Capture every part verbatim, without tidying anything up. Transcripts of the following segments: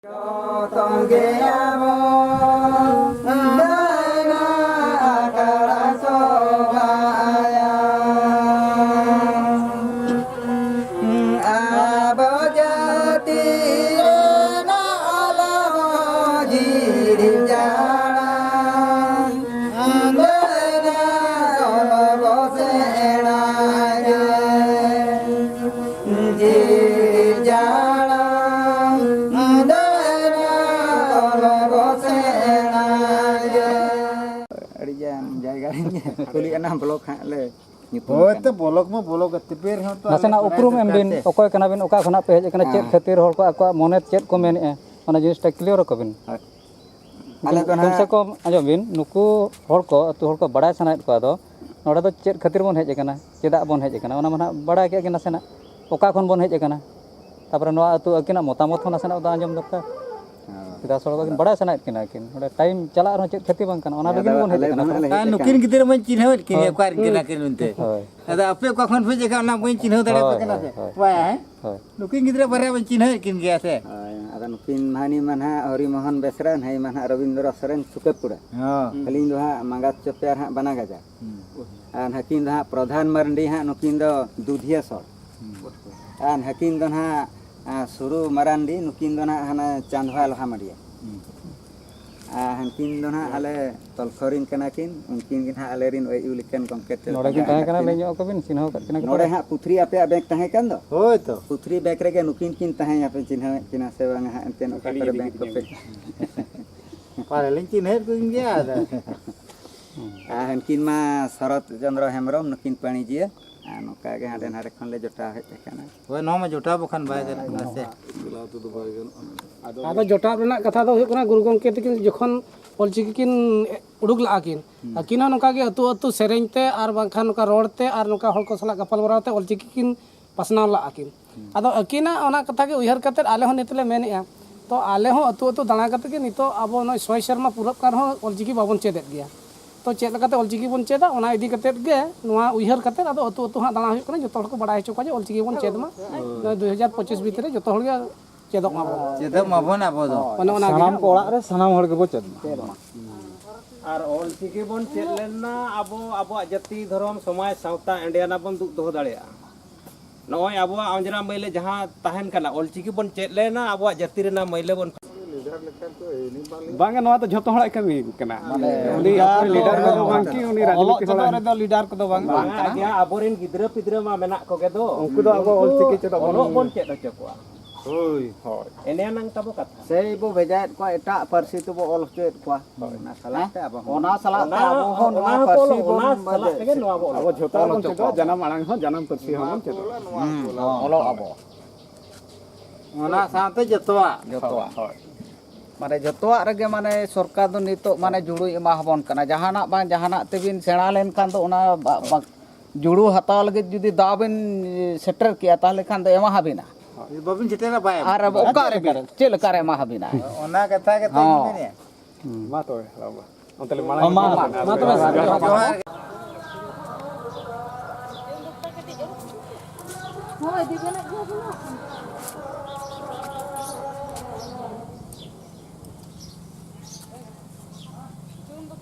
ᱛᱚᱸᱜᱮᱭᱟᱵᱚᱱ ᱫᱟᱹᱭᱱᱟ ᱟᱠᱷᱲᱟ ᱥᱚᱵᱷᱟᱭᱟ᱾ ᱟᱵᱚ ᱡᱟᱹᱛᱤ ᱨᱮᱱᱟᱜ ᱟᱞᱚ ᱡᱤᱨᱤ ᱡᱟᱲᱟ, ᱫᱟᱹᱭᱱᱟ ᱚᱞ ᱵᱚ ᱥᱮᱬᱟᱭᱟ᱾ ᱡᱤᱨ ᱡᱟᱲᱟᱝ ᱫᱟᱹᱭᱱᱟ ᱚᱞ ᱵᱚ ᱥᱮᱬᱟᱭᱟ᱾ ᱟᱹᱰᱤ ᱜᱟᱱ ᱡᱟᱭᱜᱟ ᱨᱮ ᱠᱩᱞᱤ ᱠᱟᱱᱟ, ᱵᱞᱚᱠ ᱦᱟᱸᱜ ᱞᱮ ᱧᱩᱛᱩᱢ ᱦᱳᱭ ᱠᱟᱱᱟ᱾ ᱛᱚ, ᱵᱞᱚᱠ ᱢᱟ ᱵᱞᱚᱠ ᱛᱮ, ᱵᱮᱨ ᱦᱚᱸ ᱛᱚ ᱟᱞᱮ ᱱᱟᱥᱮᱱᱟᱜ ᱵᱟᱲᱟᱭ ᱩᱯᱨᱩᱢ ᱮᱢ ᱫᱚᱨᱠᱟᱨ ᱵᱤᱱ, ᱥᱮ᱾ ᱚᱠᱚᱭ ᱠᱟᱱᱟ ᱵᱤᱱ, ᱚᱠᱟ ᱠᱷᱚᱱᱟᱜ ᱯᱮ ᱦᱮᱡ ᱟᱠᱟᱱᱟ, ᱪᱮᱫ ᱦᱮᱸ᱾ ᱠᱷᱟᱹᱛᱤᱨ ᱦᱚᱲ ᱠᱚ ᱟᱠᱚᱣᱟᱜ ᱢᱚᱱᱮ ᱪᱮᱫ ᱠᱚ ᱢᱮᱱᱮᱫᱼᱟ, ᱚᱱᱟ ᱡᱤᱱᱤᱥᱴᱟ ᱠᱞᱤᱭᱟᱨ ᱟᱠᱚ ᱵᱤᱱ᱾ ᱦᱳᱭ᱾ ᱟᱞᱮ ᱫᱚ ᱠᱚᱢ ᱥᱮ ᱱᱟᱦᱟᱜ ᱠᱚᱢ ᱟᱸᱡᱚᱢ ᱵᱤᱱ, ᱱᱩᱠᱩ ᱦᱚᱲ ᱠᱚ, ᱟᱹᱛᱩ ᱦᱚᱲ ᱠᱚ ᱵᱟᱲᱟᱭ ᱥᱟᱱᱟᱭᱮᱫ ᱠᱚᱣᱟ, ᱟᱫᱚ ᱱᱚᱰᱮ ᱫᱚ ᱪᱮᱫ ᱠᱷᱟᱹᱛᱤᱨ ᱵᱚᱱ ᱦᱮᱡ ᱟᱠᱟᱱᱟ, ᱪᱮᱫᱟᱜ ᱵᱚᱱ ᱦᱮᱡ ᱟᱠᱟᱱᱟ, ᱚᱱᱟ ᱢᱟ ᱱᱟᱦᱟᱜ ᱵᱟᱲᱟᱭ ᱠᱮᱫ ᱜᱮ ᱱᱟᱥᱮᱱᱟᱜ, ᱚᱠᱟ ᱠᱷᱚᱱ ᱵᱚᱱ ᱦᱮᱡ ᱟᱠᱟᱱᱟ᱾ ᱛᱟᱯᱚᱨᱮ ᱱᱚᱣᱟ ᱟᱹᱛᱩ ᱟᱹᱠᱤᱱᱟᱜ ᱢᱚᱛᱟᱢᱚᱛ ᱦᱚᱸ ᱱᱟᱥᱮᱱᱟᱜ ᱫᱚ ᱟᱸᱡᱚᱢ ᱫᱚᱨᱠᱟᱨ᱾ ᱦᱮᱸ᱾ ᱪᱮᱫᱟᱜ ᱥᱮ ᱦᱚᱲ ᱠᱤᱱ ᱵᱟᱲᱟᱭ ᱥᱟᱱᱟᱭᱮᱫ ᱠᱤᱱᱟ ᱠᱤᱱ, ᱱᱚᱰᱮ ᱴᱟᱭᱤᱢ ᱪᱟᱞᱟᱜ ᱨᱮᱦᱚᱸ ᱪᱮᱫ ᱠᱷᱟᱹᱛᱤ ᱵᱟᱝ ᱠᱟᱱᱟ, ᱚᱱᱟ ᱦᱮᱸ, ᱞᱟᱹᱜᱤᱫ ᱟᱫᱚ ᱵᱚᱱ ᱦᱮᱡ ᱟᱞᱮ ᱟᱠᱟᱱᱟ ᱫᱚ ᱛᱚ᱾ ᱱᱟᱦᱟᱜ ᱞᱮ ᱦᱮᱡ ᱟᱨ ᱟᱠᱟᱱᱟ᱾ ᱱᱩᱠᱤᱱ ᱜᱤᱫᱽᱨᱟᱹ ᱢᱟᱧ ᱪᱤᱱᱦᱟᱹᱣᱮᱫ ᱠᱤᱱ ᱜᱮᱭᱟ, ᱦᱳᱭ᱾ ᱚᱠᱟ ᱨᱮᱱ ᱠᱟᱱᱟ ᱠᱤᱱ ᱢᱮᱱᱛᱮ᱾ ᱦᱳᱭ᱾ ᱟᱫᱚ ᱟᱯᱮ ᱚᱠᱟ ᱠᱷᱚᱱ ᱯᱮ ᱦᱮᱡ ᱟᱠᱟᱱᱟ, ᱚᱱᱟ ᱵᱟᱹᱧ ᱪᱤᱱᱦᱟᱹᱣ ᱫᱟᱲᱮᱭᱟᱯᱮ ᱦᱳᱭ, ᱠᱟᱱᱟ ᱦᱳᱭ, ᱥᱮ᱾ ᱦᱳᱭ᱾ ᱵᱟᱭ, ᱦᱮᱸ? ᱦᱳᱭ᱾ ᱱᱩᱠᱤᱱ ᱜᱤᱫᱽᱨᱟᱹ ᱵᱟᱨᱭᱟ ᱵᱚᱱ ᱪᱤᱱᱦᱟᱹᱣᱮᱫ ᱠᱤᱱ ᱜᱮᱭᱟ ᱥᱮ? ᱦᱳᱭ, ᱟᱫᱚ ᱱᱩᱠᱤᱱ ᱢᱟᱹᱱᱤ ᱢᱟ ᱱᱟᱦᱟᱜ ᱦᱚᱨᱤ ᱢᱳᱦᱚᱱ ᱵᱮᱥᱨᱟ, ᱱᱟᱹᱭ ᱢᱟ ᱱᱟᱦᱟᱜ ᱨᱚᱵᱤᱱᱫᱨᱚ ᱥᱚᱨᱮᱱ ᱥᱩᱠᱮᱯᱩᱲᱟ᱾ ᱦᱚᱸ᱾ ᱟᱹᱞᱤᱧ ᱫᱚ ᱦᱟᱸᱜ ᱢᱟᱸᱜᱟᱛ ᱪᱚᱯᱮᱭᱟᱨ ᱦᱟᱸᱜ ᱵᱟᱱᱟ ᱜᱟᱡᱟ᱾ ᱦᱩᱸ᱾ ᱟᱨ ᱱᱟᱹᱠᱤᱱ ᱫᱚ ᱦᱟᱸᱜ ᱯᱨᱚᱫᱷᱟᱱ ᱢᱟᱨᱰᱤ ᱦᱟᱸᱜ, ᱱᱩᱠᱤᱱ ᱫᱚ ᱫᱩᱫᱷᱤᱭᱟᱹ ᱥᱚᱲ᱾ ᱦᱩᱸ᱾ ᱟᱨ ᱱᱟᱹᱠᱤᱱ ᱫᱚ ᱱᱟᱦᱟᱜ, ᱟᱸ, ᱥᱩᱨᱩ ᱢᱟᱨᱟᱱᱰᱤ, ᱱᱩᱠᱤᱱ ᱫᱚ ᱱᱟᱦᱟᱜ ᱦᱟᱱᱟ ᱪᱟᱸᱫᱽᱣᱟ ᱞᱳᱦᱟ ᱢᱟᱹᱰᱤᱭᱟ᱾ ᱦᱩᱸ᱾ ᱟᱨ ᱦᱟᱹᱱᱠᱤᱱ ᱫᱚ ᱱᱟᱦᱟᱜ ᱟᱞᱮ ᱛᱚᱞᱠᱷᱚ ᱨᱤᱱ ᱠᱟᱱᱟ ᱠᱤᱱ, ᱩᱱᱠᱤᱱ ᱜᱮ ᱱᱟᱦᱟᱜ ᱟᱞᱮ ᱨᱤᱱ ᱟᱹᱭᱩ ᱞᱮᱠᱟᱱ ᱜᱚᱢᱠᱮ ᱛᱮ ᱱᱚᱰᱮ ᱠᱤᱱ ᱢᱮᱱᱟᱜ ᱛᱟᱦᱮᱸ ᱟᱠᱟᱫ ᱠᱟᱱᱟ, ᱠᱤᱱᱟ᱾ ᱞᱟᱹᱭ ᱧᱚᱜ ᱟᱠᱚ ᱵᱤᱱ, ᱪᱤᱱᱦᱟᱹᱣ ᱟᱠᱟᱫ ᱠᱤᱱᱟ ᱠᱚ ᱱᱚᱰᱮ ᱛᱚ? ᱦᱟᱸᱜ ᱯᱩᱛᱷᱨᱤ ᱟᱯᱮᱭᱟᱜ ᱵᱮᱝᱠ ᱛᱟᱦᱮᱸ ᱠᱟᱱ ᱫᱚ? ᱦᱳᱭ ᱛᱚ᱾ ᱯᱩᱛᱷᱨᱤ ᱵᱮᱝᱠ ᱨᱮᱜᱮ ᱱᱩᱠᱤᱱ ᱠᱤᱱ ᱛᱟᱦᱮᱸᱭᱟ, ᱯᱮ ᱪᱤᱱᱦᱟᱹᱣᱮᱫ ᱠᱤᱱᱟ ᱥᱮ ᱵᱟᱝᱟ ᱦᱟᱸᱜ, ᱮᱱᱛᱮᱫ ᱚᱠᱟ ᱠᱚᱨᱮ ᱵᱮᱝᱠ ᱠᱚᱯᱮ? ᱯᱟᱞᱮ ᱞᱤᱧ ᱪᱤᱱᱦᱟᱹᱣᱮᱫ ᱠᱤᱱ ᱜᱮᱭᱟ ᱟᱫᱚ᱾ ᱟᱨ ᱦᱟᱹᱱᱠᱤᱱ ᱢᱟ ᱥᱚᱨᱚᱛ ᱪᱚᱸᱫᱽᱨᱚ ᱦᱮᱢᱵᱨᱚᱢ, ᱱᱩᱠᱤᱱ ᱯᱟᱹᱬᱤᱡᱤᱭᱟᱹ, ᱟᱨ ᱱᱚᱝᱠᱟ ᱜᱮ ᱦᱟᱸᱰᱮ ᱱᱟᱰᱮ ᱠᱷᱚᱱ ᱞᱮ ᱡᱚᱴᱟᱣ ᱦᱮᱡ ᱟᱠᱟᱱᱟ᱾ ᱦᱳᱭ, ᱱᱚᱣᱟ ᱢᱟ ᱡᱚᱴᱟᱣ ᱵᱟᱠᱷᱟᱱ ᱵᱟᱭ ᱜᱟᱱᱚᱜ ᱠᱟᱱᱟ ᱥᱮ᱾ ᱟᱫᱚ ᱡᱚᱴᱟᱣ ᱨᱮᱱᱟᱜ ᱠᱟᱛᱷᱟ ᱫᱚ ᱦᱩᱭᱩᱜ ᱠᱟᱱᱟ, ᱜᱩᱨᱩ ᱜᱚᱢᱠᱮ ᱛᱟᱹᱠᱤᱱ ᱡᱚᱠᱷᱚᱱ ᱚᱞᱪᱤᱠᱤ ᱠᱤᱱ ᱩᱰᱩᱠ ᱞᱟᱜᱼᱟ ᱠᱤᱱ, ᱦᱩᱸ᱾ ᱟᱹᱠᱤᱱ ᱦᱚᱸ ᱱᱚᱝᱠᱟ ᱜᱮ ᱟᱹᱛᱩ ᱟᱹᱛᱩ ᱥᱮᱨᱮᱧ ᱛᱮ ᱟᱨ ᱵᱟᱝᱠᱷᱟᱱ ᱱᱚᱝᱠᱟ ᱨᱚᱲ ᱛᱮ ᱟᱨ ᱱᱚᱝᱠᱟ ᱦᱚᱲ ᱠᱚ ᱥᱟᱞᱟᱜ ᱜᱟᱯᱟᱞ ᱢᱟᱨᱟᱣ ᱛᱮ ᱚᱞᱪᱤᱠᱤ ᱠᱤᱱ ᱯᱟᱥᱱᱟᱣ ᱞᱟᱜᱼᱟ ᱠᱤᱱ᱾ ᱦᱩᱸ᱾ ᱟᱫᱚ ᱟᱹᱠᱤᱱᱟᱜ ᱚᱱᱟ ᱠᱟᱛᱷᱟ ᱜᱮ ᱩᱭᱦᱟᱹᱨ ᱠᱟᱛᱮᱫ ᱟᱞᱮ ᱦᱚᱸ ᱱᱤᱛ ᱞᱮ ᱢᱮᱱᱮᱫᱼᱟ, ᱛᱚ ᱟᱞᱮ ᱦᱚᱸ ᱟᱹᱛᱩ ᱟᱹᱛᱩ ᱫᱟᱬᱟ ᱠᱟᱛᱮᱫ ᱜᱮ ᱱᱤᱛᱚᱜ ᱟᱵᱚ ᱱᱚᱜᱼᱚᱭ ᱥᱚᱭ ᱥᱮᱨᱢᱟ ᱯᱩᱨᱟᱹᱜ ᱠᱟᱱ ᱨᱮᱦᱚᱸ ᱚᱞᱪᱤᱠᱤ ᱵᱟᱵᱚᱱ ᱪᱮᱫ ᱮᱫ ᱜᱮᱭᱟ᱾ ᱛᱚ ᱪᱮᱫ ᱞᱮᱠᱟᱛᱮ ᱚᱞᱪᱤᱠᱤ ᱵᱚᱱ ᱪᱮᱫᱟ, ᱚᱱᱟ ᱤᱫᱤ ᱠᱟᱛᱮᱫ ᱜᱮ ᱱᱚᱣᱟ ᱩᱭᱦᱟᱹᱨ ᱠᱟᱛᱮᱫ ᱟᱫᱚ ᱟᱹᱛᱩ ᱟᱹᱛᱩ ᱦᱟᱸᱜ ᱫᱟᱬᱟ ᱦᱩᱭᱩᱜ ᱠᱟᱱᱟ, ᱡᱚᱛᱚ ᱦᱚᱲ ᱠᱚ ᱵᱟᱲᱟᱭ ᱦᱚᱪᱚ ᱠᱚᱣᱟ ᱡᱮ ᱚᱞᱪᱤᱠᱤ ᱵᱚᱱ ᱪᱮᱫ ᱢᱟ᱾ ᱦᱳᱭ᱾ ᱱᱚᱜᱼᱚᱭ ᱫᱩ ᱦᱟᱡᱟᱨ ᱯᱚᱸᱪᱤᱥ ᱵᱷᱤᱛᱨᱤ ᱨᱮ ᱡᱚᱛᱚ ᱦᱚᱲ ᱜᱮ ᱪᱮᱫᱚᱜ ᱢᱟᱵᱚᱱ᱾ ᱪᱮᱫᱚᱜ ᱢᱟᱵᱚᱱ ᱟᱵᱚ ᱫᱚ᱾ ᱚᱱᱮ ᱚᱱᱟ ᱜᱮ ᱥᱟᱱᱟᱢ ᱦᱟᱸᱜ ᱠᱚ ᱚᱲᱟᱜ ᱨᱮ ᱥᱟᱱᱟᱢ ᱦᱚᱲ ᱜᱮᱵᱚ ᱪᱮᱫ ᱢᱟ᱾ ᱪᱮᱫ ᱢᱟ᱾ ᱟᱨ ᱚᱞ ᱪᱤᱠᱤ ᱵᱚᱱ ᱪᱮᱫ ᱞᱮᱱᱟ, ᱟᱵᱚ ᱟᱵᱚᱣᱟᱜ ᱡᱟᱹᱛᱤ, ᱫᱷᱚᱨᱚᱢ, ᱥᱚᱢᱟᱡᱽ, ᱥᱟᱶᱛᱟ, ᱮᱸᱰᱮᱭᱟᱱᱟᱜ ᱵᱚᱱ ᱫᱩᱜ ᱫᱚᱦᱚ ᱫᱟᱲᱮᱭᱟᱜᱼᱟ᱾ ᱱᱚᱜᱼᱚᱭ ᱟᱵᱚᱣᱟᱜ ᱚᱸᱡᱽᱨᱟ ᱢᱟᱹᱭᱞᱟᱹ ᱡᱟᱦᱟᱸ ᱛᱟᱦᱮᱱ ᱠᱟᱱᱟ, ᱚᱞ ᱪᱤᱠᱤ ᱵᱚᱱ ᱪᱮᱫ ᱞᱮᱱᱟ, ᱟᱵᱚᱣᱟᱜ ᱡᱟᱹᱛᱤ ᱨᱮᱱᱟᱜ ᱢᱟᱹᱭᱞᱟᱹ ᱵᱚᱱ ᱵᱟᱝᱟ, ᱱᱚᱣᱟ ᱫᱚ ᱡᱷᱚᱛᱚ ᱦᱚᱲᱟᱜ ᱠᱟᱹᱢᱤ ᱠᱟᱱᱟ᱾ ᱢᱟᱱᱮ ᱩᱱᱤ ᱞᱤᱰᱟᱨ ᱟᱵᱚᱨᱮᱱ ᱞᱤᱰᱟᱨ ᱠᱚᱫᱚ ᱠᱚ ᱵᱟᱝ ᱠᱟᱱᱟ᱾ ᱚᱞᱚᱜ ᱪᱮᱫᱚᱜ ᱨᱮᱫᱚ ᱞᱤᱰᱟᱨ ᱠᱚᱫᱚ ᱵᱟᱝ, ᱵᱟᱝ ᱵᱟᱝ ᱠᱟᱱᱟ᱾ ᱟᱜᱮ ᱟᱵᱚᱨᱮᱱ ᱜᱤᱫᱽᱨᱟᱹ ᱯᱤᱫᱽᱨᱟᱹ ᱢᱟ ᱢᱮᱱᱟᱜ ᱠᱚᱜᱮ ᱫᱚ᱾ ᱩᱱᱠᱩ ᱫᱚ ᱟᱵᱚ ᱚᱞ ᱪᱤᱠᱤ ᱪᱮᱫᱚᱜ ᱚᱞᱚᱜ ᱵᱚᱱ ᱵᱚᱱ ᱪᱮᱫ ᱦᱚᱪᱚ ᱠᱚᱣᱟ᱾ ᱦᱳᱭ, ᱦᱳᱭ᱾ ᱮᱱᱮ ᱟᱱᱟᱝ ᱛᱟᱵᱚ ᱠᱟᱛᱷᱟ᱾ ᱥᱮᱭ ᱵᱚ ᱵᱷᱮᱡᱟᱭᱮᱫ ᱠᱚᱣᱟ, ᱮᱴᱟᱜ ᱯᱟᱹᱨᱥᱤ ᱛᱮᱵᱚ ᱚᱞ ᱦᱚᱪᱚᱭᱮᱫ ᱠᱚᱣᱟ᱾ ᱦᱳᱭ᱾ ᱚᱱᱟ ᱥᱟᱞᱟᱜ ᱛᱮ ᱟᱵᱚ ᱦᱚᱸ᱾ ᱚᱱᱟ ᱥᱟᱞᱟᱜ ᱛᱮ ᱚᱱᱟ, ᱟᱵᱚ ᱦᱚᱸ ᱱᱚᱣᱟ ᱚᱱᱟ ᱯᱟᱹᱨᱥᱤ ᱵᱚᱱ ᱥᱟᱞᱟᱜ ᱛᱮᱜᱮ ᱱᱚᱣᱟ ᱵᱚ ᱚᱞ ᱟᱵᱚ ᱡᱷᱚᱛᱚ ᱵᱚᱱ ᱚᱞ ᱦᱚᱪᱚ ᱪᱮᱫᱚᱜᱼᱟ, ᱠᱚᱣᱟ᱾ ᱡᱟᱱᱟᱢ ᱟᱲᱟᱝ ᱦᱚᱸ, ᱡᱟᱱᱟᱢ ᱯᱟᱹᱨᱥᱤ ᱦᱚᱸᱵᱚᱱ ᱪᱮᱫᱚᱜᱼᱟ᱾ ᱦᱩᱸ, ᱦᱚᱸ, ᱚᱞᱚᱜ ᱦᱳᱭ᱾ ᱟᱵᱚ᱾ ᱚᱱᱟ ᱥᱟᱶᱛᱮ ᱡᱚᱛᱚᱣᱟᱜ᱾ ᱡᱚᱛᱚᱣᱟᱜ᱾ ᱦᱳᱭ, ᱦᱳᱭ᱾ ᱢᱟᱱᱮ ᱡᱚᱛᱚᱣᱟᱜ ᱨᱮᱜᱮ ᱢᱟᱱᱮ ᱥᱚᱨᱠᱟᱨ ᱫᱚ ᱱᱤᱛᱚᱜ ᱢᱟᱱᱮ ᱡᱩᱲᱩᱭ ᱮᱢᱟ ᱦᱟᱵᱚᱱ ᱠᱟᱱᱟ᱾ ᱡᱟᱦᱟᱱᱟᱜ ᱵᱟᱝ ᱡᱟᱦᱟᱱᱟᱜ ᱛᱮᱵᱤᱱ ᱥᱮᱬᱟ ᱞᱮᱱᱠᱷᱟᱱ ᱫᱚ ᱚᱱᱟ ᱵᱟ-, ᱵᱟ-, ᱡᱩᱲᱩ ᱦᱟᱛᱟᱣ ᱞᱟᱹᱜᱤᱫ ᱡᱩᱫᱤ ᱫᱟᱣ ᱵᱤᱱ ᱥᱮᱴᱮᱨ ᱠᱮᱜᱼᱟ, ᱛᱟᱦᱚᱞᱮ ᱠᱷᱟᱱ ᱫᱚ ᱮᱢᱟ ᱦᱟᱵᱤᱱᱟ᱾ ᱦᱳᱭ, ᱵᱟᱵᱤᱱ ᱥᱮᱴᱮᱨᱟ, ᱵᱟᱭ ᱮᱢᱟ᱾ ᱟᱨ ᱚᱠᱟᱨᱮ ᱵᱤᱱ, ᱪᱮᱫ ᱞᱮᱠᱟᱨᱮ ᱮᱢᱟ ᱦᱟᱵᱤᱱᱟ? ᱚᱱᱟ ᱠᱟᱛᱷᱟ ᱜᱮᱛᱚᱧ ᱦᱚᱸ᱾ ᱢᱮᱱᱮᱫᱼᱟ᱾ ᱢᱟ ᱛᱚᱵᱮ, ᱦᱟᱲᱟᱢ ᱵᱟ᱾ ᱚᱱᱛᱮ ᱞᱮ ᱢᱟᱲᱟᱝ ᱢᱟ, ᱢᱟ ᱛᱚᱵᱮ, ᱡᱚᱦᱟᱨ᱾ ᱡᱚᱦᱟᱨ᱾ ᱦᱳᱭ, ᱫᱤᱫᱤ, ᱱᱟᱜ ᱜᱮ ᱦᱩᱭᱩᱜ ᱠᱟᱱᱟ᱾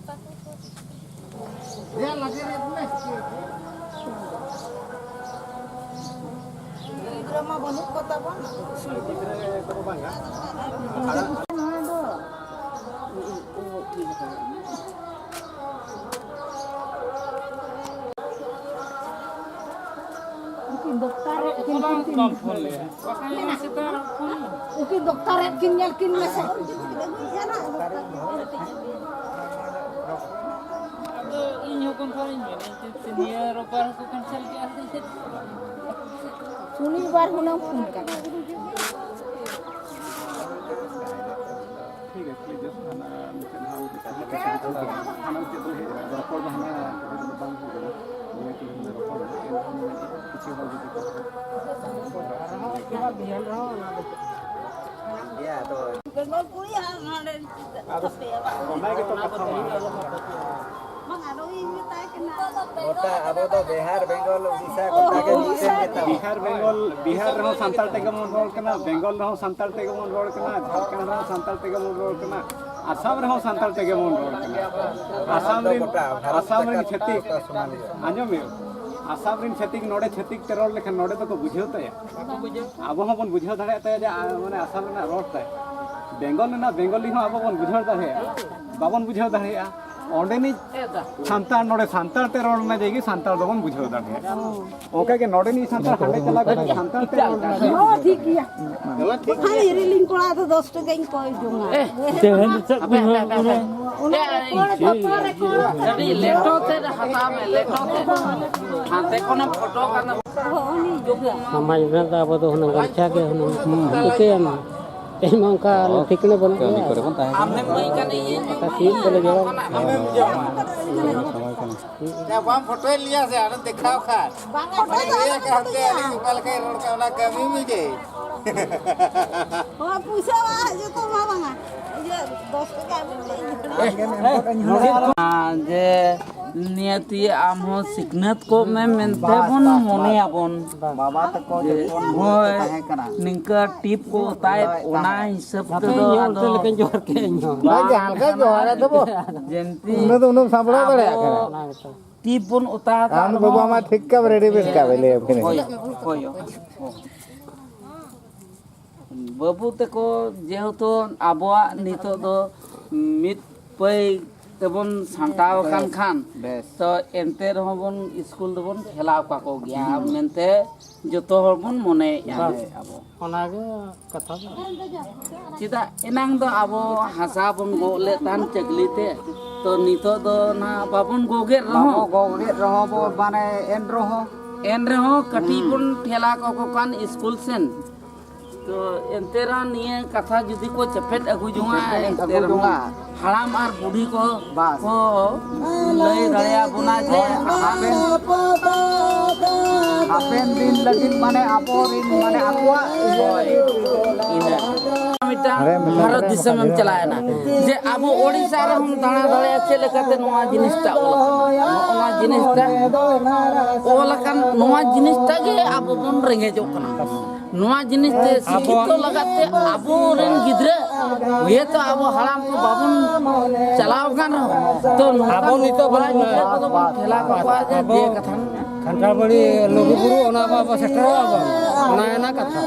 ᱜᱤᱫᱽᱨᱟᱹ ᱢᱟ ᱵᱟᱹᱱᱩᱜ ᱠᱚ ᱛᱟᱵᱚᱱ᱾ ᱱᱚᱣᱟ ᱫᱚ ᱩᱱᱠᱤᱱ ᱫᱚᱠᱛᱟᱨ ᱨᱮ ᱠᱤᱱ ᱠᱤᱱ ᱵᱟᱠᱷᱟᱱ ᱥᱮᱛᱟᱜ ᱨᱮ ᱯᱷᱳᱱ ᱢᱮ᱾ ᱩᱱᱠᱤᱱ ᱫᱚᱠᱛᱟᱨ ᱨᱮ ᱠᱤᱱ ᱧᱮᱞ ᱠᱤᱱ ᱢᱮᱥᱮ᱾ ᱟᱫᱚ ᱤᱧ ᱦᱚᱸ ᱠᱚᱱᱯᱷᱟᱨᱢ ᱤᱧ ᱢᱮᱱᱟ, ᱡᱮ ᱱᱤᱭᱟᱹ ᱨᱳᱵᱵᱟᱨ ᱦᱚᱸᱠᱚ ᱠᱮᱱᱥᱮᱞ ᱠᱮᱜᱼᱟ ᱥᱮ ᱪᱮᱫ? ᱥᱚᱱᱤᱵᱟᱨ ᱦᱩᱱᱟᱹᱝ ᱯᱷᱳᱱ ᱠᱟᱱᱟ᱾ ᱴᱷᱤᱠ ᱟᱪᱷᱮ, just ᱦᱟᱱᱟ ᱢᱤᱫᱴᱮᱱ ᱦᱟᱸᱜ ᱦᱟᱱᱟ ᱢᱩᱪᱟᱹᱫ ᱨᱮ ᱦᱮᱡ ᱮᱱᱟ᱾ ᱨᱚᱯᱚᱲ ᱫᱚ ᱦᱟᱱᱟ ᱵᱟᱝ ᱦᱩᱭ ᱠᱟᱱᱟ᱾ ᱱᱤᱭᱟᱹ ᱠᱚ ᱦᱟᱱᱟ ᱨᱚᱯᱚᱲ ᱮᱱᱟ᱾ ᱮᱱᱠᱷᱟᱱ ᱠᱤᱪᱷᱩ ᱦᱚᱲ ᱡᱩᱫᱤ ᱠᱚ ᱟᱨᱦᱚᱸ ᱚᱱᱟ ᱫᱚ ᱪᱮᱫ? ᱵᱮᱝᱜᱚᱞ ᱠᱩᱲᱤ ᱟᱨ ᱱᱚᱰᱮ ᱟᱫᱚ ᱚᱱᱟ ᱜᱮᱛᱚ ᱠᱟᱛᱷᱟ ᱢᱟ᱾ ᱜᱚᱴᱟ ᱟᱵᱚ ᱫᱚ ᱵᱤᱦᱟᱨ, ᱵᱮᱝᱜᱚᱞ, ᱩᱲᱤᱥᱥᱟ ᱜᱚᱴᱟ ᱜᱮ ᱢᱤᱫᱴᱮᱱ ᱜᱮ ᱛᱟᱵᱚᱱ᱾ ᱵᱤᱦᱟᱨ, ᱵᱮᱝᱜᱚᱞ, ᱵᱤᱦᱟᱨ ᱨᱮᱦᱚᱸ ᱥᱟᱱᱛᱟᱲ ᱛᱮᱜᱮ ᱵᱚᱱ ᱨᱚᱲ ᱠᱟᱱᱟ, ᱵᱮᱝᱜᱚᱞ ᱨᱮᱦᱚᱸ ᱥᱟᱱᱛᱟᱲ ᱛᱮᱜᱮ ᱵᱚᱱ ᱨᱚᱲ ᱠᱟᱱᱟ, ᱡᱷᱟᱲᱠᱷᱚᱸᱰ ᱨᱮᱦᱚᱸ ᱥᱟᱱᱛᱟᱲ ᱛᱮᱜᱮ ᱵᱚᱱ ᱨᱚᱲ ᱠᱟᱱᱟ, ᱟᱥᱟᱢ ᱨᱮᱦᱚᱸ ᱥᱟᱱᱛᱟᱲ ᱛᱮᱜᱮ ᱵᱚᱱ ᱨᱚᱲ ᱠᱟᱱᱟ᱾ ᱟᱥᱟᱢ ᱨᱮᱱ, ᱟᱥᱟᱢ ᱨᱮᱱ ᱪᱷᱟᱹᱛᱤᱠ, ᱟᱸᱡᱚᱢ ᱢᱮ, ᱟᱥᱟᱢ ᱨᱮᱱ ᱪᱷᱟᱹᱛᱤᱠ ᱱᱚᱰᱮ ᱪᱷᱟᱹᱛᱤᱠ ᱛᱮ ᱨᱚᱲ ᱞᱮᱠᱷᱟᱱ ᱱᱚᱰᱮ ᱫᱚᱠᱚ ᱵᱩᱡᱷᱟᱹᱣ ᱛᱟᱭᱟ, ᱟᱵᱚ ᱦᱚᱸᱵᱚᱱ ᱵᱩᱡᱷᱟᱹᱣ ᱫᱟᱲᱮᱭᱟᱜ ᱛᱟᱭᱟ ᱡᱮ ᱟ-, ᱢᱟᱱᱮ ᱟᱥᱟᱢ ᱨᱮᱱᱟᱜ ᱨᱚᱲ ᱛᱟᱭ᱾ ᱵᱮᱝᱜᱚᱞ ᱨᱮᱱᱟᱜ ᱵᱮᱝᱜᱚᱞᱤ ᱦᱚᱸ ᱟᱵᱚ ᱵᱚᱱ ᱵᱩᱡᱷᱟᱹᱣ ᱫᱟᱲᱮᱭᱟᱜᱼᱟ, ᱵᱟᱵᱚᱱ ᱵᱩᱡᱷᱟᱹᱣ ᱫᱟᱲᱮᱭᱟᱜᱼᱟ᱾ ᱚᱸᱰᱮᱱᱤᱡ ᱥᱟᱱᱛᱟᱲ ᱱᱚᱰᱮ ᱥᱟᱱᱛᱟᱲ ᱛᱮ ᱨᱚᱲ ᱢᱮ ᱡᱮ ᱥᱟᱱᱛᱟᱲ ᱫᱚᱵᱚᱱ ᱵᱩᱡᱷᱟᱹᱣ ᱫᱟᱲᱮᱭᱟᱜᱼᱟ᱾ ᱚᱱᱠᱟ ᱜᱮ ᱱᱚᱰᱮᱱᱤᱡ ᱥᱟᱱᱛᱟᱲ ᱦᱟᱸᱰᱮ ᱪᱟᱞᱟᱣ ᱠᱟᱛᱮ ᱥᱟᱱᱛᱟᱲ ᱛᱮ ᱨᱚᱲ ᱢᱮ᱾ ᱦᱚᱸ, ᱴᱷᱤᱠ ᱜᱮᱭᱟ᱾ ᱦᱮᱸ, ᱤᱨᱤᱞᱤᱧ ᱠᱚᱲᱟ ᱫᱚ ᱫᱚᱥ ᱴᱟᱠᱟᱧ ᱠᱚᱭ ᱡᱚᱝᱟ᱾ ᱛᱮᱦᱮᱧ ᱥᱮᱫ ᱠᱷᱚᱱ ᱦᱚᱸ ᱚᱱᱮ ᱚᱱᱟ ᱨᱮᱠᱚᱨᱰ ᱫᱚ ᱨᱮᱠᱚᱨᱰ᱾ ᱠᱟᱹᱴᱤᱡ ᱞᱮᱴᱚ ᱛᱮᱫ ᱦᱟᱛᱟᱣ ᱢᱮ, ᱞᱮᱴᱚ ᱛᱮᱫ᱾ ᱦᱟᱱᱛᱮ ᱠᱷᱚᱱᱮᱢ ᱯᱷᱳᱴᱳ ᱠᱟᱱᱟ᱾ ᱦᱚᱸ, ᱩᱱᱤ ᱡᱚᱜᱟ᱾ ᱥᱚᱢᱟᱡᱽ ᱨᱮᱱᱟᱜ ᱫᱚ ᱟᱵᱚ ᱫᱚ ᱦᱩᱱᱟᱹᱝ ᱜᱟᱢᱪᱷᱟ ᱜᱮ ᱦᱩᱱᱟᱹᱝ ᱦᱩᱸ᱾ ᱤᱠᱟᱹᱭᱟᱢ᱾ ᱛᱮᱦᱮᱧ ᱢᱟ ᱚᱱᱠᱟ ᱴᱷᱤᱠᱟᱹᱱᱟ ᱵᱟᱹᱱᱩᱜ ᱠᱟᱹᱢᱤ ᱜᱮᱭᱟ᱾ ᱠᱚᱨᱮ ᱵᱚᱱ ᱛᱟᱦᱮᱸ ᱠᱟᱱᱟ᱾ ᱟᱢᱮᱢ ᱞᱟᱹᱭ ᱠᱟᱱ ᱤᱧ ᱠᱟᱛᱷᱟ ᱥᱤᱢ ᱠᱚᱞᱮ ᱡᱚᱲᱟᱣ᱾ ᱟᱢᱮᱢ ᱡᱚᱢᱟ᱾ ᱥᱚᱢᱚᱭ ᱠᱟᱱᱟ᱾ ᱭᱟ, ᱵᱟᱢ ᱯᱷᱳᱴᱳᱭᱮᱫ ᱞᱤᱧᱟ ᱥᱮ? ᱟᱨᱮ ᱫᱮᱠᱷᱟᱣ ᱠᱷᱟᱱ᱾ ᱵᱟᱝᱟ, ᱯᱷᱳᱴᱳ ᱫᱚ ᱟᱞᱮ ᱞᱟᱹᱭᱟ ᱠᱟᱱ ᱛᱮ ᱯᱷᱳᱴᱳᱭᱟ᱾ ᱟᱹᱞᱤᱧ ᱚᱠᱟ ᱞᱮᱠᱟᱭ ᱨᱚᱲ ᱠᱟᱱᱟ, ᱚᱱᱟ ᱠᱟᱹᱢᱤ ᱢᱮ ᱡᱮ᱾ ᱦᱚᱸ, ᱯᱩᱭᱥᱟᱹ ᱢᱟ ᱡᱚᱛᱚ ᱢᱟ ᱵᱟᱝᱟ᱾ ᱤᱭᱟᱹ, ᱫᱚᱥ ᱴᱟᱠᱟ ᱟᱹᱜᱩ ᱞᱮ ᱤᱧ᱾ ᱡᱮ ᱱᱤᱭᱟᱹᱛᱤ ᱟᱢ ᱦᱚᱸ ᱥᱤᱠᱷᱱᱟᱹᱛ ᱠᱚᱜ ᱢᱮ ᱢᱮᱱᱛᱮ ᱵᱟᱥ, ᱵᱚᱱ ᱵᱟᱥ, ᱵᱟᱥ᱾ ᱢᱚᱱᱮᱭᱟᱵᱚᱱ᱾ ᱵᱟᱵᱟ ᱛᱟᱠᱚ ᱡᱮ ᱡᱚᱠᱷᱚᱱ ᱦᱳᱭ, ᱛᱟᱦᱮᱸ ᱠᱟᱱᱟ᱾ ᱱᱤᱝᱠᱟ ᱴᱤᱯ ᱠᱚ ᱚᱛᱟᱭᱮᱫ, ᱦᱳᱭ, ᱚᱱᱟ ᱛᱟᱦᱮᱸ᱾ ᱦᱤᱥᱟᱹᱵ ᱦᱟᱯᱮ ᱛᱮᱫᱚ ᱤᱧ ᱦᱚᱸ ᱟᱫᱚ ᱚᱱᱛᱮ ᱞᱮᱠᱟᱧ ᱡᱚᱦᱟᱨ ᱠᱮᱫ ᱤᱧ ᱦᱚᱸ᱾ ᱵᱟᱝ ᱵᱟᱝ, ᱡᱟᱦᱟᱸ ᱞᱮᱠᱟ ᱡᱚᱦᱟᱨ ᱟᱫᱚ ᱵᱚ᱾ ᱡᱮᱱᱛᱤ ᱩᱱᱟᱹᱜ ᱫᱚ ᱩᱱᱟᱹᱜ ᱥᱟᱢᱵᱲᱟᱣ ᱟᱵᱚ ᱫᱟᱲᱮᱭᱟᱜ ᱠᱟᱱᱟ᱾ ᱚᱱᱟ ᱜᱮᱛᱚ᱾ ᱴᱤᱯ ᱵᱚᱱ ᱚᱛᱟ ᱟᱠᱟᱫ ᱟᱢ ᱵᱟᱵᱩ ᱨᱮᱦᱚᱸ᱾ ᱟᱢᱟᱜ ᱴᱷᱤᱠ ᱠᱟᱢ ᱨᱮᱰᱤ ᱢᱮᱰ ᱠᱟᱜ ᱵᱮ, ᱞᱟᱹᱭ ᱟᱢ ᱠᱟᱹᱱᱟᱹᱧ᱾ ᱦᱳᱭ, ᱦᱳᱭ, ᱦᱳᱭ᱾ ᱵᱟᱹᱵᱩ ᱛᱟᱠᱚ ᱡᱮᱦᱮᱛᱩ ᱟᱵᱚᱣᱟᱜ ᱱᱤᱛᱚᱜ ᱫᱚ ᱢᱤᱫ ᱯᱟᱹᱭ ᱛᱮᱵᱚᱱ ᱥᱟᱢᱴᱟᱣ ᱟᱠᱟᱱ ᱵᱮᱥ, ᱠᱷᱟᱱ, ᱵᱮᱥ᱾ ᱛᱚ ᱮᱱᱛᱮ ᱨᱮᱦᱚᱸ ᱵᱚᱱ ᱥᱠᱩᱞ ᱫᱚᱵᱚᱱ ᱠᱷᱮᱞᱟᱣ ᱠᱟᱠᱚ ᱜᱮᱭᱟ ᱦᱩᱸ᱾ ᱢᱮᱱᱛᱮ ᱡᱚᱛᱚ ᱦᱚᱲ ᱵᱚᱱ ᱢᱚᱱᱮᱭᱮᱫᱼᱟ᱾ ᱵᱟᱥ᱾ ᱟᱵᱚ ᱚᱱᱟᱜᱮ ᱠᱟᱛᱷᱟ ᱫᱚ᱾ ᱪᱮᱫᱟᱜ ᱮᱱᱟᱝ ᱫᱚ ᱟᱵᱚ ᱦᱟᱥᱟ ᱵᱚᱱ ᱜᱚᱜ ᱞᱮᱫ ᱛᱟᱦᱮᱱ ᱪᱟᱹᱠᱞᱤ ᱛᱮ, ᱛᱚ ᱱᱤᱛᱚᱜ ᱫᱚ ᱱᱟᱦᱟᱜ ᱵᱟᱵᱚᱱ ᱜᱚᱜᱮᱫ ᱨᱮᱦᱚᱸ, ᱵᱟᱵᱚ ᱜᱚᱜᱮᱫ ᱨᱮᱦᱚᱸ ᱵᱚ, ᱢᱟᱱᱮ ᱮᱱ ᱨᱮᱦᱚᱸ ᱮᱱ ᱨᱮᱦᱚᱸ ᱠᱟᱹᱴᱤᱡ ᱦᱩᱸ᱾ ᱵᱚᱱ ᱴᱷᱮᱞᱟ ᱠᱟᱠᱚ ᱠᱟᱱ ᱥᱠᱩᱞ ᱥᱮᱱ᱾ ᱛᱚ ᱮᱱᱛᱮ ᱨᱮᱦᱚᱸ ᱱᱤᱭᱟᱹ ᱠᱟᱛᱷᱟ ᱡᱩᱫᱤ ᱠᱚ ᱪᱮᱯᱮᱫ ᱟᱹᱜᱩ ᱡᱚᱝᱟ, ᱪᱮᱯᱮᱫ ᱮᱱᱛᱮ ᱟᱹᱜᱩ ᱨᱮᱦᱚᱸ ᱡᱚᱝᱟ᱾ ᱦᱟᱲᱟᱢ ᱟᱨ ᱵᱩᱰᱷᱤ ᱠᱚ ᱵᱟᱥ᱾ ᱠᱚ ᱞᱟᱹᱭ ᱫᱟᱲᱮᱭᱟᱵᱚᱱᱟ ᱡᱮ ᱦᱳᱭ, ᱦᱟᱯᱮᱱ, ᱦᱟᱯᱮᱱ ᱫᱤᱱ ᱞᱟᱹᱜᱤᱫ ᱢᱟᱱᱮ ᱟᱵᱚᱨᱤᱱ ᱢᱟᱱᱮ ᱟᱠᱚᱣᱟᱜ ᱤᱭᱟᱹ ᱦᱳᱭ, ᱞᱟᱹᱜᱤᱫ᱾ ᱤᱱᱟᱹ᱾ ᱵᱷᱟᱨᱚᱛ ᱫᱤᱥᱚᱢᱮᱢ ᱪᱟᱞᱟᱣᱮᱱᱟ, ᱡᱮ ᱟᱵᱚ ᱳᱰᱤᱥᱟ ᱨᱮᱦᱚᱸᱢ ᱫᱟᱬᱟ ᱫᱟᱲᱮᱭᱟᱜᱼᱟ᱾ ᱪᱮᱫ ᱞᱮᱠᱟᱛᱮ ᱱᱚᱣᱟ ᱡᱤᱱᱤᱥᱴᱟ ᱚᱞ ᱟᱠᱟᱱᱟ, ᱱᱚᱜᱼᱚ ᱱᱚᱣᱟ ᱡᱤᱱᱤᱥᱴᱟ ᱚᱞ ᱟᱠᱟᱱ, ᱱᱚᱣᱟ ᱡᱤᱱᱤᱥᱴᱟ ᱜᱮ ᱟᱵᱚ ᱵᱚᱱ ᱨᱮᱸᱜᱮᱡᱚᱜ ᱠᱟᱱᱟ᱾ ᱱᱚᱣᱟ ᱡᱤᱱᱤᱥ ᱛᱮ ᱥᱤᱠᱠᱷᱤᱛᱚ ᱞᱟᱜᱟᱛ ᱛᱮ ᱟᱵᱚᱨᱮᱱ ᱜᱤᱫᱽᱨᱟᱹ, ᱦᱩᱭᱮᱛᱚ ᱟᱵᱚ ᱦᱟᱲᱟᱢ ᱠᱚ ᱵᱟᱵᱚᱱ ᱪᱟᱞᱟᱣ ᱟᱠᱟᱱ ᱨᱮᱦᱚᱸ, ᱛᱚ ᱱᱚᱝᱠᱟ ᱟᱵᱚ ᱱᱤᱛᱚᱜ ᱠᱚᱲᱟ ᱵᱚᱱ ᱜᱤᱫᱽᱨᱟᱹ ᱠᱚᱫᱚ ᱵᱚᱱ ᱠᱷᱮᱞᱟ ᱠᱟᱠᱚᱣᱟ ᱡᱮ ᱟᱵᱚ ᱫᱮ ᱠᱟᱛᱷᱟ᱾ ᱠᱷᱟᱱᱴᱟᱲ ᱵᱟᱲᱤ ᱞᱩᱜᱩ ᱵᱩᱨᱩ, ᱚᱱᱟ ᱵᱟᱵᱚ ᱥᱮᱴᱮᱨᱚᱜᱼᱟ ᱵᱚᱱ, ᱚᱱᱟ ᱨᱮᱱᱟᱜ ᱠᱟᱛᱷᱟ᱾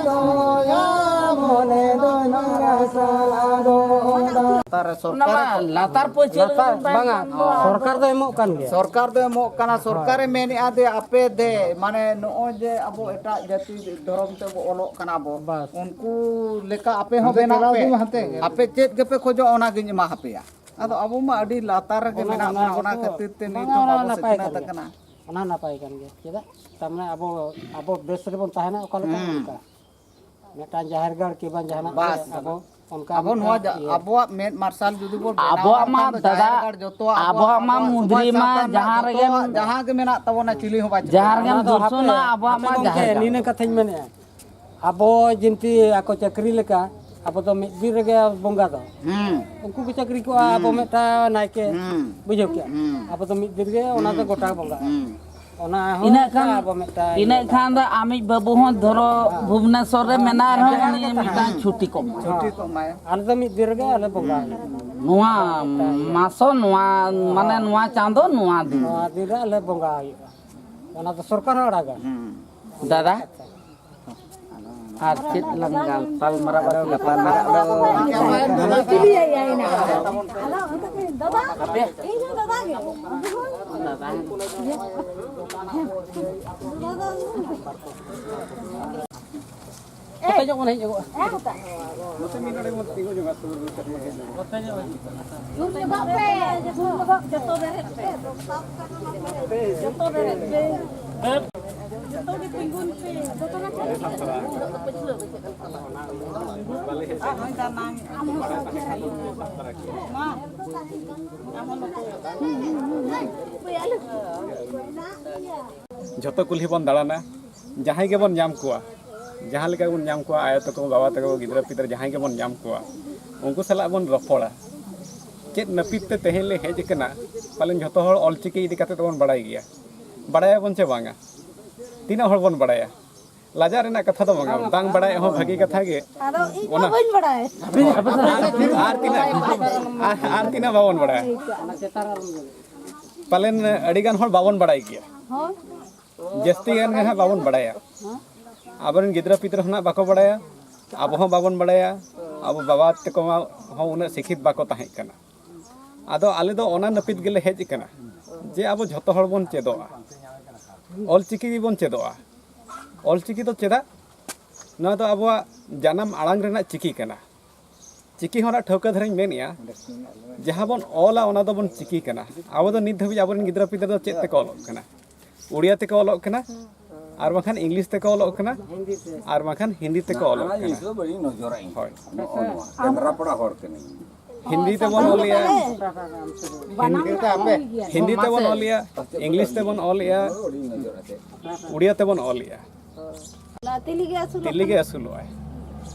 ᱞᱟᱛᱟᱨ ᱨᱮ ᱚᱱᱟ ᱢᱟ ᱥᱚᱨᱠᱟᱨ ᱞᱟᱛᱟᱨ ᱯᱟᱹᱪᱷᱤ ᱞᱟᱛᱟᱨ, ᱨᱮᱵᱚᱱ ᱛᱟᱦᱮᱱ ᱵᱟᱝᱟ, ᱠᱟᱱ ᱫᱚ᱾ ᱥᱚᱨᱠᱟᱨ ᱫᱚ ᱮᱢᱚᱜ ᱠᱟᱱ ᱜᱮᱭᱟ᱾ ᱥᱚᱨᱠᱟᱨ ᱫᱚ ᱮᱢᱚᱜ ᱠᱟᱱᱟ, ᱥᱚᱨᱠᱟᱨᱮ ᱢᱮᱱᱮᱫᱼᱟ ᱡᱮ ᱟᱯᱮ ᱫᱮ, ᱢᱟᱱᱮ ᱱᱚᱜᱼᱚᱭ ᱡᱮ ᱟᱵᱚ ᱮᱴᱟᱜ ᱡᱟᱹᱛᱤ ᱫᱷᱚᱨᱚᱢ ᱛᱮᱵᱚ ᱚᱞᱚᱜ ᱠᱟᱱᱟ ᱵᱚ, ᱵᱟᱥ᱾ ᱩᱱᱠᱩ ᱞᱮᱠᱟ ᱟᱯᱮ ᱦᱚᱸ ᱦᱟᱱᱛᱮ ᱵᱮᱱᱟᱜ ᱪᱟᱞᱟᱣ ᱯᱮ᱾ ᱫᱩᱧ ᱦᱟᱱᱛᱮ ᱜᱮ᱾ ᱟᱯᱮ ᱪᱮᱫ ᱜᱮᱯᱮ ᱠᱷᱚᱡᱚᱜᱼᱟ, ᱚᱱᱟᱜᱤᱧ ᱮᱢᱟ ᱦᱟᱯᱮᱭᱟ᱾ ᱟᱫᱚ ᱟᱵᱚ ᱢᱟ ᱟᱹᱰᱤ ᱞᱟᱛᱟᱨ ᱨᱮᱜᱮ ᱚᱱᱟ, ᱢᱮᱱᱟᱜ ᱚᱱᱟ ᱵᱚᱱᱟ, ᱚᱱᱟ ᱠᱚᱫᱚ ᱠᱷᱟᱹᱛᱤᱨ ᱛᱮ ᱵᱟᱝᱟ, ᱱᱤᱛᱚᱜ ᱚᱱᱟ ᱵᱟᱵᱚ ᱱᱟᱯᱟᱭ ᱥᱤᱠᱷᱱᱟᱹᱛ ᱠᱟᱱ ᱜᱮᱭᱟ᱾ ᱟᱠᱟᱱᱟ᱾ ᱚᱱᱟ ᱱᱟᱯᱟᱭ ᱠᱟᱱ ᱜᱮᱭᱟ᱾ ᱪᱮᱫᱟᱜ? ᱛᱟᱨᱢᱟᱱᱮ ᱟᱵᱚ, ᱟᱵᱚ ᱵᱮᱥ ᱨᱮᱵᱚᱱ ᱛᱟᱦᱮᱱᱟ, ᱚᱠᱟ ᱞᱮᱠᱟ ᱦᱩᱸ᱾ ᱚᱱᱠᱟ᱾ ᱢᱤᱫᱴᱟᱝ ᱡᱟᱦᱮᱨ ᱜᱟᱲ ᱠᱤ ᱵᱟᱝ ᱡᱟᱦᱟᱱᱟᱜ ᱵᱟᱥ᱾ ᱜᱮ ᱟᱵᱚ ᱚᱱᱠᱟ ᱟᱵᱚ ᱱᱚᱣᱟ ᱢᱤᱫᱴᱟᱝ ᱡᱟ-, ᱤᱭᱟᱹ᱾ ᱟᱵᱚᱣᱟᱜ ᱢᱮᱫ ᱢᱟᱨᱥᱟᱞ ᱡᱩᱫᱤ ᱵᱚᱱ ᱵᱮᱱᱟᱣᱟ, ᱟᱵᱚᱣᱟᱜ ᱢᱟ ᱮᱱᱠᱷᱟᱱ ᱫᱚ ᱫᱟᱫᱟ, ᱡᱟᱦᱮᱨ ᱜᱟᱲ ᱡᱚᱛᱚᱣᱟᱜ ᱟᱵᱚᱣᱟᱜ ᱟᱵᱚᱣᱟᱜ, ᱢᱟ ᱟᱵᱚᱣᱟᱜ ᱢᱩᱫᱽᱨᱤ ᱥᱚᱢᱟᱡᱽ ᱢᱟ ᱥᱟᱶᱛᱟ ᱨᱮᱱᱟᱜ ᱡᱟᱦᱟᱸ ᱡᱚᱛᱚᱣᱟᱜ ᱨᱮᱜᱮᱢ ᱡᱟᱦᱟᱸ ᱜᱮ ᱢᱮᱱᱟᱜ ᱛᱟᱵᱚᱱᱟ, ᱪᱤᱞᱤ ᱦᱚᱸ ᱵᱟᱭ ᱪᱤᱠᱟᱹ ᱡᱟᱦᱟᱸ ᱫᱟᱲᱮᱭᱟᱜᱼᱟ᱾ ᱨᱮᱜᱮᱢ ᱚᱱᱟ ᱫᱚ ᱫᱩᱨᱥᱚᱱᱟ, ᱦᱟᱯᱮ, ᱟᱵᱚᱣᱟᱜ ᱟᱪᱪᱷᱟ ᱢᱟ ᱜᱚᱢᱠᱮ, ᱡᱟᱦᱮᱨ ᱜᱟᱲ᱾ ᱱᱤᱱᱟᱹ ᱠᱟᱛᱷᱟᱧ ᱢᱮᱱᱮᱫᱼᱟ, ᱟᱵᱚ ᱡᱤᱱᱛᱤ ᱟᱠᱚ ᱪᱟᱹᱠᱨᱤ ᱞᱮᱠᱟ, ᱟᱵᱚ ᱫᱚ ᱢᱤᱫ ᱫᱤᱱ ᱨᱮᱜᱮ ᱵᱚᱸᱜᱟ ᱫᱚ᱾ ᱦᱩᱸ᱾ ᱩᱱᱠᱩ ᱠᱚ ᱪᱟᱹᱠᱨᱤ ᱠᱚᱜᱼᱟ, ᱟᱵᱚ ᱦᱩᱸ᱾ ᱢᱤᱫᱴᱟᱝ ᱱᱟᱭᱠᱮ, ᱦᱩᱸ᱾ ᱵᱩᱡᱷᱟᱹᱣ ᱠᱮᱜᱼᱟ? ᱦᱩᱸ᱾ ᱟᱵᱚ ᱫᱚ ᱢᱤᱫ ᱫᱤᱱ ᱨᱮᱜᱮ ᱚᱱᱟ ᱫᱚ ᱦᱩᱸ᱾ ᱜᱚᱴᱟ ᱵᱚᱸᱜᱟᱜᱼᱟ᱾ ᱦᱩᱸ᱾ ᱚᱱᱟ ᱦᱚᱸ ᱤᱱᱟᱹᱜ ᱢᱤᱫᱴᱟᱝ ᱠᱷᱟᱱ, ᱟᱵᱚ ᱢᱤᱫᱴᱟᱝ ᱤᱱᱟᱹᱜ ᱤᱭᱟᱹ ᱠᱷᱟᱱ ᱫᱚ ᱟᱢᱤᱡ ᱵᱟᱹᱵᱩ ᱦᱚᱸ ᱫᱷᱚᱨᱚ ᱦᱮᱸ᱾ ᱵᱷᱩᱵᱽᱱᱮᱥᱚᱨ ᱨᱮ ᱢᱮᱱᱟᱭ ᱨᱮᱦᱚᱸ ᱦᱮᱸ᱾ ᱩᱱᱤ ᱢᱤᱫᱴᱟᱝ ᱦᱮᱸ᱾ ᱪᱷᱩᱴᱤ ᱠᱚ ᱮᱢᱟ᱾ ᱪᱷᱩᱴᱤ ᱠᱚ ᱮᱢᱟᱭᱟ᱾ ᱟᱞᱮ ᱫᱚ ᱢᱤᱫ ᱫᱤᱱ ᱨᱮᱜᱮ ᱟᱞᱮ ᱵᱚᱸᱜᱟ ᱦᱩᱭᱩᱜᱼᱟ᱾ ᱱᱚᱣᱟ ᱢᱟᱥᱚ, ᱱᱚᱣᱟ, ᱢᱟᱱᱮ, ᱦᱮᱸ᱾ ᱱᱚᱣᱟ ᱪᱟᱸᱫᱚ, ᱱᱚᱣᱟ ᱫᱤᱱ᱾ ᱱᱚᱣᱟ ᱫᱤᱱ ᱨᱮ ᱟᱞᱮ ᱵᱚᱸᱜᱟ ᱦᱩᱭᱩᱜᱼᱟ᱾ ᱚᱱᱟ ᱫᱚ ᱥᱚᱨᱠᱟᱨ ᱦᱚᱸ ᱟᱲᱟᱜᱟ᱾ ᱦᱩᱸ᱾ ᱫᱟᱫᱟ, ᱟᱨ ᱪᱮᱫ ᱞᱟᱝ ᱜᱟᱯᱟᱞ ᱢᱟᱨᱟᱣ ᱟᱫᱚ ᱜᱟᱯᱟᱞ ᱢᱟᱨᱟᱣ ᱫᱚ ᱦᱟᱯᱮ᱾ ᱫᱟᱫᱟ᱾ ᱚᱠᱚᱭ ᱧᱚᱜ ᱵᱚᱱ ᱦᱮᱡ ᱧᱚᱜᱚᱜᱼᱟ? ᱱᱚᱛᱮ ᱢᱤᱫ ᱱᱚᱰᱮ ᱵᱚᱱ ᱛᱤᱸᱜᱩ ᱧᱚᱜᱼᱟ, ᱥᱩᱨ ᱨᱮ ᱥᱮᱴᱮᱨ ᱞᱮᱱᱠᱷᱟᱱ᱾ ᱡᱚᱛᱚ ᱵᱮᱨᱮᱫ ᱯᱮ᱾ ᱡᱚᱛᱚ ᱵᱮᱨᱮᱫ ᱯᱮ᱾ ᱡᱚᱛᱚ ᱜᱮ ᱛᱤᱸᱜᱩᱱ ᱯᱮ᱾ ᱡᱚᱛᱚ ᱜᱮ ᱛᱤᱸᱜᱩᱱ ᱯᱮ᱾ ᱟᱢ ᱦᱚᱸ ᱥᱚᱡᱷᱮ ᱨᱮ ᱦᱤᱡᱩᱜ ᱢᱮ᱾ ᱢᱟ᱾ ᱟᱢ ᱦᱚᱸ ᱱᱚᱛᱮ᱾ ᱡᱷᱚᱛᱚ ᱠᱩᱞᱦᱤ ᱵᱚᱱ ᱫᱟᱬᱟᱱᱟ, ᱡᱟᱦᱟᱸᱭ ᱜᱮᱵᱚᱱ ᱧᱟᱢ ᱠᱚᱣᱟ, ᱡᱟᱦᱟᱸ ᱞᱮᱠᱟ ᱵᱚᱱ ᱧᱟᱢ ᱠᱚᱣᱟ, ᱟᱭᱳ ᱛᱟᱠᱚ, ᱵᱟᱵᱟ ᱛᱟᱠᱚ, ᱜᱤᱫᱽᱨᱟᱹ ᱯᱤᱫᱽᱨᱟᱹ ᱡᱟᱦᱟᱸᱭ ᱜᱮᱵᱚᱱ ᱧᱟᱢ ᱠᱚᱣᱟ, ᱩᱱᱠᱩ ᱥᱟᱞᱟᱜ ᱵᱚᱱ ᱨᱚᱯᱚᱲᱟ᱾ ᱪᱮᱫ ᱱᱟᱹᱯᱤᱛ ᱛᱮ ᱛᱮᱦᱮᱧ ᱞᱮ ᱦᱮᱡ ᱟᱠᱟᱱᱟ, ᱯᱟᱞᱮᱱ ᱡᱷᱚᱛᱚ ᱦᱚᱲ ᱚᱞᱪᱤᱠᱤ ᱤᱫᱤ ᱠᱟᱛᱮ ᱫᱚᱵᱚᱱ ᱵᱟᱲᱟᱭ ᱜᱮᱭᱟ᱾ ᱵᱟᱲᱟᱭᱟᱵᱚᱱ ᱪᱮ ᱵᱟᱝᱟ? ᱛᱤᱱᱟᱹᱜ ᱦᱚᱲ ᱵᱚᱱ ᱵᱟᱲᱟᱭᱟ? ᱞᱟᱡᱟᱜ ᱨᱮᱱᱟᱜ ᱠᱟᱛᱷᱟ ᱫᱚ ᱵᱟᱝᱟ, ᱵᱟᱝ ᱵᱟᱲᱟᱭ ᱦᱚᱸ ᱵᱷᱟᱹᱜᱤ ᱠᱟᱛᱷᱟ ᱜᱮ᱾ ᱟᱫᱚ ᱤᱧ ᱢᱟ ᱚᱱᱟ- ᱵᱟᱹᱧ ᱵᱟᱲᱟᱭ᱾ ᱟᱨ, ᱟᱨ ᱛᱤᱱᱟᱹᱜ ᱟᱨ, ᱟᱨ ᱛᱤᱱᱟᱹᱜ ᱵᱟᱵᱚᱱ ᱵᱟᱲᱟᱭᱟ? ᱯᱟᱞᱮᱱ ᱟᱹᱰᱤ ᱜᱟᱱ ᱦᱚᱲ ᱵᱟᱵᱚᱱ ᱵᱟᱲᱟᱭ ᱜᱮᱭᱟ᱾ ᱦᱳᱭ᱾ ᱡᱟᱹᱥᱛᱤ ᱜᱟᱱ ᱜᱮ ᱦᱟᱸᱜ ᱵᱟᱵᱚᱱ ᱵᱟᱲᱟᱭᱟ᱾ ᱟᱵᱚᱨᱮᱱ ᱜᱤᱫᱽᱨᱟᱹ ᱯᱤᱫᱽᱨᱟᱹ ᱦᱚᱸ ᱱᱟᱜ ᱵᱟᱠᱚ ᱵᱟᱲᱟᱭᱟ, ᱟᱵᱚ ᱦᱚᱸ ᱵᱟᱵᱚᱱ ᱵᱟᱲᱟᱭᱟ, ᱟᱵᱚ ᱵᱟᱵᱟ ᱛᱟᱠᱚ ᱢᱟ ᱦᱚᱸ ᱩᱱᱟᱹᱜ ᱥᱤᱠᱷᱤᱛ ᱵᱟᱠᱚ ᱛᱟᱦᱮᱸ ᱠᱟᱱᱟ᱾ ᱟᱫᱚ ᱟᱞᱮ ᱫᱚ ᱚᱱᱟ ᱱᱟᱹᱯᱤᱛ ᱜᱮᱞᱮ ᱦᱮᱡ ᱟᱠᱟᱱᱟ ᱡᱮ ᱟᱵᱚ ᱡᱷᱚᱛᱚ ᱦᱚᱲ ᱵᱚᱱ ᱪᱮᱫᱚᱜᱼᱟ, ᱚᱞᱪᱤᱠᱤ ᱜᱮᱵᱚᱱ ᱪᱮᱫᱚᱜᱼᱟ᱾ ᱚᱞᱪᱤᱠᱤ ᱫᱚ ᱪᱮᱫᱟᱜ? ᱱᱚᱣᱟ ᱫᱚ ᱟᱵᱚᱣᱟᱜ ᱡᱟᱱᱟᱢ ᱟᱲᱟᱝ ᱨᱮᱱᱟᱜ ᱪᱤᱠᱤ ᱠᱟᱱᱟ᱾ ᱪᱤᱠᱤ ᱦᱚᱸ ᱱᱟᱜ ᱴᱷᱟᱹᱣᱠᱟᱹ ᱫᱷᱟᱨᱟᱧ ᱢᱮᱱᱮᱫᱼᱟ, ᱡᱟᱦᱟᱸ ᱵᱚᱱ ᱚᱞᱟ ᱚᱱᱟ ᱫᱚᱵᱚᱱ ᱪᱤᱠᱤ ᱠᱟᱱᱟ᱾ ᱟᱵᱚ ᱫᱚ ᱱᱤᱛ ᱫᱷᱟᱹᱵᱤᱡ ᱟᱵᱚᱨᱮᱱ ᱜᱤᱫᱽᱨᱟᱹ ᱯᱤᱫᱽᱨᱟᱹ ᱫᱚ ᱪᱮᱫ ᱛᱮᱠᱚ ᱚᱞᱚᱜ ᱠᱟᱱᱟ? ᱩᱲᱤᱭᱟ ᱛᱮᱠᱚ ᱚᱞᱚᱜ ᱠᱟᱱᱟ, ᱟᱨ ᱵᱟᱝᱠᱷᱟᱱ ᱤᱝᱞᱤᱥ ᱛᱮᱠᱚ ᱚᱞᱚᱜ ᱠᱟᱱᱟ, ᱟᱨ ᱵᱟᱝᱠᱷᱟᱱ ᱦᱤᱱᱫᱤ ᱛᱮᱠᱚ ᱚᱞᱚᱜ ᱚᱱᱟ ᱠᱟᱱᱟ᱾ ᱡᱤᱱᱤᱥ ᱫᱚ ᱵᱟᱹᱧ ᱱᱚᱡᱚᱨᱟ ᱤᱧ᱾ ᱦᱳᱭ᱾ ᱱᱚᱜᱼᱚ ᱱᱚᱣᱟ ᱠᱮᱱᱫᱨᱟᱯᱟᱲᱟ ᱦᱚᱲ ᱠᱟᱹᱱᱟᱹᱧ᱾ ᱦᱤᱱᱫᱤ ᱛᱮᱵᱚᱱ ᱚᱞᱮᱜᱼᱟ, ᱵᱟᱱᱟᱢ ᱦᱤᱱᱫᱤ, ᱫᱚ ᱦᱩᱭ ᱜᱮᱭᱟ᱾ ᱦᱤᱱᱫᱤ ᱛᱮᱵᱚᱱ ᱚᱞᱮᱜᱼᱟ, ᱤᱝᱞᱤᱥ ᱛᱮᱵᱚᱱ ᱚᱞᱮᱜᱼᱟ, ᱟᱹᱰᱤ ᱱᱚᱡᱚᱨ ᱟᱛᱮ᱾ ᱩᱲᱤᱭᱟ ᱛᱮᱵᱚᱱ ᱚᱞᱮᱜᱼᱟ᱾ ᱛᱤᱞᱤ ᱜᱮ ᱟᱹᱥᱩᱞᱚᱜ ᱛᱤᱞᱤ ᱜᱮ ᱟᱹᱥᱩᱞᱚᱜᱼᱟᱭ᱾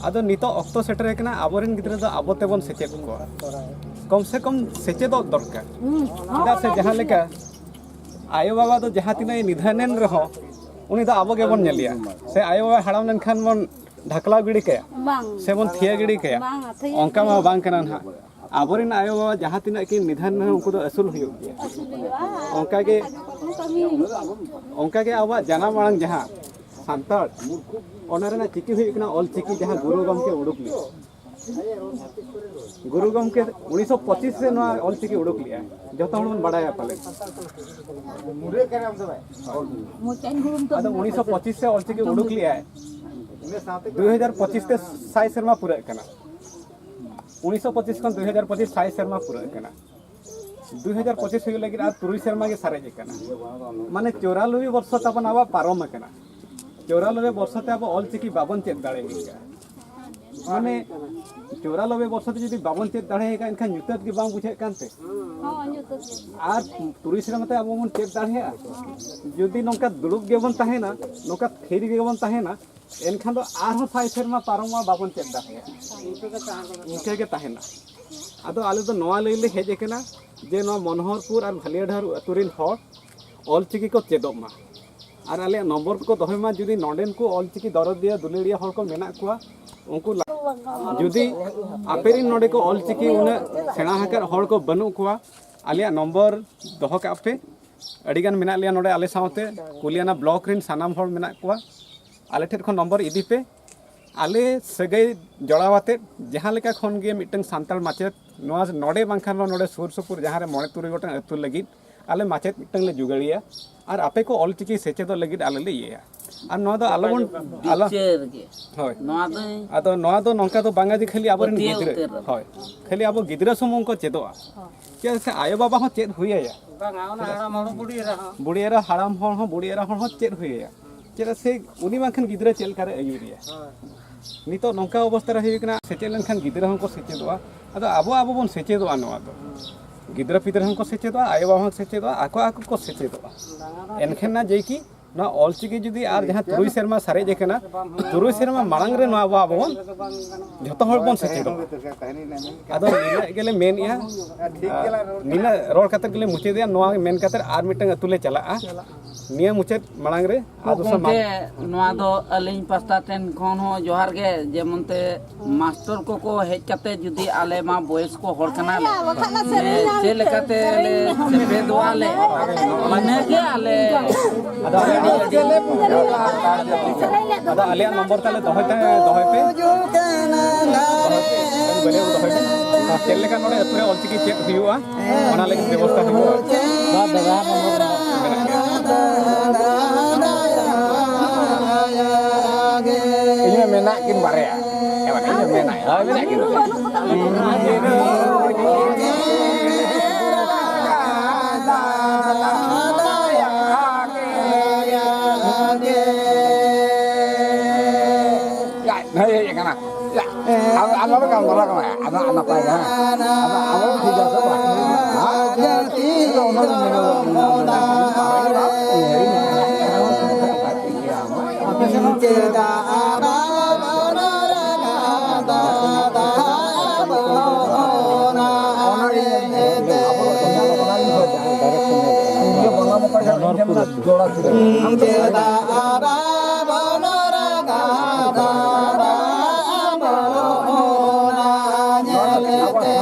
ᱟᱫᱚ ᱱᱤᱛᱚᱜ ᱚᱠᱛᱚ ᱥᱮᱴᱮᱨ ᱟᱠᱟᱱᱟ, ᱟᱵᱚᱨᱮᱱ ᱜᱤᱫᱽᱨᱟᱹ ᱫᱚ ᱟᱵᱚ ᱛᱮᱵᱚᱱ ᱥᱮᱪᱮᱫ ᱠᱚᱣᱟ᱾ ᱠᱚᱢ ᱥᱮ ᱠᱚᱢ ᱥᱮᱪᱮᱫᱚᱜ ᱫᱚᱨᱠᱟᱨ᱾ ᱪᱮᱫᱟᱜ ᱥᱮ ᱡᱟᱦᱟᱸ ᱞᱮᱠᱟ ᱟᱭᱳᱼᱵᱟᱵᱟ ᱫᱚ ᱡᱟᱦᱟᱸ ᱛᱤᱱᱟᱹᱜ ᱮ ᱱᱤᱫᱷᱟᱹᱱ ᱮᱱ ᱨᱮᱦᱚᱸ, ᱩᱱᱤ ᱫᱚ ᱟᱵᱚ ᱜᱮᱵᱚᱱ ᱧᱮᱞᱮᱭᱟ᱾ ᱥᱮ ᱟᱭᱳᱼᱵᱟᱵᱟ ᱦᱟᱲᱟᱢ ᱞᱮᱱᱠᱷᱟᱱ ᱵᱚᱱ ᱰᱷᱟᱠᱞᱟᱣ ᱜᱤᱰᱤ ᱠᱟᱭᱟ, ᱵᱟᱝ᱾ ᱥᱮᱵᱚᱱ ᱛᱷᱤᱭᱟᱹ ᱜᱤᱰᱤ ᱠᱟᱭᱟ, ᱵᱟᱝ, ᱟᱹᱛᱷᱟᱹᱭ ᱚᱱᱠᱟ ᱢᱟ ᱵᱟᱝ ᱠᱟᱱᱟ ᱱᱟᱦᱟᱜ᱾ ᱟᱵᱚᱨᱮᱱ ᱟᱭᱳᱼᱵᱟᱵᱟ ᱡᱟᱦᱟᱸ ᱛᱤᱱᱟᱹᱜ ᱠᱤᱱ ᱱᱤᱫᱷᱟᱹᱱ ᱨᱮᱦᱚᱸ ᱩᱱᱠᱩ ᱫᱚ ᱟᱹᱥᱩᱞ ᱦᱩᱭᱩᱜ ᱜᱮᱭᱟ᱾ ᱟᱹᱥᱩᱞ ᱦᱩᱭᱩᱜᱼᱟ᱾ ᱚᱱᱠᱟ ᱜᱮ ᱠᱟᱹᱢᱤ ᱚᱱᱠᱟ ᱜᱮ ᱟᱵᱚᱣᱟᱜ ᱡᱟᱱᱟᱢ ᱟᱲᱟᱝ ᱡᱟᱦᱟᱸ ᱥᱟᱱᱛᱟᱲ, ᱚᱱᱟ ᱨᱮᱱᱟᱜ ᱪᱤᱠᱤ ᱦᱩᱭᱩᱜ ᱠᱟᱱᱟ ᱚᱞ ᱪᱤᱠᱤ, ᱡᱟᱦᱟᱸ ᱜᱩᱨᱩ ᱜᱚᱢᱠᱮ ᱩᱰᱩᱠ ᱞᱮᱫᱟ᱾ ᱜᱩᱨᱩ ᱜᱚᱢᱠᱮ ᱩᱱᱤᱥᱥᱚ ᱯᱚᱸᱪᱤᱥ ᱨᱮ ᱱᱚᱣᱟ ᱚᱞ ᱪᱤᱠᱤ ᱩᱰᱩᱠ ᱞᱮᱫᱟᱭ, ᱡᱚᱛᱚ ᱦᱚᱲ ᱵᱚᱱ ᱵᱟᱲᱟᱭᱟ ᱯᱟᱞᱮ᱾ ᱟᱫᱚ ᱩᱱᱤᱥᱥᱚ ᱯᱚᱸᱪᱤᱥ ᱨᱮ ᱚᱞ ᱪᱤᱠᱤ ᱩᱰᱩᱠ ᱞᱮᱫᱟᱭ, ᱫᱩ ᱦᱟᱡᱟᱨ ᱯᱚᱸᱪᱤᱥ ᱛᱮ ᱥᱟᱭ ᱥᱮᱨᱢᱟ ᱯᱩᱨᱟᱹᱜ ᱠᱟᱱᱟ᱾ ᱩᱱᱤᱥᱥᱚ ᱯᱚᱸᱪᱤᱥ ᱠᱷᱚᱱ ᱫᱩ ᱦᱟᱡᱟᱨ ᱯᱚᱸᱪᱤᱥ ᱥᱟᱭ ᱥᱮᱨᱢᱟ ᱯᱩᱨᱟᱹᱜ ᱠᱟᱱᱟ᱾ ᱫᱩ ᱦᱟᱡᱟᱨ ᱯᱚᱸᱪᱤᱥ ᱦᱩᱭᱩᱜ ᱞᱟᱹᱜᱤᱫ ᱟᱨ ᱛᱩᱨᱩᱭ ᱥᱮᱨᱢᱟ ᱜᱮ ᱥᱟᱨᱮᱡ ᱟᱠᱟᱱᱟ᱾ ᱢᱟᱱᱮ ᱪᱚᱨᱟᱞᱚᱵᱵᱳᱭ ᱵᱚᱨᱥᱚ ᱛᱟᱵᱚᱱ ᱟᱵᱚᱣᱟᱜ ᱯᱟᱨᱚᱢ ᱟᱠᱟᱱᱟ᱾ ᱪᱚᱨᱟᱞᱚᱵᱵᱳᱭ ᱵᱚᱨᱥᱚ ᱛᱮ ᱟᱵᱚ ᱚᱞ ᱪᱤᱠᱤ ᱵᱟᱵᱚᱱ ᱪᱮᱫ ᱫᱟᱲᱮ ᱟᱠᱟᱫᱼᱟ᱾ ᱢᱟᱱᱮ ᱪᱚᱨᱟᱞᱚᱵᱵᱳᱭ ᱵᱚᱨᱥᱚ ᱛᱮ ᱡᱩᱫᱤ ᱵᱟᱵᱚᱱ ᱪᱮᱫ ᱫᱟᱲᱮ ᱟᱠᱟᱫᱼᱟ, ᱮᱱᱠᱷᱟᱱ ᱧᱩᱛᱟᱹᱛ ᱜᱮ ᱵᱟᱝ ᱵᱩᱡᱷᱟᱹᱜ ᱠᱟᱱᱛᱮ᱾ ᱦᱚᱸ, ᱧᱩᱛᱟᱹᱛ ᱜᱮ᱾ ᱟᱨ ᱛᱩᱨᱩᱭ ᱥᱮᱨᱢᱟ ᱛᱮ ᱟᱵᱚ ᱵᱚᱱ ᱪᱮᱫ ᱫᱟᱲᱮᱭᱟᱜᱼᱟ? ᱡᱩᱫᱤ ᱱᱚᱝᱠᱟ ᱫᱩᱲᱩᱵ ᱜᱮᱵᱚᱱ ᱛᱟᱦᱮᱱᱟ, ᱱᱚᱝᱠᱟ ᱛᱷᱤᱨ ᱜᱮᱵᱚᱱ ᱛᱟᱦᱮᱱᱟ, ᱮᱱᱠᱷᱟᱱ ᱫᱚ ᱟᱨᱦᱚᱸ ᱥᱟᱭ ᱥᱮᱨᱢᱟ ᱯᱟᱨᱚᱢᱚᱜᱼᱟ, ᱵᱟᱵᱚᱱ ᱪᱮᱫ ᱫᱟᱲᱮᱭᱟᱜᱼᱟ᱾ ᱤᱱᱠᱟᱹ ᱜᱮ ᱛᱟᱦᱮᱱᱟ᱾ ᱟᱫᱚ ᱟᱞᱮ ᱫᱚ ᱱᱚᱣᱟ ᱞᱟᱹᱭ ᱞᱮ ᱦᱮᱡ ᱟᱠᱟᱱᱟ ᱡᱮ ᱱᱚᱣᱟ ᱢᱚᱱᱳᱦᱚᱨᱯᱩᱨ ᱟᱨ ᱵᱷᱟᱞᱤᱭᱟᱰᱷᱟᱨ ᱟᱹᱛᱩ ᱨᱮᱱ ᱦᱚᱲ ᱚᱞᱪᱤᱠᱤ ᱠᱚ ᱪᱮᱫᱚᱜ ᱢᱟ ᱟᱨ ᱟᱞᱮᱭᱟᱜ ᱱᱚᱢᱵᱚᱨ ᱠᱚ ᱫᱚᱦᱚᱭ ᱢᱟ᱾ ᱡᱩᱫᱤ ᱱᱚᱰᱮᱱ ᱠᱚ ᱚᱞᱪᱤᱠᱤ ᱫᱚᱨᱚᱫᱤᱭᱟᱹ ᱫᱩᱞᱟᱹᱲᱤᱭᱟᱹ ᱦᱚᱲ ᱠᱚ ᱢᱮᱱᱟᱜ ᱠᱚᱣᱟ, ᱩᱱᱠᱩ ᱞᱟ-, ᱡᱩᱫᱤ ᱟᱯᱮ ᱨᱮᱱ ᱱᱚᱰᱮ ᱠᱚ ᱚᱞᱪᱤᱠᱤ ᱩᱱᱟᱹᱜ ᱥᱮᱬᱟ ᱟᱠᱟᱫ ᱦᱚᱲ ᱠᱚ ᱵᱟᱹᱱᱩᱜ ᱠᱚᱣᱟ, ᱟᱞᱮᱭᱟᱜ ᱱᱚᱢᱵᱚᱨ ᱫᱚᱦᱚ ᱠᱟᱜ ᱯᱮ᱾ ᱟᱹᱰᱤᱜᱟᱱ ᱢᱮᱱᱟᱜ ᱞᱮᱭᱟ ᱱᱚᱰᱮ ᱟᱞᱮ ᱥᱟᱶᱛᱮ, ᱠᱩᱞᱤᱭᱟᱱᱟ ᱵᱞᱚᱠ ᱨᱮᱱ ᱥᱟᱱᱟᱢ ᱦᱚᱲ ᱢᱮᱱᱟᱜ ᱠᱚᱣᱟ᱾ ᱟᱞᱮ ᱴᱷᱮᱱ ᱠᱷᱚᱱ ᱱᱚᱢᱵᱚᱨ ᱤᱫᱤ ᱯᱮ᱾ ᱟᱞᱮ ᱥᱟᱹᱜᱟᱹᱭ ᱡᱚᱲᱟᱣ ᱟᱛᱮᱫ ᱡᱟᱦᱟᱸ ᱞᱮᱠᱟ ᱠᱷᱚᱱ ᱜᱮ ᱢᱤᱫᱴᱟᱝ ᱥᱟᱱᱛᱟᱲ ᱢᱟᱪᱮᱫ ᱱᱚᱣᱟ ᱱᱚᱰᱮ ᱵᱟᱝᱠᱷᱟᱱ ᱱᱚᱰᱮ ᱥᱩᱨ ᱥᱩᱯᱩᱨ ᱡᱟᱦᱟᱸ ᱨᱮ ᱢᱚᱬᱮ ᱛᱩᱨᱩᱭ ᱜᱚᱴᱟᱝ ᱟᱹᱛᱩ ᱞᱟᱹᱜᱤᱫ ᱟᱞᱮ ᱢᱟᱪᱮᱫ ᱢᱤᱫᱴᱟᱝ ᱞᱮ ᱡᱩᱜᱟᱹᱲᱤᱭᱟ ᱟᱨ ᱟᱯᱮ ᱠᱚ ᱚᱞᱪᱤᱠᱤ ᱥᱮᱪᱮᱫᱚᱜ ᱞᱟᱹᱜᱤᱫ ᱟᱞᱮ ᱞᱮ ᱤᱭᱟᱹᱭᱟ᱾ ᱟᱨ ᱱᱚᱣᱟ ᱫᱚ ᱟᱞᱚ ᱵᱚᱱ, ᱟᱞᱚ, ᱵᱤᱪᱟᱹᱨ ᱜᱮ᱾ ᱦᱳᱭ᱾ ᱱᱚᱣᱟ ᱫᱚ ᱟᱫᱚ ᱱᱚᱣᱟ ᱫᱚ ᱱᱚᱝᱠᱟ ᱫᱚ ᱵᱟᱝᱟ ᱡᱮ ᱠᱷᱟᱹᱞᱤ ᱟᱵᱚᱨᱮᱱ ᱯᱟᱹᱛᱭᱟᱹᱣ ᱜᱤᱫᱽᱨᱟᱹ, ᱩᱛᱟᱹᱨ᱾ ᱦᱳᱭ, ᱠᱷᱟᱹᱞᱤ ᱟᱵᱚ ᱜᱤᱫᱽᱨᱟᱹ ᱥᱩᱢᱩᱝ ᱠᱚ ᱪᱮᱫᱚᱜᱼᱟ᱾ ᱪᱮᱫᱟᱜ ᱥᱮ ᱟᱭᱳᱼᱵᱟᱵᱟ ᱦᱚᱸ ᱪᱮᱫ ᱦᱩᱭ ᱟᱭᱟ᱾ ᱵᱟᱝᱟ, ᱚᱱᱟ ᱦᱟᱲᱟᱢ ᱦᱚᱲ ᱦᱚᱸ, ᱵᱩᱰᱷᱤ ᱮᱨᱟ ᱦᱚᱸ᱾ ᱵᱩᱰᱷᱤ ᱮᱨᱟ, ᱦᱟᱲᱟᱢ ᱦᱚᱲ ᱦᱚᱸ, ᱵᱩᱰᱷᱤ ᱮᱨᱟ ᱦᱚᱲ ᱦᱚᱸ ᱪᱮᱫ ᱦᱩᱭ ᱟᱭᱟ᱾ ᱪᱮᱫᱟᱜ ᱥᱮ ᱩᱱᱤ ᱵᱟᱝᱠᱷᱟᱱ ᱜᱤᱫᱽᱨᱟᱹ ᱪᱮᱫ ᱞᱮᱠᱟᱨᱮ ᱟᱹᱭᱩᱨᱮᱭᱟ? ᱦᱳᱭ᱾ ᱱᱤᱛᱚᱜ ᱱᱚᱝᱠᱟ ᱚᱵᱚᱥᱛᱟ ᱨᱮ ᱦᱩᱭ ᱠᱟᱱᱟ, ᱥᱮᱪᱮᱫ ᱞᱮᱱᱠᱷᱟᱱ ᱜᱤᱫᱽᱨᱟᱹ ᱦᱚᱸᱠᱚ ᱥᱮᱪᱮᱫᱚᱜᱼᱟ᱾ ᱟᱫᱚ ᱟᱵᱚ, ᱟᱵᱚ ᱵᱚᱱ ᱥᱮᱪᱮᱫᱚᱜᱼᱟ ᱱᱚᱣᱟ ᱫᱚ᱾ ᱜᱤᱫᱽᱨᱟᱹ ᱯᱤᱫᱽᱨᱟᱹ ᱦᱚᱸᱠᱚ ᱥᱮᱪᱮᱫᱚᱜᱼᱟ, ᱟᱭᱳᱼᱵᱟᱵᱟ ᱦᱚᱸ ᱥᱮᱪᱮᱫᱚᱜᱼᱟ, ᱟᱠᱚ, ᱟᱠᱚ ᱠᱚ ᱥᱮᱪᱮᱫᱚᱜᱼᱟ᱾ ᱮᱱᱠᱷᱟᱱ ᱱᱟ ᱡᱮ ᱠᱤ ᱱᱚᱣᱟ ᱚᱞᱪᱤᱠᱤ ᱡᱩᱫᱤ ᱟᱨ ᱡᱟᱦᱟᱸ ᱛᱩᱨᱩᱭ ᱥᱮᱨᱢᱟ ᱥᱟᱨᱮᱡ ᱟᱠᱟᱱᱟ, ᱛᱩᱨᱩᱭ ᱥᱮᱨᱢᱟ ᱢᱟᱲᱟᱝ ᱨᱮ ᱱᱚᱣᱟ ᱟᱵᱚ, ᱟᱵᱚ ᱵᱚᱱ ᱡᱷᱚᱛᱚ ᱦᱚᱲ ᱵᱚᱱ ᱥᱮᱪᱮᱫᱚᱜᱼᱟ᱾ ᱟᱫᱚ ᱱᱤᱱᱟᱹᱜ ᱜᱮᱞᱮ ᱢᱮᱱᱮᱫᱼᱟ, ᱱᱤᱱᱟᱹᱜ ᱨᱚᱲ ᱠᱟᱛᱮ ᱜᱮᱞᱮ ᱢᱩᱪᱟᱹᱫᱮᱜᱼᱟ᱾ ᱱᱚᱣᱟ ᱢᱮᱱ ᱠᱟᱛᱮ ᱟᱨ ᱢᱤᱫᱴᱟᱝ ᱟᱹᱛᱩ ᱞᱮ ᱪᱟᱞᱟᱜᱼᱟ᱾ ᱱᱤᱭᱟᱹ ᱢᱩᱪᱟᱹᱫ ᱢᱟᱲᱟᱝ ᱨᱮ ᱟᱨ ᱫᱚᱥᱟᱨ ᱜᱚᱢᱠᱮ, ᱢᱟᱲᱟᱝ ᱱᱚᱣᱟ ᱫᱚ ᱟᱹᱞᱤᱧ ᱯᱟᱥᱴᱟ ᱴᱷᱮᱱ ᱠᱷᱚᱱ ᱦᱚᱸ ᱡᱚᱦᱟᱨ ᱜᱮ, ᱡᱮᱢᱚᱱ ᱛᱮ ᱢᱟᱥᱴᱚᱨ ᱠᱚᱠᱚ ᱦᱮᱡ ᱠᱟᱛᱮ ᱡᱩᱫᱤ ᱟᱞᱮ ᱢᱟ ᱵᱚᱭᱮᱥ ᱠᱚ ᱦᱚᱲ ᱠᱟᱱᱟᱞᱮ, ᱵᱟᱠᱷᱟᱱ ᱢᱟ ᱥᱮᱨᱮᱧ ᱪᱮᱫ ᱞᱮᱠᱟᱛᱮ ᱞᱮ ᱥᱮᱨᱮᱧ ᱪᱮᱯᱮᱫᱚᱜᱼᱟ ᱞᱮ, ᱤᱱᱟᱹᱜᱮ ᱟᱞᱮ ᱟᱫᱚ ᱟᱞᱮ ᱟᱹᱰᱤ, ᱟᱹᱰᱤ ᱟᱫᱚ ᱟᱞᱮᱭᱟᱜ ᱱᱚᱢᱵᱚᱨ ᱛᱟᱞᱮ ᱫᱚᱦᱚᱭ ᱛᱟᱦᱮᱸ, ᱫᱚᱦᱚᱭ ᱯᱮ᱾ ᱫᱚᱦᱚᱭ ᱯᱮ᱾ ᱫᱚᱦᱚᱭ ᱯᱮ᱾ ᱟᱨ ᱪᱮᱫ ᱞᱮᱠᱟ ᱱᱚᱰᱮ ᱟᱹᱛᱩ ᱨᱮ ᱚᱞᱪᱤᱠᱤ ᱪᱮᱫ ᱦᱩᱭᱩᱜᱼᱟ, ᱚᱱᱟ ᱞᱟᱹᱜᱤᱫ ᱵᱮᱵᱚᱥᱛᱷᱟ ᱦᱩᱭᱩᱜᱼᱟ᱾ ᱵᱟ ᱫᱟᱫᱟ, ᱱᱚᱢᱵᱚᱨ ᱢᱮᱱᱟᱜ ᱜᱮᱭᱟ᱾ ᱤᱧ ᱢᱟ ᱢᱮᱱᱟᱜ ᱠᱤᱱ ᱵᱟᱨᱭᱟ᱾ ᱦᱮᱸ ᱵᱟᱝ, ᱤᱧ ᱢᱟ ᱢᱮᱱᱟᱜ, ᱦᱳᱭ, ᱢᱮᱱᱟᱜ ᱠᱤᱱ ᱵᱟᱨᱭᱟ᱾ ᱦᱮᱡ ᱟᱠᱟᱱᱟ᱾ ᱟᱫᱚ, ᱟᱫᱚ ᱱᱚᱰᱮ ᱜᱟᱞᱢᱟᱨᱟᱣ ᱠᱟᱱᱟ᱾ ᱟᱫᱚ ᱱᱟᱯᱟᱭ ᱜᱮ, ᱦᱮᱸ᱾ ᱟᱫᱚ ᱟᱵᱚ ᱴᱷᱤᱠ ᱜᱮᱭᱟ ᱥᱮ ᱵᱟᱝ? ᱦᱮᱸ? ᱟᱫᱚ ᱚᱱᱟ ᱫᱚ ᱢᱮᱱ ᱫᱚ ᱟᱯᱮ ᱥᱮᱱ ᱪᱮᱫᱟᱜ ᱵᱟᱵᱚᱱ ᱨᱟᱜᱟ ᱫᱟᱫᱟ ᱟᱵᱚ ᱚᱱᱟ ᱤᱭᱟᱹᱛᱮ? ᱪᱮᱫᱟᱜ ᱵᱟᱵᱚᱱ ᱨᱟᱜᱟ ᱫᱟᱫᱟ ᱟᱵᱚ ᱚᱱᱟ ᱧᱮᱞᱛᱮ?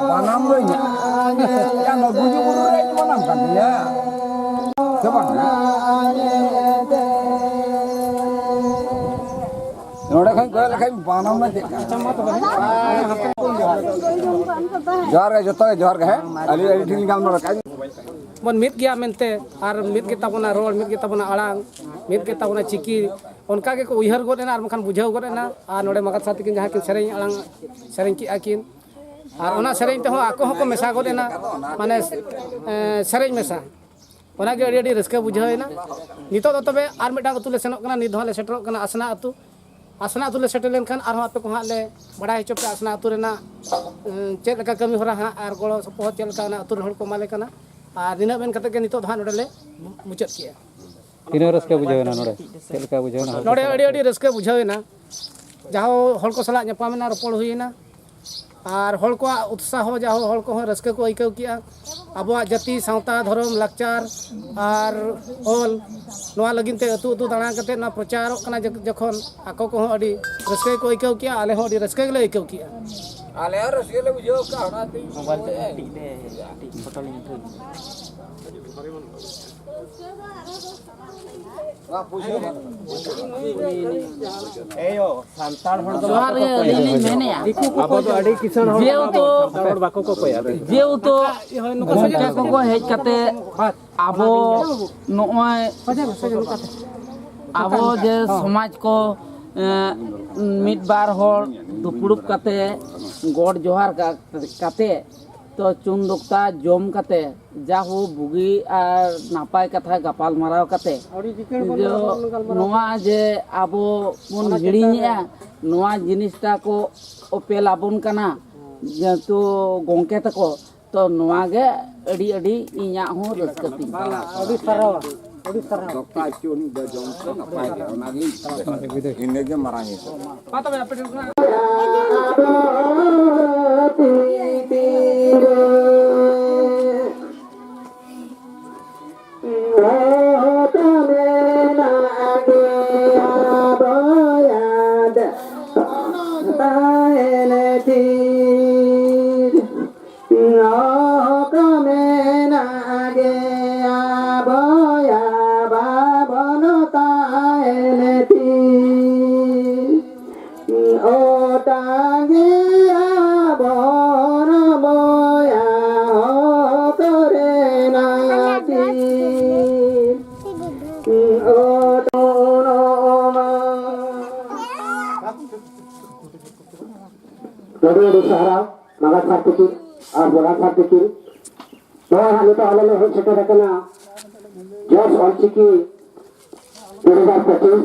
ᱵᱟᱱᱟᱢ ᱫᱚ ᱤᱧᱟᱹᱜ᱾ ᱭᱟ, ᱱᱚᱣᱟ ᱜᱩᱡᱩ ᱵᱩᱨᱩ ᱨᱮ ᱤᱧ ᱵᱟᱱᱟᱢ ᱠᱟᱱ ᱛᱤᱧᱟ᱾ ᱥᱮ ᱵᱟᱝ? ᱱᱚᱰᱮ ᱠᱷᱚᱱ ᱠᱚᱭᱚᱜ ᱞᱮᱠᱷᱟᱱ ᱵᱟᱱᱟᱢ ᱫᱚ ᱪᱮᱫ ᱠᱟᱱᱟ? ᱡᱚᱦᱟᱨ ᱜᱮ, ᱡᱚᱛᱚ ᱜᱮ ᱡᱚᱦᱟᱨ ᱜᱮ, ᱦᱮᱸ? ᱟᱹᱰᱤ, ᱟᱹᱰᱤ ᱴᱷᱤᱠ ᱜᱟᱞᱢᱟᱨᱟᱣ ᱠᱟᱜᱼᱟ᱾ ᱵᱚᱱ ᱢᱤᱫ ᱜᱮᱭᱟ ᱢᱮᱱᱛᱮ, ᱟᱨ ᱢᱤᱫ ᱜᱮ ᱛᱟᱵᱚᱱᱟ ᱨᱚᱲ, ᱢᱤᱫ ᱜᱮ ᱛᱟᱵᱚᱱᱟ ᱟᱲᱟᱝ, ᱢᱤᱫ ᱜᱮ ᱛᱟᱵᱚᱱᱟ ᱪᱤᱠᱤ, ᱚᱱᱠᱟ ᱜᱮᱠᱚ ᱩᱭᱦᱟᱹᱨ ᱜᱚᱫ ᱮᱱᱟ ᱟᱨ ᱵᱟᱝᱠᱷᱟᱱ ᱵᱩᱡᱷᱟᱹᱣ ᱜᱚᱫ ᱮᱱᱟ᱾ ᱟᱨ ᱱᱚᱰᱮ ᱢᱟᱜᱟᱛ ᱥᱟᱛᱷᱤ ᱠᱤᱱ ᱡᱟᱦᱟᱸ ᱠᱤᱱ ᱥᱮᱨᱮᱧ ᱟᱲᱟᱝ, ᱥᱮᱨᱮᱧ ᱠᱮᱜᱼᱟ ᱠᱤᱱ, ᱟᱨ ᱚᱱᱟ ᱥᱮᱨᱮᱧ ᱛᱮᱦᱚᱸ ᱟᱠᱚ ᱦᱚᱸᱠᱚ ᱢᱮᱥᱟ ᱜᱚᱫ ᱮᱱᱟ, ᱢᱟᱱᱮ, ᱮ, ᱥᱮᱨᱮᱧ ᱢᱮᱥᱟ᱾ ᱚᱱᱟᱜᱮ ᱟᱹᱰᱤ, ᱟᱹᱰᱤ ᱨᱟᱹᱥᱠᱟᱹ ᱵᱩᱡᱷᱟᱹᱣ ᱮᱱᱟ᱾ ᱱᱤᱛᱚᱜ ᱫᱚ ᱛᱚᱵᱮ ᱟᱨ ᱢᱤᱫᱴᱟᱝ ᱟᱹᱛᱩ ᱞᱮ ᱥᱮᱱᱚᱜ ᱠᱟᱱᱟ, ᱱᱤᱛ ᱫᱚ ᱦᱟᱸᱜ ᱞᱮ ᱥᱮᱴᱮᱨᱚᱜ ᱠᱟᱱᱟ ᱟᱥᱱᱟ ᱟᱹᱛᱩ᱾ ᱟᱥᱱᱟ ᱟᱹᱛᱩ ᱞᱮ ᱥᱮᱴᱮᱨ ᱞᱮᱱᱠᱷᱟᱱ ᱟᱨᱦᱚᱸ ᱟᱯᱮ ᱠᱚ ᱦᱟᱸᱜ ᱞᱮ ᱵᱟᱲᱟᱭ ᱦᱚᱪᱚ ᱯᱮᱭᱟ ᱟᱥᱱᱟ ᱟᱹᱛᱩ ᱨᱮᱱᱟᱜ, ᱮ, ᱪᱮᱫ ᱞᱮᱠᱟ ᱠᱟᱹᱢᱤ ᱦᱚᱨᱟ ᱦᱟᱸᱜ ᱟᱨ ᱜᱚᱲᱚ ᱥᱚᱯᱚᱦᱚᱫ ᱪᱮᱫ ᱞᱮᱠᱟ ᱚᱱᱟ ᱟᱹᱛᱩ ᱨᱮᱱ ᱦᱚᱲ ᱠᱚ ᱮᱢᱟ ᱞᱮ ᱠᱟᱱᱟ᱾ ᱟᱨ ᱱᱤᱱᱟᱹᱜ ᱢᱮᱱ ᱠᱟᱛᱮ ᱜᱮ ᱱᱤᱛᱚᱜ ᱫᱚ ᱦᱟᱸᱜ ᱱᱚᱰᱮ ᱞᱮ ᱢᱩᱪᱟᱹᱫ ᱠᱮᱜᱼᱟ᱾ ᱛᱤᱱᱟᱹᱜ ᱨᱟᱹᱥᱠᱟᱹ ᱵᱩᱡᱷᱟᱹᱣ ᱮᱱᱟ ᱱᱚᱰᱮ? ᱪᱮᱫ ᱞᱮᱠᱟ ᱵᱩᱡᱷᱟᱹᱣ ᱮᱱᱟ ᱦᱚᱲ ᱠᱚ ᱱᱚᱰᱮ ᱥᱟᱞᱟᱜ? ᱟᱹᱰᱤ, ᱟᱹᱰᱤ ᱨᱟᱹᱥᱠᱟᱹ ᱵᱩᱡᱷᱟᱹᱣ ᱮᱱᱟ᱾ ᱡᱟᱦᱟᱸ ᱦᱚᱲ ᱠᱚ ᱥᱟᱞᱟᱜ ᱧᱟᱯᱟᱢ ᱮᱱᱟ, ᱨᱚᱯᱚᱲ ᱦᱩᱭ ᱮᱱᱟ, ᱟᱨ ᱦᱚᱲ ᱠᱚᱣᱟᱜ ᱩᱛᱥᱟᱦᱚ, ᱡᱟᱦᱟᱸ ᱦᱚᱲ ᱠᱚᱦᱚᱸ ᱨᱟᱹᱥᱠᱟᱹ ᱠᱚ ᱟᱹᱭᱠᱟᱹᱣ ᱠᱮᱜᱼᱟ᱾ ᱟᱵᱚᱣᱟᱜ ᱡᱟᱹᱛᱤ, ᱥᱟᱶᱛᱟ, ᱫᱷᱚᱨᱚᱢ, ᱞᱟᱠᱪᱟᱨ ᱟᱨ ᱚᱞ, ᱱᱚᱣᱟ ᱞᱟᱹᱜᱤᱫ ᱛᱮ ᱟᱹᱛᱩ ᱟᱹᱛᱩ ᱫᱟᱬᱟ ᱠᱟᱛᱮ ᱱᱚᱣᱟ ᱯᱨᱚᱪᱟᱨᱚᱜ ᱠᱟᱱᱟ ᱡᱚ-, ᱡᱚᱠᱷᱚᱱ, ᱟᱠᱚ ᱠᱚᱦᱚᱸ ᱟᱹᱰᱤ ᱨᱟᱹᱥᱠᱟᱹ ᱜᱮᱠᱚ ᱟᱹᱭᱠᱟᱹᱣ ᱠᱮᱜᱼᱟ, ᱟᱞᱮ ᱦᱚᱸ ᱟᱹᱰᱤ ᱨᱟᱹᱥᱠᱟᱹ ᱜᱮᱞᱮ ᱟᱹᱭᱠᱟᱹᱣ ᱠᱮᱜᱼᱟ᱾ ᱟᱞᱮ ᱦᱚᱸ ᱨᱟᱹᱥᱠᱟᱹ ᱞᱮ ᱵᱩᱡᱷᱟᱹᱣ ᱠᱮᱜᱼᱟ, ᱚᱱᱟᱛᱮ ᱢᱳᱵᱟᱭᱤᱞ ᱛᱮ ᱠᱟᱹᱴᱤᱡ ᱞᱮ, ᱠᱟᱹᱴᱤᱡ ᱯᱷᱳᱴᱳ ᱞᱤᱧ ᱩᱴᱷᱟᱹᱣ ᱧᱚᱜ᱾ ᱮᱭᱳ, ᱥᱟᱱᱛᱟᱲ ᱦᱚᱲ ᱫᱚ ᱡᱚᱦᱟᱨ ᱜᱮ, ᱟᱹᱞᱤᱧ ᱞᱤᱧ ᱢᱮᱱᱮᱫᱼᱟ᱾ ᱟᱵᱚ ᱫᱚ ᱟᱹᱰᱤ ᱠᱤᱥᱟᱹᱬ ᱦᱚᱲ ᱡᱮᱦᱮᱛᱩ ᱠᱟᱱᱟ ᱵᱚᱱ, ᱥᱟᱱᱛᱟᱲ ᱦᱚᱲ ᱵᱟᱠᱚ ᱠᱚᱠᱚᱭᱟ᱾ ᱡᱮᱦᱮᱛᱩ ᱜᱚᱢᱠᱮ ᱠᱚᱠᱚ ᱦᱮᱡ ᱠᱟᱛᱮ ᱟᱵᱚ ᱱᱚᱜᱼᱚᱭ ᱟᱵᱚ ᱡᱮ ᱥᱚᱢᱟᱡᱽ ᱠᱚ, ᱮᱸ, ᱢᱤᱫ ᱵᱟᱨ ᱦᱚᱲ ᱫᱩᱯᱲᱩᱵ ᱠᱟᱛᱮ ᱜᱚᱰ ᱡᱚᱦᱟᱨ ᱠᱟ-, ᱠᱟᱛᱮ ᱛᱚ ᱪᱩᱱ ᱫᱚᱠᱛᱟ ᱡᱚᱢ ᱠᱟᱛᱮ ᱡᱟᱦᱳ ᱵᱩᱜᱤ ᱟᱨ ᱱᱟᱯᱟᱭ ᱠᱟᱛᱷᱟ ᱜᱟᱯᱟᱞ ᱢᱟᱨᱟᱣ ᱠᱟᱛᱮ ᱟᱹᱰᱤ ᱡᱤᱠᱟᱹᱲ ᱵᱚᱱ ᱡᱚ-, ᱜᱟᱞᱢᱟᱨᱟᱣ ᱱᱚᱣᱟ ᱡᱮ ᱟᱵᱚ ᱵᱚᱱ ᱚᱱᱟ ᱪᱮᱛᱟᱱ ᱦᱤᱲᱤᱧᱮᱜᱼᱟ, ᱨᱮ ᱱᱚᱣᱟ ᱡᱤᱱᱤᱥᱴᱟ ᱠᱚ ᱚᱯᱮᱞ ᱟᱵᱚᱱ ᱠᱟᱱᱟ, ᱡᱮᱦᱮᱛᱩ ᱜᱚᱢᱠᱮ ᱛᱟᱠᱚ, ᱛᱚ ᱱᱚᱣᱟ ᱜᱮ ᱟᱹᱰᱤ ᱟᱹᱰᱤ ᱤᱧᱟᱹᱜ ᱦᱚᱸ ᱨᱟᱹᱥᱠᱟᱹ ᱛᱤᱧ᱾ ᱵᱟᱝ, ᱟᱹᱰᱤ ᱥᱟᱨᱦᱟᱣ, ᱟᱹᱰᱤ ᱥᱟᱨᱦᱟᱣ᱾ ᱫᱚᱠᱛᱟ ᱟᱹᱪᱩᱨ ᱫᱚ ᱡᱚᱢ ᱠᱚ ᱱᱟᱯᱟᱭ ᱜᱮ, ᱚᱱᱟᱜᱮ ᱤᱱᱟᱹᱜᱮ ᱢᱟᱨᱟᱝ ᱤᱧ ᱢᱟ ᱛᱚᱵᱮ ᱟᱯᱮ ᱴᱷᱮᱱ ᱠᱷᱚᱱᱟᱜ ᱚᱠᱟ ᱢᱮᱱᱟᱜ ᱜᱮᱭᱟ ᱵᱚᱭᱟ ᱵᱟᱵᱚᱱ ᱛᱟᱦᱮᱱ ᱛᱤ᱾ ᱚᱴᱟᱝ ᱜᱮᱭᱟ ᱵᱚᱱ ᱵᱚᱭᱟ ᱦᱚᱠ ᱨᱮᱱᱟᱜ ᱛᱤ᱾ ᱚᱴᱚᱱᱚᱜ ᱢᱟ᱾ ᱟᱹᱰᱤ ᱟᱹᱰᱤ ᱥᱟᱨᱦᱟᱣ᱾ ᱢᱟᱜᱟᱛ ᱥᱟᱨ ᱛᱤᱠᱤᱱ ᱟᱨ ᱵᱚᱰᱟᱛ ᱥᱟᱨ ᱛᱤᱠᱤᱱ᱾ ᱱᱚᱜᱼᱚᱭ ᱦᱟᱸᱜ ᱱᱤᱛᱚᱜ ᱟᱞᱮ ᱞᱮ ᱦᱮᱡ ᱥᱮᱴᱮᱨ ᱟᱠᱟᱱᱟ ᱡᱚᱥ ᱚᱞᱪᱤᱠᱤ ᱫᱩ ᱦᱟᱡᱟᱨ ᱯᱚᱸᱪᱤᱥ᱾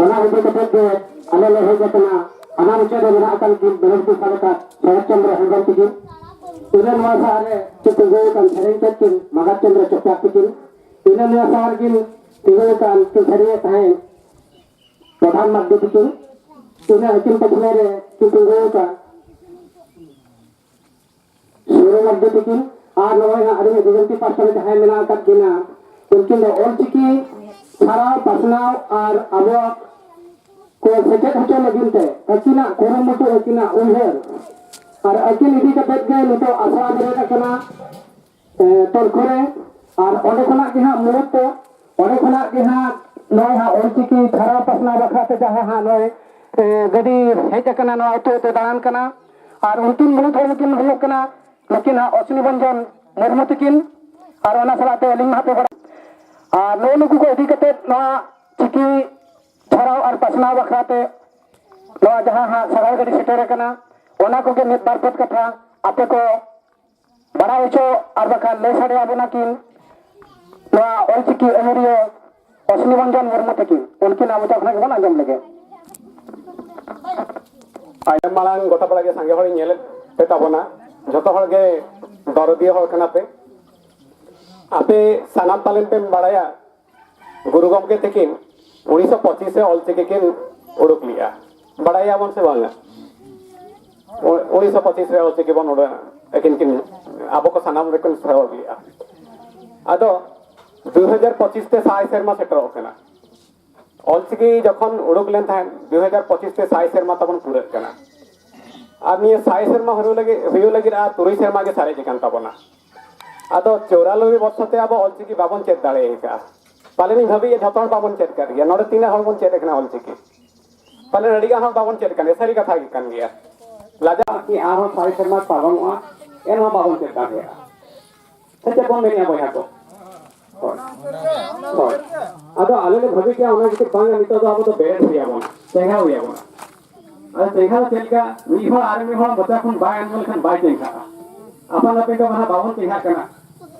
ᱚᱱᱟ ᱤᱫᱤ ᱠᱟᱛᱮ ᱜᱮ ᱟᱞᱮ ᱞᱮ ᱦᱮᱡ ᱟᱠᱟᱱᱟ᱾ ᱦᱟᱱᱟ ᱢᱩᱪᱟᱹᱫ ᱨᱮ ᱢᱮᱱᱟᱜ ᱟᱠᱟᱱ ᱠᱤᱱ ᱵᱤᱱᱤᱰ ᱠᱤᱱ ᱥᱟᱵ ᱟᱠᱟᱫ ᱥᱚᱨᱚᱛ ᱪᱚᱱᱫᱨᱚ ᱦᱮᱢᱵᱨᱚᱢ ᱛᱤᱠᱤᱱ᱾ ᱤᱱᱟᱹ ᱱᱚᱣᱟ ᱥᱟᱦᱟ ᱨᱮ ᱠᱤᱱ ᱛᱤᱸᱜᱩ ᱟᱠᱟᱱ ᱥᱮᱨᱮᱧ ᱠᱮᱫ ᱠᱤᱱ ᱢᱟᱜᱟᱛ ᱪᱚᱱᱫᱨᱚ ᱪᱚᱯᱲᱟ ᱛᱤᱠᱤᱱ᱾ ᱤᱱᱟᱹ ᱱᱚᱣᱟ ᱥᱟᱦᱟ ᱨᱮᱠᱤᱱ ᱛᱤᱸᱜᱩ ᱟᱠᱟᱱ ᱠᱤᱱ ᱥᱮᱨᱮᱧᱮᱫ ᱛᱟᱦᱮᱸᱫ ᱯᱨᱚᱫᱷᱟᱱ ᱢᱟᱨᱰᱤ ᱛᱤᱠᱤᱱ᱾ ᱤᱱᱟᱹ ᱟᱹᱠᱤᱱ ᱯᱟᱹᱪᱷᱞᱟᱹ ᱨᱮ ᱠᱤᱱ ᱛᱤᱸᱜᱩ ᱟᱠᱟᱱ ᱥᱩᱨᱩ ᱢᱟᱨᱰᱤ ᱛᱤᱠᱤᱱ᱾ ᱟᱨ ᱱᱚᱜᱼᱚᱭ ᱦᱟᱸᱜ ᱟᱹᱞᱤᱧᱟᱜ ᱵᱤᱨᱚᱱᱛᱤ ᱯᱟᱥᱴᱟ ᱨᱮ ᱡᱟᱦᱟᱸᱭ ᱢᱮᱱᱟᱜ ᱟᱠᱟᱫ ᱠᱤᱱᱟ, ᱩᱱᱠᱤᱱ ᱫᱚ ᱚᱞᱪᱤᱠᱤ ᱪᱷᱟᱨᱟᱣ, ᱯᱟᱥᱱᱟᱣ ᱟᱨ ᱟᱵᱚᱣᱟᱜ ᱠᱚ ᱥᱮᱪᱮᱫ ᱦᱚᱪᱚ ᱞᱟᱹᱜᱤᱫ ᱛᱮ ᱟᱹᱠᱤᱱᱟᱜ ᱠᱩᱨᱩᱢᱩᱴᱩ, ᱟᱹᱠᱤᱱᱟᱜ ᱩᱭᱦᱟᱹᱨ ᱟᱨ ᱟᱹᱠᱤᱱ ᱤᱫᱤ ᱠᱟᱛᱮᱫ ᱜᱮ ᱱᱤᱛᱚᱜ ᱟᱥᱲᱟ ᱵᱮᱨᱮᱫ ᱟᱠᱟᱱᱟ, ᱮ, ᱛᱚᱞᱠᱷᱚ ᱨᱮ᱾ ᱟᱨ ᱚᱸᱰᱮ ᱠᱷᱚᱱᱟᱜ ᱜᱮ ᱦᱟᱸᱜ ᱢᱩᱲᱩᱫ ᱛᱮ, ᱚᱸᱰᱮ ᱠᱷᱚᱱᱟᱜ ᱜᱮ ᱦᱟᱸᱜ ᱱᱚᱜᱼᱚᱭ ᱦᱟᱸᱜ ᱚᱞᱪᱤᱠᱤ ᱪᱷᱟᱨᱟᱣ ᱯᱟᱥᱱᱟᱣ ᱵᱟᱠᱷᱨᱟ ᱛᱮ ᱡᱟᱦᱟᱸ ᱦᱟᱸᱜ ᱱᱚᱜᱼᱚᱭ, ᱮ, ᱜᱟᱹᱰᱤ ᱦᱮᱡ ᱟᱠᱟᱱᱟ, ᱱᱚᱣᱟ ᱟᱹᱛᱩ ᱟᱹᱛᱩ ᱫᱟᱬᱟᱱ ᱠᱟᱱᱟ᱾ ᱟᱨ ᱩᱱᱠᱤᱱ ᱢᱩᱲᱩᱫ ᱦᱚᱲ ᱱᱩᱠᱤᱱ ᱦᱩᱭᱩᱜ ᱠᱟᱱᱟ ᱱᱩᱠᱤᱱ ᱦᱟᱸᱜ ᱚᱥᱱᱤ ᱵᱚᱧᱡᱚᱱ ᱢᱩᱨᱢᱩ ᱛᱤᱠᱤᱱ᱾ ᱟᱨ ᱚᱱᱟ ᱥᱟᱞᱟᱜ ᱛᱮ ᱟᱹᱞᱤᱧ ᱢᱟ ᱦᱟᱸᱜ ᱯᱮ ᱵᱟᱲᱟᱭ᱾ ᱟᱨ ᱱᱩᱜᱼᱩ ᱱᱩᱠᱩ ᱠᱚ ᱤᱫᱤ ᱠᱟᱛᱮᱫ ᱱᱚᱣᱟ ᱪᱤᱠᱤ ᱪᱷᱟᱨᱟᱣ ᱟᱨ ᱯᱟᱥᱱᱟᱣ ᱵᱟᱠᱷᱨᱟ ᱛᱮ ᱱᱚᱣᱟ ᱡᱟᱦᱟᱸ ᱦᱟᱸᱜ ᱥᱟᱜᱟᱲ ᱜᱟᱹᱰᱤ ᱥᱮᱴᱮᱨ ᱟᱠᱟᱱᱟ, ᱚᱱᱟ ᱠᱚᱜᱮ ᱢᱤᱫ ᱵᱟᱨ ᱯᱚᱫ ᱠᱟᱛᱷᱟ ᱟᱯᱮ ᱠᱚ ᱵᱟᱲᱟᱭ ᱦᱚᱪᱚ ᱟᱨ ᱵᱟᱠᱷᱟᱱ ᱞᱟᱹᱭ ᱥᱟᱰᱮ ᱟᱵᱚᱱᱟ ᱠᱤᱱ ᱱᱚᱣᱟ ᱚᱞᱪᱤᱠᱤ ᱟᱹᱭᱩᱨᱤᱭᱟᱹ ᱚᱥᱱᱤ ᱢᱚᱱᱡᱚᱱ ᱢᱩᱨᱢᱩ ᱛᱟᱹᱠᱤᱱ᱾ ᱩᱱᱠᱤᱱᱟᱜ ᱢᱚᱪᱟ ᱠᱷᱚᱱᱟᱜ ᱜᱮᱵᱚᱱ ᱟᱸᱡᱚᱢ ᱞᱮᱜᱮ᱾ ᱟᱭᱢᱟ ᱢᱟᱲᱟᱝ ᱜᱚᱴᱟ ᱯᱟᱲᱟ ᱜᱮ ᱥᱟᱸᱜᱮ ᱦᱚᱲᱤᱧ ᱧᱮᱞᱮᱫ ᱯᱮ ᱛᱟᱵᱚᱱᱟ, ᱡᱚᱛᱚ ᱦᱚᱲ ᱜᱮ ᱫᱚᱨᱚᱫᱤᱭᱟᱹ ᱦᱚᱲ ᱠᱟᱱᱟ ᱯᱮ᱾ ᱟᱯᱮ ᱥᱟᱱᱟᱢ ᱯᱟᱞᱮᱱ ᱯᱮ ᱵᱟᱲᱟᱭᱟ, ᱜᱩᱨᱩ ᱜᱚᱢᱠᱮ ᱛᱟᱹᱠᱤᱱ ᱩᱱᱤᱥᱥᱚ ᱯᱚᱸᱪᱤᱥ ᱨᱮ ᱚᱞᱪᱤᱠᱤ ᱠᱤᱱ ᱩᱰᱩᱠ ᱞᱮᱜᱼᱟ᱾ ᱵᱟᱲᱟᱭᱟᱵᱚᱱ ᱥᱮ ᱵᱟᱝᱟ? ᱩ-, ᱩᱱᱤᱥᱥᱚ ᱯᱚᱸᱪᱤᱥ ᱨᱮ ᱚᱞᱪᱤᱠᱤ ᱵᱚᱱ ᱩᱰᱩᱠ, ᱟᱹᱠᱤᱱ ᱠᱤᱱ, ᱟᱵᱚ ᱠᱚ ᱥᱟᱱᱟᱢ ᱨᱮᱠᱤᱱ ᱥᱮᱦᱚᱨ ᱞᱮᱜᱼᱟ᱾ ᱟᱫᱚ ᱫᱩ ᱦᱟᱡᱟᱨ ᱯᱚᱸᱪᱤᱥ ᱛᱮ ᱥᱟᱭ ᱥᱮᱨᱢᱟ ᱥᱮᱴᱮᱨᱚᱜ ᱠᱟᱱᱟ᱾ ᱚᱞᱪᱤᱠᱤ ᱡᱚᱠᱷᱚᱱ ᱩᱰᱩᱠ ᱞᱮᱱ ᱛᱟᱦᱮᱸᱫ, ᱫᱩ ᱦᱟᱡᱟᱨ ᱯᱚᱸᱪᱤᱥ ᱛᱮ ᱥᱟᱭ ᱥᱮᱨᱢᱟ ᱛᱟᱵᱚᱱ ᱯᱩᱨᱟᱹᱜ ᱠᱟᱱᱟ᱾ ᱟᱨ ᱱᱤᱭᱟᱹ ᱥᱟᱭ ᱥᱮᱨᱢᱟ ᱦᱩᱭᱩᱜ ᱞᱟᱹᱜᱤᱫ, ᱦᱩᱭᱩᱜ ᱞᱟᱹᱜᱤᱫ ᱟᱨ ᱛᱩᱨᱩᱭ ᱥᱮᱨᱢᱟ ᱜᱮ ᱥᱟᱨᱮᱡ ᱟᱠᱟᱱ ᱛᱟᱵᱚᱱᱟ᱾ ᱟᱫᱚ ᱪᱚᱣᱨᱟᱱᱚᱵᱵᱳᱭ ᱵᱚᱨᱥᱚ ᱛᱮ ᱟᱵᱚ ᱚᱞᱪᱤᱠᱤ ᱵᱟᱵᱚᱱ ᱪᱮᱫ ᱫᱟᱲᱮ ᱟᱠᱟᱫᱼᱟ᱾ ᱯᱟᱞᱮᱱ ᱤᱧ ᱵᱷᱟᱹᱵᱤᱭᱟ ᱡᱷᱚᱛᱚ ᱦᱚᱲ ᱵᱟᱵᱚᱱ ᱪᱮᱫ ᱟᱠᱟᱫ ᱜᱮᱭᱟ᱾ ᱱᱚᱰᱮ ᱛᱤᱱᱟᱹᱜ ᱦᱚᱲ ᱵᱚᱱ ᱪᱮᱫ ᱟᱠᱟᱱᱟ ᱚᱞᱪᱤᱠᱤ? ᱯᱟᱞᱮᱱ ᱟᱹᱰᱤ ᱜᱟᱱ ᱦᱚᱲ ᱵᱟᱵᱚᱱ ᱪᱮᱫ ᱟᱠᱟᱱ ᱜᱮᱭᱟ᱾ ᱥᱟᱹᱨᱤ ᱠᱟᱛᱷᱟ ᱜᱮ ᱠᱟᱱ ᱜᱮᱭᱟ᱾ ᱞᱟᱡᱟᱣ ᱠᱤ ᱟᱨᱦᱚᱸ ᱥᱟᱭ ᱥᱮᱨᱢᱟ ᱯᱟᱨᱚᱢᱚᱜᱼᱟ, ᱮᱱᱦᱚᱸ ᱵᱟᱵᱚᱱ ᱪᱮᱫ ᱫᱟᱲᱮᱭᱟᱜᱼᱟ᱾ ᱥᱮ ᱪᱮᱫ ᱵᱚᱱ ᱢᱮᱱᱮᱫᱼᱟ ᱵᱚᱭᱦᱟ ᱠᱚ? ᱦᱳᱭ᱾ ᱦᱳᱭ᱾ ᱟᱫᱚ ᱟᱞᱮ ᱞᱮ ᱵᱷᱟᱹᱵᱤ ᱠᱮᱜᱼᱟ ᱚᱱᱟ ᱡᱩᱫᱤ ᱵᱟᱝᱟ, ᱱᱤᱛᱚᱜ ᱫᱚ ᱟᱵᱚ ᱫᱚ ᱵᱮᱨᱮᱫ ᱦᱩᱭ ᱟᱵᱚᱱᱟ, ᱪᱮᱸᱜᱷᱟᱣ ᱦᱩᱭ ᱟᱵᱚᱱᱟ᱾ ᱟᱫᱚ ᱪᱮᱸᱜᱷᱟᱣ ᱪᱮᱫ ᱞᱮᱠᱟ? ᱢᱤᱫ ᱦᱚᱲ ᱟᱨ ᱢᱤᱫ ᱦᱚᱲ ᱢᱚᱪᱟ ᱠᱷᱚᱱ ᱵᱟᱭ ᱟᱸᱡᱚᱢ ᱞᱮᱠᱷᱟᱱ ᱵᱟᱭ ᱪᱮᱸᱜᱷᱟᱜᱼᱟ᱾ ᱟᱯᱟᱱ ᱟᱹᱯᱤᱱ ᱫᱚ ᱢᱟᱱᱮ ᱵᱟᱵᱚᱱ ᱪᱮᱸᱜᱷᱟᱜ ᱠᱟᱱᱟ᱾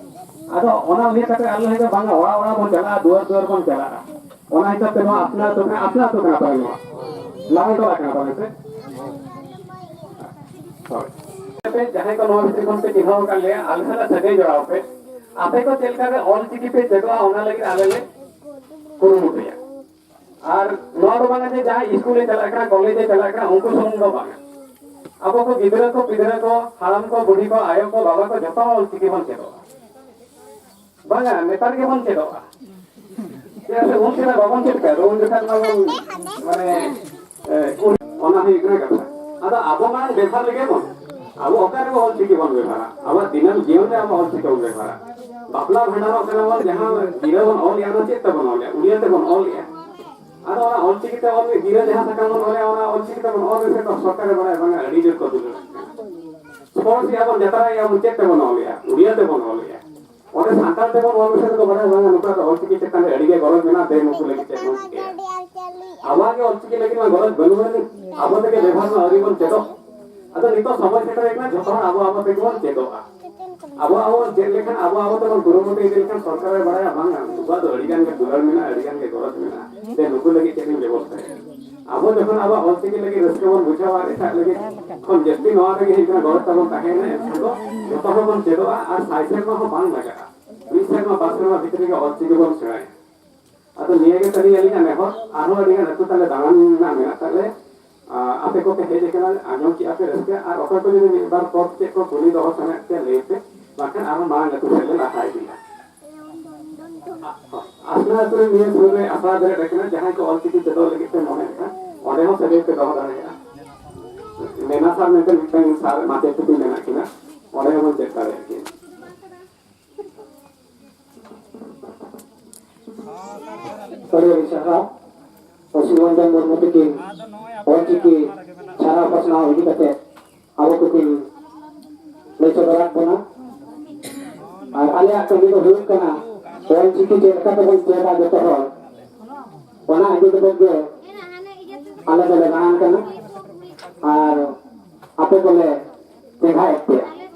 ᱟᱫᱚ ᱚᱱᱟ ᱩᱭᱦᱟᱹᱨ ᱠᱟᱛᱮ ᱟᱞᱮ ᱞᱮ ᱵᱟᱝᱟ, ᱚᱲᱟᱜ ᱚᱲᱟᱜ ᱵᱚᱱ ᱪᱟᱞᱟᱜᱼᱟ, ᱫᱩᱣᱟᱹᱨ ᱫᱩᱣᱟᱹᱨ ᱵᱚᱱ ᱪᱟᱞᱟᱜᱼᱟ᱾ ᱚᱱᱟ ᱦᱤᱥᱟᱹᱵ ᱛᱮ ᱱᱚᱣᱟ ᱟᱥᱱᱟ ᱟᱹᱛᱩ ᱠᱟᱱᱟ, ᱟᱥᱱᱟ ᱟᱹᱛᱩ ᱠᱟᱱᱟ ᱛᱟᱞᱮ ᱱᱚᱣᱟ᱾ ᱞᱟᱞᱜᱚᱲᱟ ᱠᱟᱱᱟ ᱛᱟᱞᱮ ᱥᱮ? ᱦᱳᱭ᱾ ᱟᱯᱮ ᱡᱟᱦᱟᱸᱭ ᱠᱚ ᱱᱚᱣᱟ ᱵᱷᱤᱛᱨᱤ ᱠᱷᱚᱱ ᱯᱮ ᱪᱤᱱᱦᱟᱹᱣ ᱟᱠᱟᱫ ᱞᱮᱭᱟ, ᱟᱞᱮ ᱥᱟᱞᱟᱜ ᱥᱟᱹᱜᱟᱹᱭ ᱡᱚᱲᱟᱣ ᱯᱮ᱾ ᱟᱯᱮ ᱠᱚ ᱪᱮᱫ ᱞᱮᱠᱟ ᱨᱮ ᱚᱞ ᱪᱤᱠᱤ ᱯᱮ ᱪᱮᱫᱚᱜᱼᱟ, ᱚᱱᱟ ᱞᱟᱹᱜᱤᱫ ᱟᱞᱮ ᱞᱮ ᱠᱩᱨᱩᱢᱩᱴᱩᱭᱟ᱾ ᱟᱨ ᱱᱚᱣᱟ ᱫᱚ ᱵᱟᱝᱟ ᱡᱮ ᱡᱟᱦᱟᱸᱭ ᱤᱥᱠᱩᱞ ᱮ ᱪᱟᱞᱟᱜ ᱠᱟᱱᱟ, ᱠᱚᱞᱮᱡᱽ ᱮ ᱪᱟᱞᱟᱜ ᱠᱟᱱᱟ, ᱩᱱᱠᱩ ᱥᱩᱢᱩᱝ ᱫᱚ ᱵᱟᱝᱟ᱾ ᱟᱵᱚ ᱠᱚ ᱜᱤᱫᱽᱨᱟᱹ ᱠᱚ, ᱯᱤᱫᱽᱨᱟᱹ ᱠᱚ, ᱦᱟᱲᱟᱢ ᱠᱚ, ᱵᱩᱰᱷᱤ ᱠᱚ, ᱟᱭᱳ ᱠᱚ, ᱵᱟᱵᱟ ᱠᱚ, ᱡᱚᱛᱚ ᱦᱚᱲ ᱚᱞ ᱪᱤᱠᱤ ᱵᱚᱱ ᱪᱮᱫᱚᱜᱼᱟ᱾ ᱵᱟᱝᱟ, ᱱᱮᱛᱟᱨ ᱜᱮᱵᱚᱱ ᱪᱮᱫᱚᱜᱼᱟ᱾ ᱪᱮᱫᱟᱜ ᱥᱮ ᱩᱱ ᱥᱮᱫᱟᱜ ᱵᱟᱵᱚᱱ ᱪᱮᱫ ᱠᱟᱜ, ᱩᱱ ᱡᱚᱠᱷᱟᱡ ᱢᱟ ᱵᱚᱱ, ᱢᱟᱱᱮ, ᱮ, ᱩᱱ, ᱚᱱᱟ ᱦᱩᱭᱩᱜ ᱠᱟᱱᱟ ᱠᱟᱛᱷᱟ᱾ ᱟᱫᱚ ᱟᱵᱚ ᱢᱟᱲᱟᱝ ᱵᱮᱵᱷᱟᱨ ᱞᱮᱜᱮ ᱵᱚᱱ᱾ ᱟᱵᱚ ᱚᱠᱟ ᱨᱮᱵᱚ ᱚᱞ ᱪᱤᱠᱤ ᱵᱚᱱ ᱵᱮᱵᱷᱟᱨᱟ? ᱟᱵᱚᱣᱟᱜ ᱫᱤᱱᱟᱹᱢ ᱡᱤᱭᱚᱱ ᱨᱮ ᱟᱵᱚ ᱚᱞ ᱪᱤᱠᱤ ᱵᱚᱱ ᱵᱮᱵᱷᱟᱨᱟ᱾ ᱵᱟᱯᱞᱟ ᱵᱷᱟᱸᱰᱟᱱᱚᱜ ᱠᱟᱱᱟ ᱵᱚᱱ, ᱡᱟᱦᱟᱸ ᱜᱤᱨᱟᱹ ᱵᱚᱱ ᱚᱞᱮᱜᱼᱟ, ᱚᱱᱟ ᱪᱮᱫ ᱛᱮᱵᱚᱱ ᱚᱞᱮᱜᱼᱟ? ᱩᱲᱤᱭᱟ ᱛᱮᱵᱚᱱ ᱚᱞᱮᱜᱼᱟ᱾ ᱟᱫᱚ ᱚᱱᱟ ᱚᱞ ᱪᱤᱠᱤ ᱛᱮ ᱚᱞ, ᱜᱤᱨᱟᱹ ᱡᱟᱦᱟᱸ ᱥᱟᱠᱟᱢ ᱵᱚᱱ ᱚᱞᱮᱜᱼᱟ, ᱚᱱᱟ ᱚᱞ ᱪᱤᱠᱤ ᱛᱮᱵᱚᱱ ᱚᱞ ᱞᱮᱠᱷᱟᱱ ᱫᱚ ᱥᱚᱨᱠᱟᱨᱮ ᱵᱟᱲᱟᱭᱟ, ᱵᱟᱝᱟ, ᱟᱹᱰᱤ ᱡᱳᱨ ᱠᱚ ᱫᱩᱞᱟᱹᱲ ᱠᱟᱱᱟ᱾ ᱥᱯᱳᱨᱴᱥ ᱨᱮᱭᱟᱜ ᱵᱚᱱ ᱡᱟᱛᱨᱟᱭᱮᱜᱼᱟ, ᱵᱚᱱ ᱪᱮᱫ ᱛᱮᱵᱚᱱ ᱚᱞᱮᱜᱼᱟ? ᱩᱲᱤᱭᱟ ᱛᱮᱵᱚᱱ ᱚᱞᱮᱜᱼᱟ᱾ ᱚᱸᱰᱮ ᱥᱟᱱᱛᱟᱲ ᱛᱮᱵᱚᱱ ᱚᱞ ᱞᱮᱠᱷᱟᱱ ᱫᱚ ᱵᱟᱲᱟᱭᱟ, ᱵᱟᱝᱟ, ᱱᱩᱠᱩᱣᱟᱜ ᱫᱚ ᱚᱞ ᱪᱤᱠᱤ ᱪᱮᱛᱟᱱ ᱨᱮ ᱟᱹᱰᱤ ᱜᱮ ᱜᱚᱨᱚᱡᱽ ᱢᱮᱱᱟᱜᱼᱟ, ᱫᱮ ᱱᱩᱠᱩ ᱞᱟᱹᱜᱤᱫ ᱪᱮᱫ ᱵᱚᱱ ᱪᱤᱠᱟᱹᱭᱟ? ᱟᱵᱚᱣᱟᱜ ᱜᱮ ᱚᱞ ᱪᱤᱠᱤ ᱞᱟᱹᱜᱤᱫ ᱢᱟ ᱜᱚᱨᱚᱡᱽ ᱵᱟᱹᱱᱩᱜ ᱟᱹᱱᱤᱡ, ᱟᱵᱚ ᱛᱮᱜᱮ ᱵᱮᱵᱷᱟᱨ ᱢᱟ ᱟᱹᱣᱨᱤ ᱵᱚᱱ ᱪᱮᱫᱚᱜ᱾ ᱟᱫᱚ ᱱᱤᱛᱚᱜ ᱥᱚᱢᱚᱭ ᱥᱮᱴᱮᱨ ᱟᱠᱟᱱᱟ, ᱡᱷᱚᱛᱚ ᱦᱚᱲ ᱟᱵᱚ ᱟᱵᱚ ᱛᱮᱜᱮ ᱵᱚᱱ ᱪᱮᱫᱚᱜᱼᱟ᱾ ᱟᱵᱚ ᱟᱵᱚ ᱪᱮᱫ ᱞᱮᱠᱷᱟᱱ, ᱟᱵᱚ ᱟᱵᱚ ᱛᱮᱵᱚᱱ ᱠᱩᱨᱩᱢᱩᱴᱩ ᱤᱫᱤ ᱞᱮᱠᱷᱟᱱ ᱥᱚᱨᱠᱟᱨᱮ ᱵᱟᱲᱟᱭᱟ, ᱵᱟᱝᱟ, ᱱᱩᱠᱩᱣᱟᱜ ᱫᱚ ᱟᱹᱰᱤ ᱜᱟᱱ ᱜᱮ ᱫᱩᱞᱟᱹᱲ ᱢᱮᱱᱟᱜᱼᱟ, ᱟᱹᱰᱤ ᱜᱟᱱ ᱜᱮ ᱜᱚᱨᱚᱡᱽ ᱢᱮᱱᱟᱜᱼᱟ, ᱡᱮ ᱱᱩᱠᱩ ᱞᱟᱹᱜᱤᱫ ᱪᱮᱫ ᱤᱧ ᱵᱮᱵᱚᱥᱛᱷᱟᱭᱟ᱾ ᱟᱵᱚ ᱡᱚᱠᱷᱚᱱ ᱟᱵᱚᱣᱟᱜ ᱚᱞᱪᱤᱠᱤ ᱞᱟᱹᱜᱤᱫ ᱨᱟᱹᱥᱠᱟᱹ ᱵᱚᱱ ᱵᱩᱡᱷᱟᱹᱣᱟ ᱟᱨ ᱮᱴᱟᱜ ᱞᱟᱹᱜᱤᱫ ᱠᱷᱚᱱ ᱡᱟᱹᱥᱛᱤ ᱱᱚᱣᱟ ᱨᱮᱜᱮ ᱦᱩᱭᱩᱜ ᱠᱟᱱᱟ ᱜᱚᱨᱚᱡᱽ ᱛᱟᱵᱚᱱ ᱛᱟᱦᱮᱸᱭᱮᱱᱟ, ᱮᱱᱠᱷᱟᱱ ᱫᱚ ᱡᱚᱛᱚ ᱦᱚᱲ ᱵᱚᱱ ᱪᱮᱫᱚᱜᱼᱟ ᱟᱨ ᱥᱟᱭ ᱥᱮᱨᱢᱟ ᱦᱚᱸ ᱵᱟᱝ ᱞᱟᱜᱟᱜᱼᱟ᱾ ᱢᱤᱫ ᱥᱮᱨᱢᱟ, ᱵᱟᱨ ᱥᱮᱨᱢᱟ ᱵᱷᱤᱛᱨᱤ ᱨᱮᱜᱮ ᱚᱞᱪᱤᱠᱤ ᱵᱚᱱ ᱥᱮᱬᱟᱭᱟ᱾ ᱟᱫᱚ ᱱᱤᱭᱟᱹ ᱜᱮ ᱛᱟᱹᱞᱤᱧ ᱟᱹᱞᱤᱧᱟᱜ ᱱᱮᱦᱚᱨ, ᱟᱨᱦᱚᱸ ᱟᱹᱰᱤ ᱜᱟᱱ ᱟᱹᱛᱩ ᱛᱟᱞᱮ ᱫᱟᱬᱟᱱ ᱨᱮᱱᱟᱜ ᱢᱮᱱᱟᱜ ᱛᱟᱞᱮ᱾ ᱟᱨ ᱟᱯᱮ ᱠᱚᱯᱮ ᱦᱮᱡ ᱟᱠᱟᱱᱟ, ᱟᱸᱡᱚᱢ ᱠᱮᱜᱼᱟ ᱯᱮ, ᱨᱟᱹᱥᱠᱟᱹ᱾ ᱟᱨ ᱚᱠᱚᱭ ᱠᱚ ᱡᱩᱫᱤ ᱢᱤᱫ ᱵᱟᱨ ᱯᱚᱫ ᱪᱮᱫ ᱠᱚ ᱠᱩᱞᱤ ᱫᱚᱦᱚ ᱥᱟᱱᱟᱭᱮᱫ ᱯᱮᱭᱟ, ᱞᱟᱹᱭ ᱯᱮ, ᱵᱟᱝᱠᱷᱟᱱ ᱟᱨᱦᱚᱸ ᱢᱟᱲᱟᱝ ᱟᱹᱛᱩ ᱥᱮᱫ ᱞᱮ ᱞᱟᱦᱟ ᱤᱫᱤᱜᱼᱟ᱾ ᱟᱥᱱᱟ ᱟᱹᱛᱩ ᱨᱮ ᱱᱤᱭᱟᱹ ᱥᱩᱨ ᱨᱮ ᱟᱥᱲᱟ ᱵᱮᱨᱮᱫ ᱟᱠᱟᱱᱟ, ᱡᱟᱦᱟᱸᱭ ᱠᱚ ᱚᱞᱪᱤᱠᱤ ᱪᱮᱫᱚᱜ ᱞᱟᱹᱜᱤᱫ ᱯᱮ ᱢᱚᱱᱮᱭᱮᱫ ᱠᱷᱟᱱ, ᱚᱸᱰᱮ ᱦᱚᱸ ᱥᱟᱹᱜᱟᱹᱭ ᱯᱮ ᱫᱚᱦᱚ ᱫᱟᱲᱮᱭᱟᱜᱼᱟ᱾ ᱢᱮᱱᱟ ᱥᱟᱨ ᱢᱮᱱᱛᱮ ᱢᱤᱫᱴᱟᱝ ᱥᱟᱨ ᱢᱟᱪᱮᱫ ᱛᱟᱹᱠᱤᱱ ᱢᱮᱱᱟᱜ ᱠᱤᱱᱟ, ᱚᱸᱰᱮ ᱦᱚᱸᱵᱚᱱ ᱪᱮᱫ ᱫᱟᱲᱮᱭᱟᱜ ᱜᱮᱭᱟ᱾ ᱟᱹᱰᱤ ᱟᱹᱰᱤ ᱥᱟᱨᱦᱟᱣ᱾ ᱯᱚᱥᱪᱤᱢ ᱵᱟᱝᱜᱟᱞ ᱢᱩᱨᱢᱩ ᱛᱟᱹᱠᱤᱱ ᱚᱞᱪᱤᱠᱤ ᱪᱷᱟᱨᱟᱣ ᱯᱟᱥᱱᱟᱣ ᱤᱫᱤ ᱠᱟᱛᱮ ᱟᱵᱚ ᱠᱚᱠᱤᱱ ᱞᱟᱹᱭ ᱥᱚᱫᱚᱨᱟᱫ ᱵᱚᱱᱟ᱾ ᱟᱨ ᱟᱞᱮᱭᱟᱜ ᱠᱟᱹᱢᱤ ᱫᱚ ᱦᱩᱭᱩᱜ ᱠᱟᱱᱟ ᱚᱞᱪᱤᱠᱤ ᱪᱮᱫ ᱞᱮᱠᱟ ᱛᱮᱵᱚᱱ ᱪᱮᱫᱟ ᱡᱚᱛᱚ ᱦᱚᱲ, ᱚᱱᱟ ᱤᱫᱤ ᱠᱟᱛᱮ ᱜᱮ ᱟᱞᱮ ᱫᱚᱞᱮ ᱫᱟᱬᱟᱱ ᱠᱟᱱᱟ᱾ ᱟᱨ ᱟᱯᱮ ᱠᱚᱞᱮ ᱪᱮᱸᱜᱷᱟᱭᱮᱫ ᱯᱮᱭᱟ᱾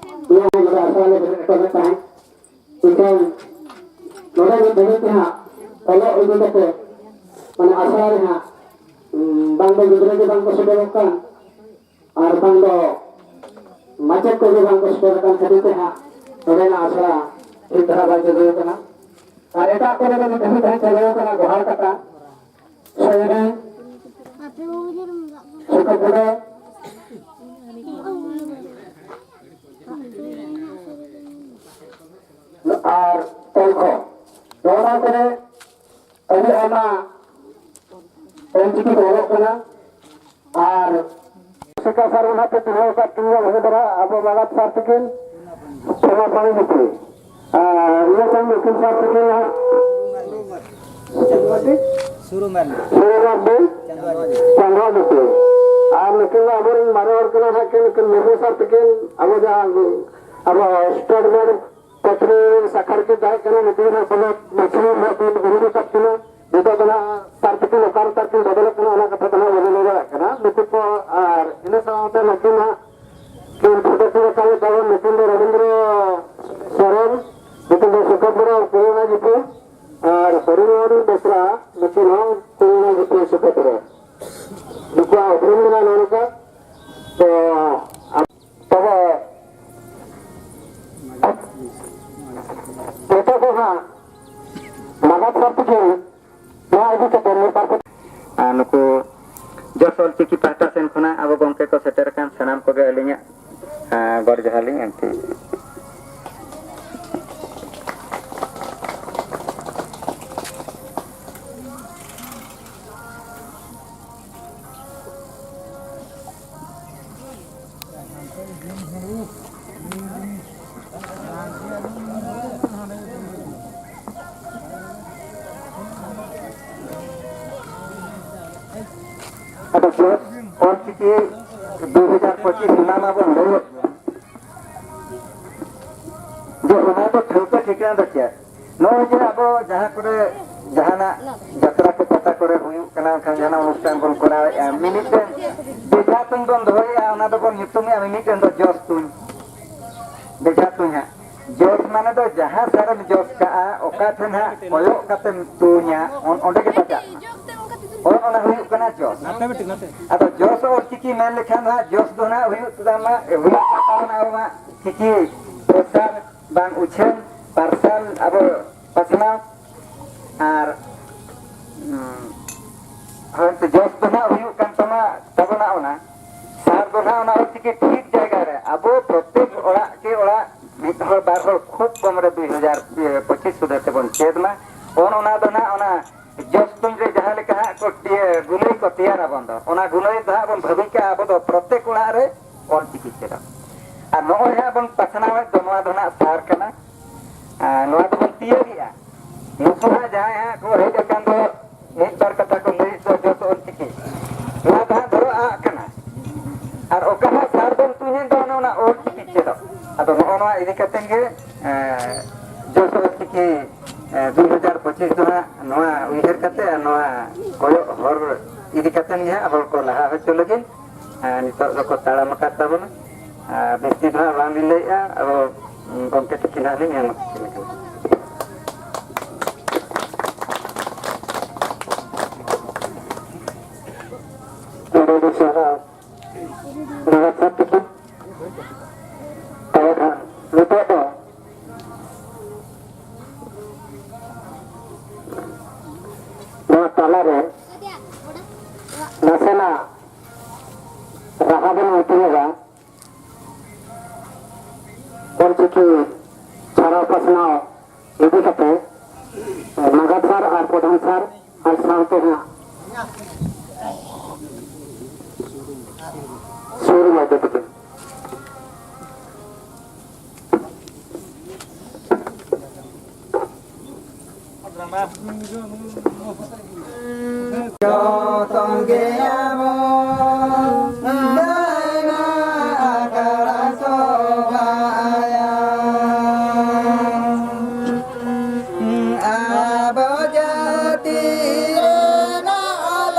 ᱱᱤᱭᱟᱹ ᱦᱚᱸ ᱱᱚᱰᱮ ᱟᱥᱲᱟ ᱞᱮ ᱵᱮᱨᱮᱫ ᱦᱚᱴᱚ ᱞᱮᱫ ᱛᱟᱦᱮᱸᱫ᱾ ᱮᱱᱠᱷᱟᱱ ᱱᱚᱰᱮ ᱱᱤᱛ ᱫᱷᱟᱹᱵᱤᱡ ᱛᱮ ᱦᱟᱸᱜ ᱚᱞᱚᱜ ᱤᱫᱤ ᱠᱟᱛᱮ, ᱢᱟᱱᱮ, ᱟᱥᱲᱟ ᱨᱮ ᱦᱟᱸᱜ, ᱩᱸ, ᱵᱟᱝ ᱫᱚ ᱜᱤᱫᱽᱨᱟᱹ ᱜᱮ ᱵᱟᱝ ᱠᱚ ᱥᱮᱴᱮᱨᱚᱜ ᱠᱟᱱ, ᱟᱨ ᱵᱟᱝ ᱫᱚ ᱢᱟᱪᱮᱫ ᱠᱚᱜᱮ ᱵᱟᱝ ᱠᱚ ᱥᱮᱴᱮᱨ ᱟᱠᱟᱱ ᱠᱷᱟᱹᱛᱤᱨ ᱛᱮ ᱦᱟᱸᱜ ᱱᱚᱰᱮᱱᱟᱜ ᱟᱥᱲᱟ ᱴᱷᱤᱠ ᱫᱷᱟᱨᱟ ᱵᱟᱝ ᱪᱟᱹᱞᱩ ᱟᱠᱟᱱᱟ᱾ ᱟᱨ ᱮᱴᱟᱜ ᱠᱚᱨᱮ ᱫᱚ ᱱᱤᱛ ᱫᱷᱟᱹᱵᱤᱡ ᱛᱮ ᱦᱟᱸᱜ ᱪᱟᱹᱞᱩ ᱟᱠᱟᱱᱟ ᱜᱚᱦᱟᱲ ᱠᱟᱴᱟ, ᱥᱚᱭᱨᱤ, ᱥᱩᱠᱟᱹᱯᱩᱨᱟᱹ ᱟᱨ ᱛᱚᱞᱠᱷᱚ᱾ ᱱᱚᱣᱟ ᱠᱚᱨᱮ ᱟᱹᱰᱤ ᱟᱭᱢᱟ ᱚᱞᱪᱤᱠᱤ ᱠᱚ ᱚᱞᱚᱜ ᱠᱟᱱᱟ᱾ ᱟᱨ ᱥᱤᱠᱟ ᱥᱟᱨ ᱚᱱᱟ ᱯᱮ ᱛᱤᱸᱜᱩ ᱟᱠᱟᱫ ᱛᱤᱧᱟ ᱵᱷᱟᱜᱮ ᱫᱷᱟᱨᱟ ᱟᱵᱚ ᱢᱟᱲᱟᱝ ᱥᱟᱨ ᱛᱟᱹᱠᱤᱱ, ᱥᱮᱵᱟ ᱯᱟᱲᱤ ᱱᱩᱠᱤᱱ᱾ ᱟᱨ ᱤᱱᱟᱹ ᱛᱟᱭᱚᱢ ᱱᱩᱠᱤᱱ ᱥᱟᱨ ᱛᱟᱹᱠᱤᱱ ᱦᱟᱸᱜ ᱥᱩᱨᱩ ᱢᱟᱨᱰᱤ᱾ ᱥᱩᱨᱩ ᱢᱟᱨᱰᱤ᱾ ᱪᱟᱸᱫᱳ ᱢᱟᱨᱰᱤ᱾ ᱪᱟᱸᱫᱳ ᱢᱟᱨᱰᱤ᱾ ᱟᱨ ᱱᱩᱠᱤᱱ ᱫᱚ ᱟᱵᱚᱨᱮᱱ ᱢᱟᱨᱮ ᱦᱚᱲ ᱠᱟᱱᱟ ᱦᱟᱸᱜ ᱠᱤᱱ, ᱱᱩᱠᱤᱱ ᱢᱩᱨᱢᱩ ᱥᱟᱨ ᱛᱟᱹᱠᱤᱱ, ᱟᱵᱚ ᱡᱟᱦᱟᱸ ᱟᱵᱚ ᱥᱴᱮᱴ ᱵᱳᱨᱰ ᱯᱟᱹᱴᱷᱩᱣᱟᱹ ᱥᱟᱠᱷᱟ ᱨᱮᱠᱤᱱ ᱛᱟᱦᱮᱸ ᱠᱟᱱᱟ, ᱱᱩᱠᱤᱱ ᱦᱚᱸ ᱯᱟᱞᱮ ᱢᱟᱹᱡᱷᱤ ᱦᱚᱸ ᱵᱤᱱ ᱩᱨᱩᱢ ᱟᱠᱟᱫ ᱠᱤᱱᱟ᱾ ᱱᱤᱛᱚᱜ ᱫᱚ ᱱᱟᱦᱟᱜ ᱥᱟᱨ ᱛᱟᱹᱠᱤᱱ ᱚᱠᱟ ᱨᱮ ᱛᱟᱹᱠᱤᱱ ᱵᱚᱫᱚᱞᱚᱜ ᱠᱟᱱᱟ, ᱚᱱᱟ ᱠᱟᱛᱷᱟ ᱫᱚ ᱱᱟᱦᱟᱜ ᱵᱟᱵᱚᱱ ᱞᱟᱹᱭ ᱫᱟᱲᱮᱭᱟᱜ ᱠᱟᱱᱟ᱾ ᱱᱩᱠᱩ ᱠᱚ ᱟᱨ ᱤᱱᱟᱹ ᱥᱟᱶᱛᱮ ᱱᱩᱠᱤᱱ ᱦᱟᱸᱜ ᱠᱤᱱ ᱯᱷᱳᱴᱳ ᱠᱤᱱ ᱨᱟᱠᱟᱵ ᱞᱮᱫ ᱛᱟᱵᱚᱱ, ᱱᱩᱠᱤᱱ ᱫᱚ ᱨᱚᱵᱤᱱᱫᱨᱚ ᱱᱩᱠᱩᱣᱟᱜ ᱩᱯᱨᱩᱢ ᱢᱮᱱᱟᱜᱼᱟ ᱱᱚᱜᱼᱚ ᱱᱚᱝᱠᱟ᱾ ᱛᱚ, ᱛᱚᱵᱮ ᱱᱤᱛᱚᱜ ᱫᱚ ᱦᱟᱸᱜ ᱢᱟᱱᱚᱛ ᱥᱟᱨ ᱛᱮᱜᱮ ᱱᱚᱣᱟ ᱤᱫᱤ ᱠᱟᱛᱮ ᱢᱤᱫ ᱵᱟᱨ ᱠᱟᱛᱷᱟ ᱟᱨ ᱱᱩᱠᱩ ᱡᱚᱥ ᱚᱞᱪᱤᱠᱤ ᱯᱟᱦᱴᱟ ᱥᱮᱱ ᱠᱷᱚᱱᱟᱜ ᱟᱵᱚ ᱜᱚᱢᱠᱮ ᱠᱚ ᱥᱮᱴᱮᱨ ᱟᱠᱟᱱ ᱥᱟᱱᱟᱢ ᱠᱚᱜᱮ ᱟᱹᱞᱤᱧᱟᱜ, ᱟᱸ, ᱜᱚᱰ ᱡᱚᱦᱟᱨ ᱞᱤᱧ ᱮᱢ ᱴᱷᱤᱠ᱾ ᱟᱫᱚ ᱪᱮᱫ ᱚᱞᱪᱤᱠᱤ ᱫᱩ ᱦᱟᱡᱟᱨ ᱯᱚᱸᱪᱤᱥ ᱚᱱᱟ ᱢᱟᱵᱚᱱ ᱞᱟᱹᱭᱮᱫ ᱜᱮ, ᱡᱮ ᱚᱱᱟ ᱫᱚ ᱴᱷᱟᱹᱣᱠᱟᱹ ᱴᱷᱤᱠᱟᱹᱱᱟ ᱫᱚ ᱪᱮᱫ? ᱱᱚᱜᱼᱚᱭ ᱡᱮ ᱟᱵᱚ ᱡᱟᱦᱟᱸ ᱠᱚᱨᱮ ᱡᱟᱦᱟᱱᱟᱜ ᱡᱟᱛᱨᱟ ᱠᱚ ᱯᱟᱛᱟ ᱠᱚᱨᱮ ᱦᱩᱭᱩᱜ ᱠᱟᱱᱟ, ᱮᱱᱠᱷᱟᱱ ᱡᱟᱦᱟᱱᱟᱜ ᱚᱱᱩᱥᱴᱷᱟᱱ ᱵᱚᱱ ᱠᱚᱨᱟᱣᱮᱫᱼᱟ, ᱢᱤᱢᱤᱫᱴᱮᱱ ᱵᱮᱡᱷᱟ ᱛᱩᱧ ᱵᱚᱱ ᱫᱚᱦᱚᱭᱮᱫᱼᱟ, ᱚᱱᱟ ᱫᱚᱵᱚᱱ ᱧᱩᱛᱩᱢᱮᱫᱼᱟ ᱢᱤᱢᱤᱫᱴᱮᱱ ᱫᱚ ᱡᱚᱥ ᱛᱩᱧ᱾ ᱵᱮᱡᱷᱟ ᱛᱩᱧ ᱦᱟᱸᱜ ᱡᱚᱥ ᱢᱟᱱᱮ ᱫᱚ ᱡᱟᱦᱟᱸ ᱥᱟᱨᱮᱢ ᱡᱚᱥ ᱠᱟᱜᱼᱟ, ᱚᱠᱟ ᱴᱷᱮᱱ ᱦᱟᱸᱜ ᱠᱚᱭᱚᱜ ᱠᱟᱛᱮᱢ ᱛᱩᱧᱟ, ᱚᱱ-, ᱚᱸᱰᱮ ᱜᱮ ᱵᱟᱡᱟᱜᱼᱟ᱾ ᱚᱱ-, ᱚᱱᱟ ᱦᱩᱭᱩᱜ ᱠᱟᱱᱟ ᱡᱚᱥ᱾ ᱟᱫᱚ ᱡᱚᱥ ᱚᱞᱪᱤᱠᱤ ᱢᱮᱱ ᱞᱮᱠᱷᱟᱱ ᱫᱚ ᱦᱟᱸᱜ ᱡᱚᱥ ᱫᱚ ᱦᱟᱸᱜ ᱦᱩᱭᱩᱜ ᱛᱟᱢᱟ, ᱦᱩᱭᱩᱜ ᱛᱟᱵᱚᱱᱟ ᱟᱵᱚᱣᱟᱜ ᱪᱤᱠᱤ ᱯᱨᱚᱪᱟᱨ ᱵᱟᱝ ᱩᱪᱷᱟᱹᱱ, ᱯᱟᱨᱥᱟᱞ ᱟᱵᱚ ᱯᱟᱥᱱᱟᱣ᱾ ᱟᱨ, ᱩᱸ, ᱦᱳᱭ, ᱡᱚᱥ ᱫᱚ ᱱᱟᱜ ᱦᱩᱭᱩᱜ ᱠᱟᱱ ᱛᱟᱢᱟ, ᱛᱟᱵᱚᱱᱟ ᱚᱱᱟ᱾ ᱥᱟᱨ ᱫᱚ ᱱᱟᱜ ᱚᱱᱟ ᱚᱞᱪᱤᱠᱤ ᱴᱷᱤᱠ ᱡᱟᱭᱜᱟ ᱨᱮ, ᱟᱵᱚ ᱯᱨᱚᱛᱮᱠ ᱚᱲᱟᱜ ᱠᱮ ᱚᱲᱟᱜ, ᱢᱤᱫ ᱦᱚᱲ ᱵᱟᱨ ᱦᱚᱲ, ᱠᱷᱩᱵ ᱠᱚᱢ ᱨᱮ ᱫᱩᱭ ᱦᱟᱡᱟᱨ ᱯᱚᱸᱪᱤᱥ ᱥᱩᱫᱷᱟᱹ ᱛᱮᱵᱚᱱ ᱪᱮᱫ ᱢᱟ᱾ ᱚᱱ ᱚᱱᱟ ᱫᱚ ᱱᱟᱜ ᱚᱱᱟ ᱡᱚᱥ ᱛᱩᱧ ᱨᱮ ᱡᱟᱦᱟᱸ ᱞᱮᱠᱟ ᱦᱟᱸᱜ ᱠᱚ ᱤᱭᱟᱹ ᱜᱩᱞᱟᱹᱭ ᱠᱚ ᱛᱮᱭᱟᱨ ᱟᱵᱚᱱ ᱫᱚ, ᱚᱱᱟ ᱜᱩᱞᱟᱹᱭ ᱫᱚ ᱦᱟᱸᱜ ᱵᱚᱱ ᱵᱷᱟᱹᱵᱤ ᱠᱟᱜᱼᱟ ᱟᱵᱚ ᱫᱚ ᱯᱨᱚᱛᱮᱠ ᱚᱲᱟᱜ ᱨᱮ ᱚᱞᱪᱤᱠᱤ ᱪᱮᱫᱚᱜ᱾ ᱟᱨ ᱱᱚᱜᱼᱚᱭ ᱦᱟᱸᱜ ᱵᱚᱱ ᱯᱟᱥᱱᱟᱣᱮᱫ ᱫᱚ, ᱱᱚᱣᱟ ᱫᱚ ᱱᱟᱜ ᱥᱟᱨ ᱠᱟᱱᱟ᱾ ᱟᱨ ᱱᱚᱣᱟ ᱫᱚᱵᱚᱱ ᱛᱤᱭᱟᱹᱜᱮᱜᱼᱟ᱾ ᱱᱩᱠᱩ ᱦᱟᱸᱜ ᱡᱟᱦᱟᱸᱭ ᱦᱟᱸᱜ ᱠᱚ ᱦᱮᱡ ᱟᱠᱟᱱ ᱫᱚ, ᱢᱤᱫ ᱵᱟᱨ ᱠᱟᱛᱷᱟ ᱠᱚ ᱞᱟᱹᱭᱮᱫ ᱫᱚ ᱡᱚᱥ ᱚᱞᱪᱤᱠᱤ, ᱱᱚᱣᱟ ᱫᱚ ᱦᱟᱸᱜ ᱫᱷᱚᱨᱚ ᱟᱜ ᱠᱟᱱᱟ᱾ ᱟᱨ ᱚᱠᱟ ᱦᱟᱸᱜ ᱥᱟᱨ ᱵᱚᱱ ᱛᱩᱧᱮᱫ ᱫᱚ, ᱚᱱᱮ ᱚᱱᱟ ᱚᱞᱪᱤᱠᱤ ᱪᱮᱫᱚᱜ᱾ ᱟᱫᱚ ᱱᱚᱜᱼᱚ ᱱᱚᱣᱟ ᱤᱫᱤ ᱠᱟᱛᱮ ᱜᱮ, ᱮᱸ, ᱡᱚᱥ ᱚᱞᱪᱤᱠᱤ, ᱮᱸ, ᱫᱩ ᱦᱟᱡᱟᱨ ᱯᱚᱸᱪᱤᱥ ᱫᱚ ᱦᱟᱸᱜ ᱱᱚᱣᱟ ᱩᱭᱦᱟᱹᱨ ᱠᱟᱛᱮ ᱟᱨ ᱱᱚᱣᱟ ᱠᱚᱭᱚᱜ ᱦᱚᱨ ᱤᱫᱤ ᱠᱟᱛᱮ ᱜᱮ ᱦᱟᱸᱜ ᱦᱚᱲ ᱠᱚ ᱞᱟᱦᱟ ᱦᱚᱪᱚ ᱞᱟᱹᱜᱤᱫ, ᱮᱸ, ᱱᱤᱛᱚᱜ ᱫᱚᱠᱚ ᱛᱟᱲᱟᱢ ᱟᱠᱟᱫ ᱛᱟᱵᱚᱱᱟ᱾ ᱟᱨ ᱵᱮᱥᱤ ᱫᱚ ᱦᱟᱸᱜ ᱵᱟᱝᱞᱤᱧ ᱞᱟᱹᱭᱮᱫᱼᱟ, ᱟᱵᱚ ᱜᱚᱢᱠᱮ ᱛᱟᱹᱠᱤᱱ ᱦᱟᱸᱜ ᱞᱤᱧ ᱮᱢ ᱟᱹᱠᱤᱱ ᱠᱟᱱᱟ᱾ ᱟᱹᱰᱤ ᱥᱟᱨᱦᱟᱣ ᱱᱟᱜᱟᱨ ᱥᱟᱨ ᱛᱤᱠᱤᱱ᱾ ᱛᱚᱵᱮ ᱠᱷᱟᱱ ᱱᱤᱛᱚᱜ ᱫᱚ ᱱᱚᱣᱟ ᱛᱟᱞᱟᱨᱮ ᱱᱟᱥᱮᱱᱟᱜ ᱨᱟᱦᱟ ᱵᱚᱱ ᱧᱩᱛᱩᱢ ᱮᱫᱟ᱾ ᱚᱞᱪᱤᱠᱤ ᱪᱷᱟᱨᱟᱣ ᱯᱟᱥᱱᱟᱣ ᱤᱫᱤ ᱠᱟᱛᱮ ᱢᱟᱜᱟᱫ ᱥᱟᱨ ᱟᱨ ᱯᱨᱚᱫᱷᱟᱱ ᱥᱟᱨ ᱟᱨ ᱥᱟᱶᱛᱮ ᱦᱟᱸᱜ ᱥᱩᱨ ᱢᱟᱹᱡᱷᱤ ᱛᱟᱹᱠᱤᱱ᱾ ᱡᱚᱛᱚᱱ ᱜᱮᱭᱟᱵᱚᱱ ᱫᱟᱹᱭᱱᱟ ᱟᱠᱷᱲᱟ ᱥᱚᱵᱷᱟᱭᱟ᱾ ᱟᱵᱚ ᱡᱟᱹᱛᱤ ᱨᱮᱱᱟᱜ ᱚᱞ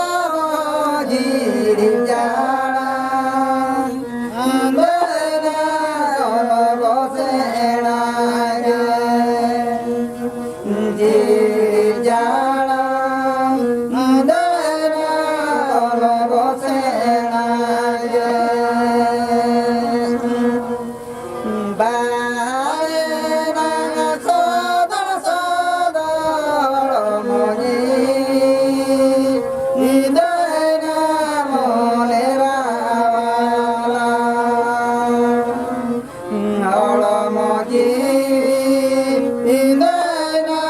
ᱡᱤᱲᱤ ᱡᱟᱲᱟ, ᱫᱟᱹᱭᱱᱟ ᱚᱞ ᱵᱚ ᱥᱮᱬᱟᱭᱟ᱾ ᱡᱤᱣᱤ ᱡᱟᱲᱟᱝ ᱫᱟᱨᱟ ᱚᱞ ᱜᱚᱥᱮᱬᱟ ᱜᱮ᱾ ᱵᱟᱭᱮᱱᱟ ᱥᱚᱫᱚᱨ ᱥᱚᱫᱚᱨ ᱢᱚᱡᱤ ᱫᱟᱨᱟ ᱢᱚᱱᱮ ᱨᱟᱣᱟᱞᱟ᱾ ᱦᱚᱲᱢᱚ ᱡᱤᱣᱤ ᱫᱟᱹᱭᱱᱟ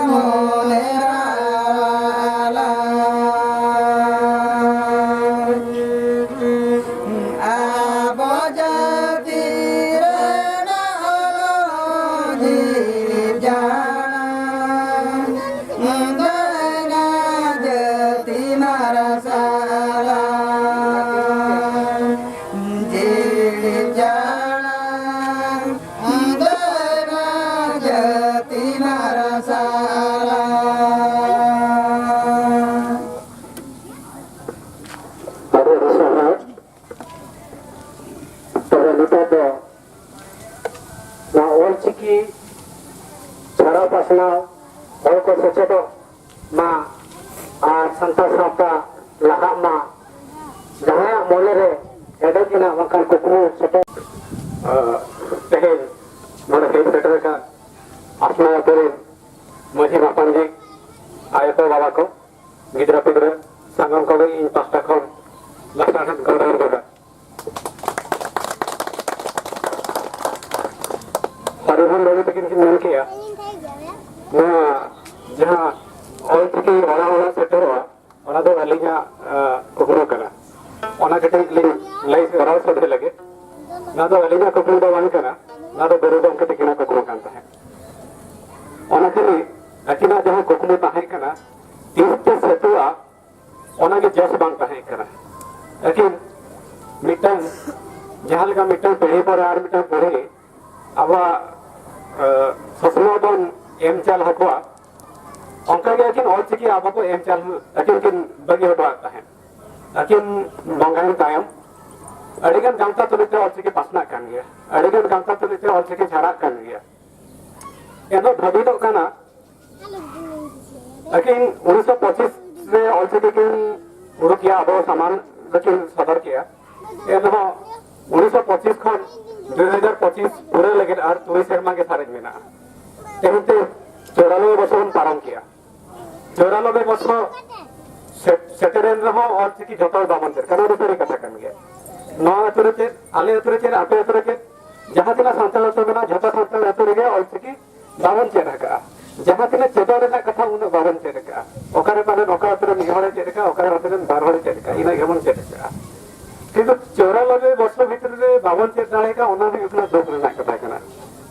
ᱢᱚᱱᱮ ᱨᱟᱣᱟᱞᱟ᱾ ᱟᱵᱚ ᱡᱟᱹᱛᱤ ᱨᱮᱱᱟᱜ ᱦᱚᱲᱢᱚ ᱡᱤᱣᱤ ᱡᱟᱲᱟᱝ ᱫᱟᱹᱭᱱᱟ ᱡᱟᱹᱛᱤ ᱢᱟᱨᱥᱟᱞᱟ᱾ ᱡᱤᱣᱤ ᱡᱟᱲᱟᱝ ᱫᱟᱹᱭᱱᱟ ᱡᱟᱹᱛᱤ ᱢᱟᱨᱥᱟᱞᱟ᱾ ᱟᱹᱰᱤ ᱟᱹᱰᱤ ᱥᱟᱨᱦᱟᱣ᱾ ᱛᱚᱵᱮ ᱱᱤᱛᱚᱜ ᱫᱚ ᱱᱚᱣᱟ ᱚᱞᱪᱤᱠᱤ ᱪᱷᱟᱨᱟᱣ ᱯᱟᱥᱱᱟᱣ, ᱦᱚᱲ ᱠᱚ ᱥᱮᱪᱮᱫᱚᱜ ᱢᱟ ᱟᱨ ᱥᱟᱱᱛᱟᱲ ᱥᱟᱶᱛᱟ ᱞᱟᱦᱟᱜ ᱢᱟ, ᱨᱮᱱᱟᱜ ᱵᱟᱝᱠᱷᱟᱱ ᱠᱩᱠᱢᱩ ᱥᱮᱴᱮᱨ᱾ ᱟᱨ ᱛᱮᱦᱮᱧ ᱱᱚᱰᱮ ᱦᱮᱡ ᱥᱮᱴᱮᱨ ᱟᱠᱟᱱ ᱟᱥᱱᱟ ᱟᱹᱛᱩ ᱨᱮᱱ ᱢᱟᱹᱡᱷᱤ ᱢᱟᱯᱟᱱᱡᱤ, ᱟᱭᱳ ᱠᱚ, ᱵᱟᱵᱟ ᱠᱚ, ᱜᱤᱫᱽᱨᱟᱹ ᱯᱤᱫᱽᱨᱟᱹ, ᱥᱟᱱᱟᱢ ᱠᱚᱜᱮ ᱤᱧ ᱯᱟᱦᱴᱟ ᱠᱷᱚᱱ ᱞᱟᱥᱟᱲᱦᱮᱫ ᱜᱚᱰ ᱡᱚᱦᱟᱨ᱾ ᱦᱚᱨᱤᱢᱳᱦᱚᱱ ᱵᱟᱹᱵᱩ ᱛᱟᱹᱠᱤᱱ ᱠᱤᱱ ᱢᱮᱱ ᱠᱮᱜᱼᱟ, ᱱᱚᱣᱟ ᱡᱟᱦᱟᱸ ᱚᱞᱪᱤᱠᱤ ᱚᱲᱟᱜ ᱚᱲᱟᱜ ᱥᱮᱴᱮᱨᱚᱜᱼᱟ, ᱚᱱᱟ ᱫᱚ ᱟᱹᱞᱤᱧᱟᱜ, ᱟ, ᱠᱩᱠᱢᱩ ᱠᱟᱱᱟ᱾ ᱚᱱᱟ ᱠᱟᱹᱴᱤᱡ ᱞᱤᱧ ᱞᱟᱹᱭ ᱥᱚᱫᱚᱨ ᱥᱚᱫᱚᱨ ᱞᱟᱹᱜᱤᱫ᱾ ᱱᱚᱣᱟ ᱫᱚ ᱟᱹᱞᱤᱧᱟᱜ ᱠᱩᱠᱢᱩ ᱫᱚ ᱵᱟᱝ ᱠᱟᱱᱟ, ᱱᱚᱣᱟ ᱫᱚ ᱜᱩᱨᱩ ᱜᱚᱢᱠᱮ ᱛᱟᱹᱠᱤᱱᱟᱜ ᱠᱩᱠᱢᱩ ᱠᱟᱱ ᱛᱟᱦᱮᱸᱫ᱾ ᱚᱱᱟ ᱠᱷᱟᱹᱛᱤᱨ ᱟᱹᱠᱤᱱᱟᱜ ᱡᱟᱦᱟᱸ ᱠᱩᱠᱢᱩ ᱛᱟᱦᱮᱸ ᱠᱟᱱᱟ, ᱛᱤᱥ ᱛᱮ ᱥᱟᱹᱛᱩᱜᱼᱟ, ᱚᱱᱟᱜᱮ ᱡᱚᱥ ᱵᱟᱝ ᱛᱟᱦᱮᱸ ᱠᱟᱱᱟ᱾ ᱟᱹᱠᱤᱱ ᱢᱤᱫᱴᱟᱝ, ᱡᱟᱦᱟᱸ ᱞᱮᱠᱟ ᱢᱤᱫᱴᱟᱝ ᱯᱤᱲᱦᱤ ᱯᱚᱨᱮ ᱟᱨ ᱢᱤᱫᱴᱟᱝ ᱯᱤᱲᱦᱤ ᱟᱵᱚᱣᱟᱜ, ᱮ, ᱥᱚᱥᱱᱚᱜ ᱵᱚᱱ ᱮᱢ ᱪᱟᱞ ᱟᱠᱚᱣᱟ, ᱚᱱᱠᱟᱜᱮ ᱟᱹᱠᱤᱱ ᱚᱞᱪᱤᱠᱤ ᱟᱵᱚ ᱠᱚ ᱮᱢ ᱪᱟᱞ, ᱟᱹᱠᱤᱱ ᱠᱤᱱ ᱵᱟᱹᱜᱤ ᱦᱚᱴᱚᱣᱟᱜ ᱛᱟᱦᱮᱸᱫ᱾ ᱟᱹᱠᱤᱱ ᱵᱚᱸᱜᱟᱭᱮᱱ ᱛᱟᱭᱚᱢ ᱟᱹᱰᱤᱜᱟᱱ ᱜᱟᱶᱛᱟ ᱛᱩᱞᱩᱡ ᱛᱮ ᱚᱞᱪᱤᱠᱤ ᱯᱟᱥᱱᱟᱜ ᱠᱟᱱ ᱜᱮᱭᱟ, ᱟᱹᱰᱤᱜᱟᱱ ᱜᱟᱶᱛᱟ ᱛᱩᱞᱩᱡ ᱛᱮ ᱚᱞᱪᱤᱠᱤ ᱪᱷᱟᱨᱟᱜ ᱠᱟᱱ ᱜᱮᱭᱟ᱾ ᱮᱱᱦᱚᱸ ᱵᱷᱟᱹᱵᱤᱛᱚᱜ ᱠᱟᱱᱟ, ᱟᱹᱠᱤᱱ ᱩᱱᱤᱥᱥᱚ ᱯᱚᱸᱪᱤᱥ ᱨᱮ ᱚᱞᱪᱤᱠᱤ ᱠᱤᱱ ᱩᱰᱩᱠ ᱠᱮᱜᱼᱟ, ᱟᱵᱚ ᱥᱟᱢᱟᱝ ᱨᱮᱠᱤᱱ ᱥᱚᱫᱚᱨ ᱠᱮᱜᱼᱟ᱾ ᱮᱱᱦᱚᱸ ᱩᱱᱤᱥᱥᱚ ᱯᱚᱸᱪᱤᱥ ᱠᱷᱚᱱ ᱫᱩ ᱦᱟᱡᱟᱨ ᱯᱚᱸᱪᱤᱥ ᱯᱩᱨᱟᱹ ᱞᱟᱹᱜᱤᱫ ᱟᱨ ᱛᱩᱨᱩᱭ ᱥᱮᱨᱢᱟ ᱜᱮ ᱥᱟᱨᱮᱡ ᱢᱮᱱᱟᱜᱼᱟ᱾ ᱛᱮᱦᱮᱧ ᱛᱮ ᱪᱩᱨᱟᱱᱚᱵᱵᱳᱭ ᱵᱚᱪᱷᱚᱨ ᱵᱚᱱ ᱯᱟᱨᱚᱢ ᱠᱮᱜᱼᱟ᱾ ᱪᱩᱨᱟᱱᱚᱵᱵᱳᱭ ᱵᱚᱪᱷᱚᱨ ᱥᱮ-, ᱥᱮᱴᱮᱨᱮᱱ ᱨᱮᱦᱚᱸ ᱚᱞᱪᱤᱠᱤ ᱡᱚᱛᱚ ᱦᱚᱲ ᱵᱟᱵᱚᱱ ᱪᱮᱫ ᱠᱟᱱᱟ, ᱚᱱᱟ ᱫᱚ ᱥᱟᱹᱨᱤ ᱠᱟᱛᱷᱟ ᱠᱟᱱ ᱜᱮᱭᱟ᱾ ᱱᱚᱣᱟ ᱟᱹᱛᱩ ᱨᱮ ᱪᱮᱫ, ᱟᱞᱮ ᱟᱹᱛᱩ ᱨᱮ ᱪᱮᱫ, ᱟᱯᱮ ᱟᱹᱛᱩ ᱨᱮ ᱪᱮᱫ, ᱡᱟᱦᱟᱸ ᱛᱤᱱᱟᱹᱜ ᱥᱟᱱᱛᱟᱲ ᱟᱹᱛᱩ ᱢᱮᱱᱟᱜᱼᱟ, ᱡᱷᱚᱛᱚ ᱥᱟᱱᱛᱟᱲ ᱟᱹᱛᱩ ᱨᱮᱜᱮ ᱚᱞᱪᱤᱠᱤ ᱵᱟᱵᱚᱱ ᱪᱮᱫ ᱟᱠᱟᱫᱼᱟ᱾ ᱡᱟᱦᱟᱸ ᱛᱤᱱᱟᱹᱜ ᱪᱮᱫᱚᱜ ᱨᱮᱱᱟᱜ ᱠᱟᱛᱷᱟ, ᱩᱱᱟᱹᱜ ᱵᱟᱵᱚᱱ ᱪᱮᱫ ᱟᱠᱟᱫᱼᱟ᱾ ᱚᱠᱟᱨᱮ ᱯᱟᱞᱮᱱ ᱚᱠᱟ ᱟᱹᱛᱩ ᱨᱮ ᱢᱤᱫ ᱦᱚᱲᱮ ᱪᱮᱫ ᱟᱠᱟᱫᱼᱟ, ᱚᱠᱟᱨᱮ ᱯᱟᱞᱮᱱ ᱵᱟᱨ ᱦᱚᱲᱮ ᱪᱮᱫ ᱟᱠᱟᱫᱼᱟ, ᱤᱱᱟᱹᱜ ᱜᱮᱵᱚᱱ ᱪᱮᱫ ᱟᱠᱟᱫᱼᱟ᱾ ᱠᱤᱱᱛᱩ ᱪᱩᱨᱟᱱᱚᱵᱵᱳᱭ ᱵᱚᱪᱷᱚᱨ ᱵᱷᱤᱛᱨᱤ ᱨᱮ ᱵᱟᱵᱚᱱ ᱪᱮᱫ ᱫᱟᱲᱮ ᱟᱠᱟᱫᱼᱟ, ᱚᱱᱟ ᱦᱩᱭᱩᱜ ᱠᱟᱱᱟ ᱫᱩᱠ ᱨᱮᱱᱟᱜ ᱠᱟᱛᱷᱟ ᱠᱟᱱᱟ᱾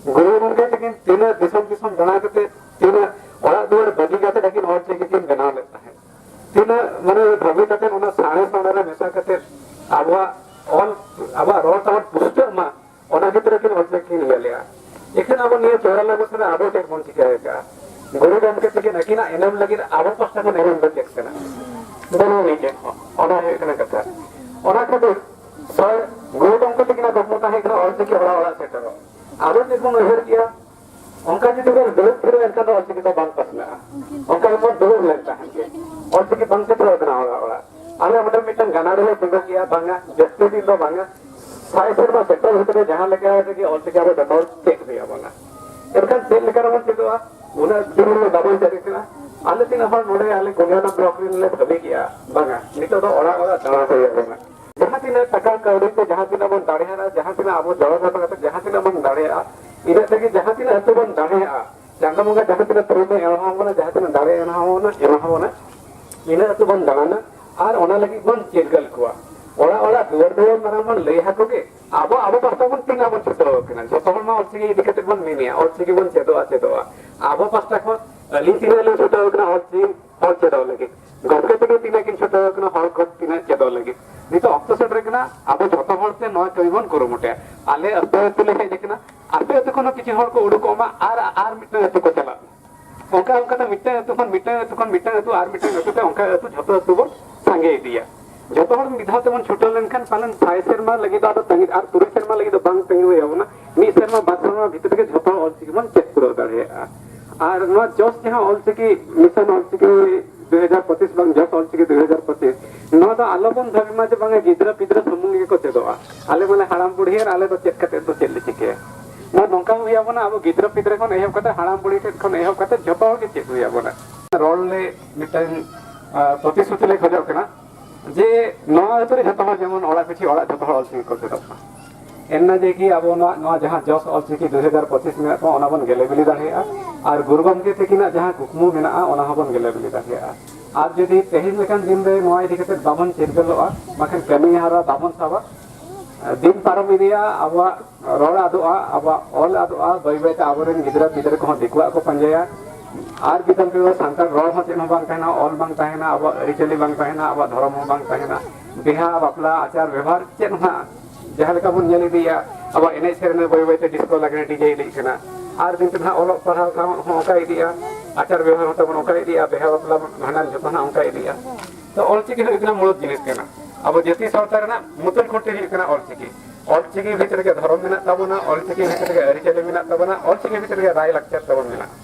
ᱜᱩᱨᱩ ᱜᱚᱢᱠᱮ ᱛᱟᱹᱠᱤᱱ ᱛᱤᱱᱟᱹᱜ ᱫᱤᱥᱚᱢ ᱫᱤᱥᱚᱢ ᱫᱟᱬᱟ ᱠᱟᱛᱮ, ᱛᱤᱱᱟᱹᱜ ᱚᱲᱟᱜ ᱫᱩᱣᱟᱹᱨ ᱵᱟᱹᱜᱤ ᱠᱟᱛᱮ ᱟᱹᱠᱤᱱ ᱚᱞᱪᱤᱠᱤ ᱠᱤᱱ ᱵᱮᱱᱟᱣ ᱞᱮᱫ ᱛᱟᱦᱮᱸᱫ᱾ ᱛᱤᱱᱟᱹᱜ ᱢᱟᱱᱮ ᱵᱷᱟᱹᱵᱤ ᱠᱟᱛᱮ ᱚᱱᱟ ᱥᱟᱬᱮᱥ ᱚᱱᱟ ᱨᱮ ᱢᱮᱥᱟ ᱠᱟᱛᱮ ᱟᱵᱚᱣᱟᱜ ᱚᱞ, ᱟᱵᱚᱣᱟᱜ ᱨᱚᱲ ᱛᱟᱵᱚᱱ ᱯᱩᱥᱴᱟᱹᱜ ᱢᱟ, ᱚᱱᱟ ᱠᱷᱟᱹᱛᱤᱨ ᱠᱤᱱ ᱚᱞᱪᱤᱠᱤ ᱠᱤᱱ ᱤᱭᱟᱹ ᱞᱮᱜᱼᱟ᱾ ᱮᱠᱷᱮᱱ ᱟᱵᱚ ᱱᱤᱭᱟᱹ ᱪᱩᱨᱟᱱᱚᱵᱵᱳᱭ ᱵᱚᱪᱷᱚᱨ ᱨᱮ ᱟᱵᱚ ᱪᱮᱫ ᱵᱚᱱ ᱪᱤᱠᱟᱹ ᱟᱠᱟᱫᱼᱟ? ᱜᱩᱨᱩ ᱜᱚᱢᱠᱮ ᱛᱤᱠᱤᱱ ᱟᱹᱠᱤᱱᱟᱜ ᱮᱱᱮᱢ ᱞᱟᱹᱜᱤᱫ ᱟᱵᱚ ᱯᱟᱥᱴᱟ ᱠᱷᱚᱱ ᱮᱱᱮᱢ ᱫᱚ ᱪᱮᱫ ᱠᱟᱱᱟ? ᱵᱟᱹᱱᱩᱜ ᱟᱹᱱᱤᱡ ᱪᱮᱫ ᱦᱚᱸ᱾ ᱚᱱᱟ ᱦᱩᱭᱩᱜ ᱠᱟᱱᱟ ᱠᱟᱛᱷᱟ᱾ ᱚᱱᱟ ᱠᱷᱟᱹᱛᱤᱨ ᱥᱚᱭ ᱜᱩᱨᱩ ᱜᱚᱢᱠᱮ ᱛᱤᱠᱤᱱᱟᱜ ᱠᱩᱠᱢᱩ ᱛᱟᱦᱮᱸ ᱠᱟᱱᱟ ᱚᱞᱪᱤᱠᱤ ᱚᱲᱟᱜ ᱚᱲᱟᱜ ᱥᱮᱴᱮᱨᱚᱜ᱾ ᱟᱵᱚ ᱪᱮᱫ ᱵᱚᱱ ᱩᱭᱦᱟᱹᱨ ᱠᱮᱜᱼᱟ? ᱚᱱᱠᱟ ᱡᱩᱫᱤ ᱵᱚᱱ ᱫᱩᱲᱩᱵ ᱛᱷᱤᱨᱚᱜᱼᱟ, ᱮᱱᱠᱷᱟᱱ ᱫᱚ ᱚᱞᱪᱤᱠᱤ ᱫᱚ ᱵᱟᱝ ᱯᱟᱥᱱᱟᱜᱼᱟ᱾ ᱚᱱᱠᱟ ᱜᱮᱵᱚᱱ ᱫᱩᱲᱩᱵ ᱞᱮᱱ ᱛᱟᱦᱮᱸᱫ ᱜᱮ, ᱚᱞᱪᱤᱠᱤ ᱵᱟᱝ ᱥᱮᱴᱮᱨ ᱟᱠᱟᱱᱟ ᱚᱲᱟᱜ ᱚᱲᱟᱜ᱾ ᱟᱞᱮ ᱚᱸᱰᱮ ᱢᱤᱫᱴᱟᱝ ᱜᱟᱱᱟᱰᱤ ᱞᱮ ᱛᱤᱸᱜᱩ ᱠᱮᱜᱼᱟ, ᱵᱟᱝᱟ, ᱡᱟᱹᱥᱛᱤ ᱫᱤᱱ ᱫᱚ ᱵᱟᱝᱟ, ᱥᱟᱭ ᱥᱮᱨᱢᱟ ᱥᱮᱴᱮᱨ ᱵᱷᱤᱛᱨᱤ ᱨᱮ ᱡᱟᱦᱟᱸ ᱞᱮᱠᱟ ᱨᱮᱜᱮ ᱚᱞᱪᱤᱠᱤ ᱟᱵᱚ ᱡᱚᱛᱚ ᱦᱚᱲ ᱪᱮᱫ ᱦᱩᱭ ᱟᱵᱚᱱᱟ᱾ ᱮᱱᱠᱷᱟᱱ ᱪᱮᱫ ᱞᱮᱠᱟ ᱨᱮᱵᱚᱱ ᱪᱮᱫᱚᱜᱼᱟ? ᱩᱱᱟᱹᱜ ᱫᱤᱱ ᱨᱮ ᱵᱟᱵᱚᱱ ᱪᱮᱫ ᱠᱟᱱᱟ᱾ ᱟᱞᱮ ᱛᱤᱱᱟᱹᱜ ᱦᱚᱲ ᱱᱚᱰᱮ ᱟᱞᱮ ᱜᱚᱝᱜᱟᱱᱟ ᱵᱞᱚᱠ ᱨᱮᱱ ᱞᱮ ᱵᱷᱟᱹᱵᱤ ᱠᱮᱜᱼᱟ, ᱵᱟᱝᱟ, ᱱᱤᱛᱚᱜ ᱫᱚ ᱚᱲᱟᱜ ᱚᱲᱟᱜ ᱫᱟᱬᱟ ᱦᱩᱭ ᱟᱵᱚᱱᱟ᱾ ᱡᱟᱦᱟᱸ ᱛᱤᱱᱟᱹᱜ ᱴᱟᱠᱟ ᱠᱟᱹᱣᱰᱤ ᱛᱮ ᱡᱟᱦᱟᱸ ᱛᱤᱱᱟᱹᱜ ᱵᱚᱱ ᱫᱟᱲᱮᱭᱟᱜᱼᱟ, ᱡᱟᱦᱟᱸ ᱛᱤᱱᱟᱹᱜ ᱟᱵᱚ ᱡᱚᱲᱚ ᱡᱟᱯᱟᱜ ᱠᱟᱛᱮ ᱡᱟᱦᱟᱸ ᱛᱤᱱᱟᱹᱜ ᱵᱚᱱ ᱫᱟᱲᱮᱭᱟᱜᱼᱟ, ᱤᱱᱟᱹᱜ ᱛᱮᱜᱮ ᱡᱟᱦᱟᱸ ᱛᱤᱱᱟᱹᱜ ᱟᱹᱛᱩ ᱵᱚᱱ ᱫᱟᱲᱮᱭᱟᱜᱼᱟ, ᱪᱟᱸᱫᱚ ᱵᱚᱸᱜᱟ ᱡᱟᱦᱟᱸ ᱛᱤᱱᱟᱹᱜ ᱯᱩᱨᱩᱱᱮ ᱮᱢᱟ ᱵᱚᱱᱟ, ᱡᱟᱦᱟᱸ ᱛᱤᱱᱟᱹᱜ ᱫᱟᱲᱮ ᱮᱢᱟ ᱵᱚᱱᱟ, ᱮᱢᱟ ᱵᱚᱱᱟ, ᱤᱱᱟᱹ ᱟᱹᱛᱩ ᱵᱚᱱ ᱫᱟᱬᱟᱱᱟ᱾ ᱟᱨ ᱚᱱᱟ ᱞᱟᱹᱜᱤᱫ ᱵᱚᱱ ᱪᱮᱫ ᱜᱚᱫ ᱠᱚᱣᱟ᱾ ᱚᱲᱟᱜ ᱚᱲᱟᱜ, ᱫᱩᱣᱟᱹᱨ ᱫᱩᱣᱟᱹᱨ ᱢᱟᱨᱟᱝ ᱵᱚᱱ ᱞᱟᱹᱭ ᱟᱠᱚ ᱜᱮ᱾ ᱟᱵᱚ, ᱟᱵᱚ ᱯᱟᱦᱴᱟ ᱵᱚᱱ ᱛᱤᱱᱟᱹᱜ ᱵᱚᱱ ᱪᱷᱩᱴᱟᱹᱣ ᱟᱠᱟᱱᱟ᱾ ᱡᱷᱚᱛᱚ ᱦᱚᱲ ᱢᱟ ᱚᱞᱪᱤᱠᱤ ᱤᱫᱤ ᱠᱟᱛᱮ ᱵᱚᱱ ᱢᱮᱱᱮᱜᱼᱟ, ᱚᱞᱪᱤᱠᱤ ᱵᱚᱱ ᱪᱮᱫᱚᱜᱼᱟ, ᱪᱮᱫᱚᱜᱼᱟ᱾ ᱟᱵᱚ ᱯᱟᱦᱴᱟ ᱠᱷᱚᱱ ᱟᱹᱞᱤᱧ ᱛᱤᱱᱟᱹᱜ ᱞᱤᱧ ᱪᱷᱩᱴᱟᱹᱣ ᱟᱠᱟᱱᱟ ᱚᱞᱪᱤᱠᱤ ᱦᱚᱲ ᱪᱮᱫᱚᱜ ᱞᱟᱹᱜᱤᱫ, ᱜᱚᱢᱠᱮ ᱛᱟᱠᱚ ᱛᱤᱱᱟᱹᱜ ᱠᱤᱱ ᱪᱷᱩᱴᱟᱹᱣ ᱟᱠᱟᱱᱟ ᱦᱚᱲ ᱠᱚ ᱛᱤᱱᱟᱹᱜ ᱪᱮᱫᱚᱜ ᱞᱟᱹᱜᱤᱫ᱾ ᱱᱤᱛᱚᱜ ᱚᱠᱛᱚ ᱥᱮᱴᱮᱨ ᱠᱟᱱᱟ, ᱟᱵᱚ ᱡᱷᱚᱛᱚ ᱦᱚᱲ ᱛᱮ ᱱᱚᱣᱟ ᱠᱟᱹᱢᱤ ᱵᱚᱱ ᱠᱩᱨᱩᱢᱩᱴᱩᱭᱟ᱾ ᱟᱞᱮ ᱟᱹᱛᱩ ᱟᱹᱛᱩ ᱞᱮ ᱦᱮᱡ ᱟᱠᱟᱱᱟ, ᱟᱯᱮ ᱟᱹᱛᱩ ᱠᱷᱚᱱ ᱦᱚᱸ ᱠᱤᱪᱷᱩ ᱦᱚᱲ ᱠᱚ ᱩᱰᱩᱠᱚᱜ ᱢᱟ ᱟᱨ, ᱟᱨ ᱢᱤᱫᱴᱟᱝ ᱟᱹᱛᱩ ᱠᱚ ᱪᱟᱞᱟᱜ ᱢᱟ᱾ ᱚᱱᱠᱟ ᱚᱱᱠᱟᱛᱮ ᱢᱤᱫᱴᱟᱝ ᱟᱹᱛᱩ ᱠᱷᱚᱱ ᱢᱤᱫᱴᱟᱝ ᱟᱹᱛᱩ ᱠᱷᱚᱱ ᱢᱤᱫᱴᱟᱝ ᱟᱹᱛᱩ ᱛᱮ ᱚᱱᱠᱟ ᱟᱹᱛᱩ ᱡᱷᱚᱛᱚ ᱟᱹᱛᱩ ᱵᱚᱱ ᱥᱟᱸᱜᱮ ᱤᱫᱤᱭᱟ᱾ ᱡᱷᱚᱛᱚ ᱦᱚᱲ ᱢᱤᱫ ᱫᱷᱟᱣ ᱛᱮᱵᱚᱱ ᱪᱷᱩᱴᱟᱹᱣ ᱞᱮᱱᱠᱷᱟᱱ ᱯᱟᱞᱮᱱ ᱥᱟᱭ ᱥᱮᱨᱢᱟ ᱞᱟᱹᱜᱤᱫ ᱫᱚ ᱟᱫᱚ ᱛᱟᱺᱜᱤ, ᱟᱨ ᱛᱩᱨᱩᱭ ᱥᱮᱨᱢᱟ ᱞᱟᱹᱜᱤᱫ ᱫᱚ ᱵᱟᱝ ᱛᱟᱺᱜᱤ ᱦᱩᱭ ᱟᱵᱚᱱᱟ᱾ ᱢᱤᱫ ᱥᱮᱨᱢᱟ ᱵᱟᱨ ᱥᱮᱨᱢᱟ ᱵᱷᱤᱛᱤᱨ ᱨᱮᱜᱮ ᱡᱷᱚᱛᱚ ᱦᱚᱲ ᱚᱞᱪᱤᱠᱤ ᱵᱚᱱ ᱪᱮᱫ ᱯᱩᱨᱟᱹᱣ ᱫᱟᱲᱮᱭᱟᱜᱼᱟ᱾ ᱟᱨ ᱱᱚᱣᱟ ᱡᱚᱥ ᱡᱟᱦᱟᱸ ᱚᱞᱪᱤᱠᱤ ᱢᱤᱥᱚᱱ ᱚᱞᱪᱤᱠᱤ ᱫᱩ ᱦᱟᱡᱟᱨ ᱯᱚᱸᱪᱤᱥ ᱵᱟᱝ ᱡᱚᱥ ᱚᱞᱪᱤᱠᱤ ᱫᱩ ᱦᱟᱡᱟᱨ ᱯᱚᱸᱪᱤᱥ, ᱱᱚᱣᱟ ᱫᱚ ᱟᱞᱚᱵᱚᱱ ᱵᱷᱟᱵᱤ ᱢᱟ ᱡᱮ ᱵᱟᱝᱟ ᱜᱤᱫᱽᱨᱟᱹ ᱯᱤᱫᱽᱨᱟᱹ ᱥᱩᱢᱩᱝ ᱜᱮᱠᱚ ᱪᱮᱫᱚᱜᱼᱟ, ᱟᱞᱮ ᱢᱟᱞᱮ ᱦᱟᱲᱟᱢ ᱵᱩᱲᱦᱤ ᱟᱨ ᱟᱞᱮ ᱫᱚ ᱪᱮᱫ ᱠᱟᱛᱮ ᱫᱚ ᱪᱮᱫ ᱞᱮ ᱪᱤᱠᱟᱹᱭᱟ? ᱱᱚᱣᱟ ᱱᱚᱝᱠᱟ ᱦᱩᱭ ᱟᱵᱚᱱᱟ, ᱟᱵᱚ ᱜᱤᱫᱽᱨᱟᱹ ᱯᱤᱫᱽᱨᱟᱹ ᱠᱷᱚᱱ ᱮᱦᱚᱵ ᱠᱟᱛᱮ ᱦᱟᱲᱟᱢ ᱵᱩᱲᱦᱤ ᱴᱷᱮᱱ ᱠᱷᱚᱱ ᱮᱦᱚᱵ ᱠᱟᱛᱮ ᱡᱷᱚᱛᱚ ᱦᱚᱲ ᱜᱮ ᱪᱮᱫ ᱦᱩᱭ ᱟᱵᱚᱱᱟ᱾ ᱨᱚᱲ ᱞᱮ ᱢᱤᱫᱴᱟᱝ, ᱟ, ᱯᱨᱚᱛᱤᱥᱨᱩᱛᱤ ᱞᱮ ᱠᱷᱚᱡᱚᱜ ᱠᱟᱱᱟ ᱡᱮ ᱱᱚᱣᱟ ᱟᱹᱛᱩ ᱨᱮ ᱡᱷᱚᱛᱚ ᱦᱚᱲ ᱡᱮᱢᱚᱱ ᱚᱲᱟᱜ ᱯᱤᱪᱷᱤ ᱚᱲᱟᱜ ᱡᱷᱚᱛᱚ ᱦᱚᱲ ᱚᱞᱪᱤᱠᱤ ᱠᱚ ᱪᱮᱫᱚᱜ ᱢᱟ᱾ ᱮᱱᱱᱟ ᱡᱮ ᱠᱤ ᱟᱵᱚ ᱱᱚᱣᱟ, ᱱᱚᱣᱟ ᱡᱟᱦᱟᱸ ᱡᱚᱥ ᱚᱞᱪᱤᱠᱤ ᱫᱩ ᱦᱟᱡᱟᱨ ᱯᱚᱸᱪᱤᱥ ᱢᱮᱱᱟᱜ ᱛᱟᱵᱚᱱᱟ, ᱚᱱᱟ ᱵᱚᱱ ᱜᱮᱞᱮ ᱵᱤᱞᱤ ᱫᱟᱲᱮᱭᱟᱜᱼᱟ᱾ ᱟᱨ ᱜᱩᱨᱩ ᱜᱚᱢᱠᱮ ᱛᱤᱠᱤᱱᱟᱜ ᱡᱟᱦᱟᱸ ᱠᱩᱠᱢᱩ ᱢᱮᱱᱟᱜᱼᱟ, ᱚᱱᱟ ᱦᱚᱸᱵᱚᱱ ᱜᱮᱞᱮ ᱵᱤᱞᱤ ᱫᱟᱲᱮᱭᱟᱜᱼᱟ᱾ ᱟᱨ ᱡᱩᱫᱤ ᱛᱮᱦᱮᱧ ᱞᱮᱠᱟᱱ ᱫᱤᱱ ᱨᱮ ᱱᱚᱣᱟ ᱤᱫᱤ ᱠᱟᱛᱮ ᱵᱟᱵᱚᱱ ᱪᱤᱨᱜᱟᱹᱞᱚᱜᱼᱟ, ᱵᱟᱠᱷᱟᱱ ᱠᱟᱹᱢᱤ ᱦᱚᱨᱟ ᱵᱟᱵᱚᱱ ᱥᱟᱵᱟ, ᱫᱤᱱ ᱯᱟᱨᱚᱢ ᱤᱫᱤᱭᱟ, ᱟᱵᱚᱣᱟᱜ ᱨᱚᱲ ᱟᱫᱚᱜᱼᱟ, ᱟᱵᱚᱣᱟᱜ ᱚᱞ ᱟᱫᱚᱜᱼᱟ, ᱵᱟᱹᱭ ᱵᱟᱹᱭᱛᱮ ᱟᱵᱚᱨᱮᱱ ᱜᱤᱫᱽᱨᱟᱹ ᱯᱤᱫᱽᱨᱟᱹ ᱠᱚᱦᱚᱸ ᱫᱤᱠᱩᱣᱟᱜ ᱠᱚ ᱯᱟᱸᱡᱟᱭᱟ᱾ ᱟᱨ ᱜᱤᱫᱟᱹᱨ ᱯᱤᱫᱟᱹᱨ ᱥᱟᱱᱛᱟᱲ ᱨᱚᱲ ᱦᱚᱸ ᱪᱮᱫ ᱦᱚᱸ ᱵᱟᱝ ᱛᱟᱦᱮᱱᱟ, ᱚᱞ ᱵᱟᱝ ᱛᱟᱦᱮᱱᱟ, ᱟᱵᱚᱣᱟᱜ ᱟᱹᱨᱤᱪᱟᱹᱞᱤ ᱵᱟᱝ ᱛᱟᱦᱮᱱᱟ, ᱟᱵᱚᱣᱟᱜ ᱫᱷᱚᱨᱚᱢ ᱦᱚᱸ ᱵᱟᱝ ᱛᱟᱦᱮᱱᱟ᱾ ᱵᱤᱦᱟ ᱵᱟᱯᱞᱟ ᱟᱪᱟᱨ ᱵᱮᱵᱚᱦᱟᱨ ᱪᱮᱫ ᱦᱚᱸ ᱱᱟᱦᱟᱜ ᱡᱟᱦᱟᱸ ᱞᱮᱠᱟ ᱵᱚᱱ ᱧᱮᱞ ᱤᱫᱤᱭᱮᱫᱼᱟ, ᱟᱵᱚᱣᱟᱜ ᱮᱱᱮᱡ ᱥᱮᱨᱮᱧ ᱨᱮ ᱵᱟᱹᱭ ᱵᱟᱹᱭᱛᱮ ᱰᱤᱥᱠᱳ ᱞᱟᱜᱽᱲᱮ ᱰᱤᱡᱮ ᱤᱫᱤᱜ ᱠᱟᱱᱟ᱾ ᱟᱨ ᱫᱤᱱ ᱛᱮ ᱱᱟᱦᱟᱜ ᱚᱞᱚᱜ ᱯᱟᱲᱦᱟᱣ ᱥᱟᱶ ᱦᱚᱸ ᱚᱱᱠᱟ ᱤᱫᱤᱜᱼᱟ, ᱟᱪᱟᱨ ᱵᱮᱵᱚᱦᱟᱨ ᱦᱚᱸ ᱛᱟᱵᱚᱱ ᱚᱱᱠᱟ ᱤᱫᱤᱜᱼᱟ, ᱵᱤᱦᱟ ᱵᱟᱯᱞᱟ ᱵᱷᱟᱸᱰᱟᱱ ᱡᱚᱛᱚ ᱱᱟᱦᱟᱜ ᱚᱱᱠᱟ ᱤᱫᱤᱜᱼᱟ᱾ ᱛᱚ ᱚᱞᱪᱤᱠᱤ ᱦᱩᱭᱩᱜ ᱠᱟᱱᱟ ᱢᱩᱲᱩᱫ ᱡᱤᱱᱤᱥ ᱠᱟᱱᱟ᱾ ᱟᱵᱚ ᱡᱟᱹᱛᱤ ᱥᱟᱶᱛᱟ ᱨᱮᱱᱟᱜ ᱢᱩᱛᱩᱞ ᱠᱷᱩᱱᱴᱤ ᱦᱩᱭᱩᱜ ᱠᱟᱱᱟ ᱚᱞᱪᱤᱠᱤ᱾ ᱚᱞᱪᱤᱠᱤ ᱵᱷᱤᱛᱨᱤ ᱨᱮᱜᱮ ᱫᱷᱚᱨᱚᱢ ᱢᱮᱱᱟᱜ ᱛᱟᱵᱚᱱᱟ, ᱚᱞᱪᱤᱠᱤ ᱵᱷᱤᱛᱨᱤ ᱨᱮᱜᱮ ᱟᱹᱨᱤᱪᱟᱹᱞᱤ ᱢᱮᱱᱟᱜ ᱛᱟᱵᱚᱱᱟ, ᱚᱞᱪᱤᱠᱤ ᱵᱷᱤᱛᱨᱤ ᱨᱮᱜᱮ ᱨᱟᱭ ᱞᱟᱠᱪᱟᱨ ᱛᱟᱵᱚᱱ ᱢᱮᱱᱟᱜᱼᱟ᱾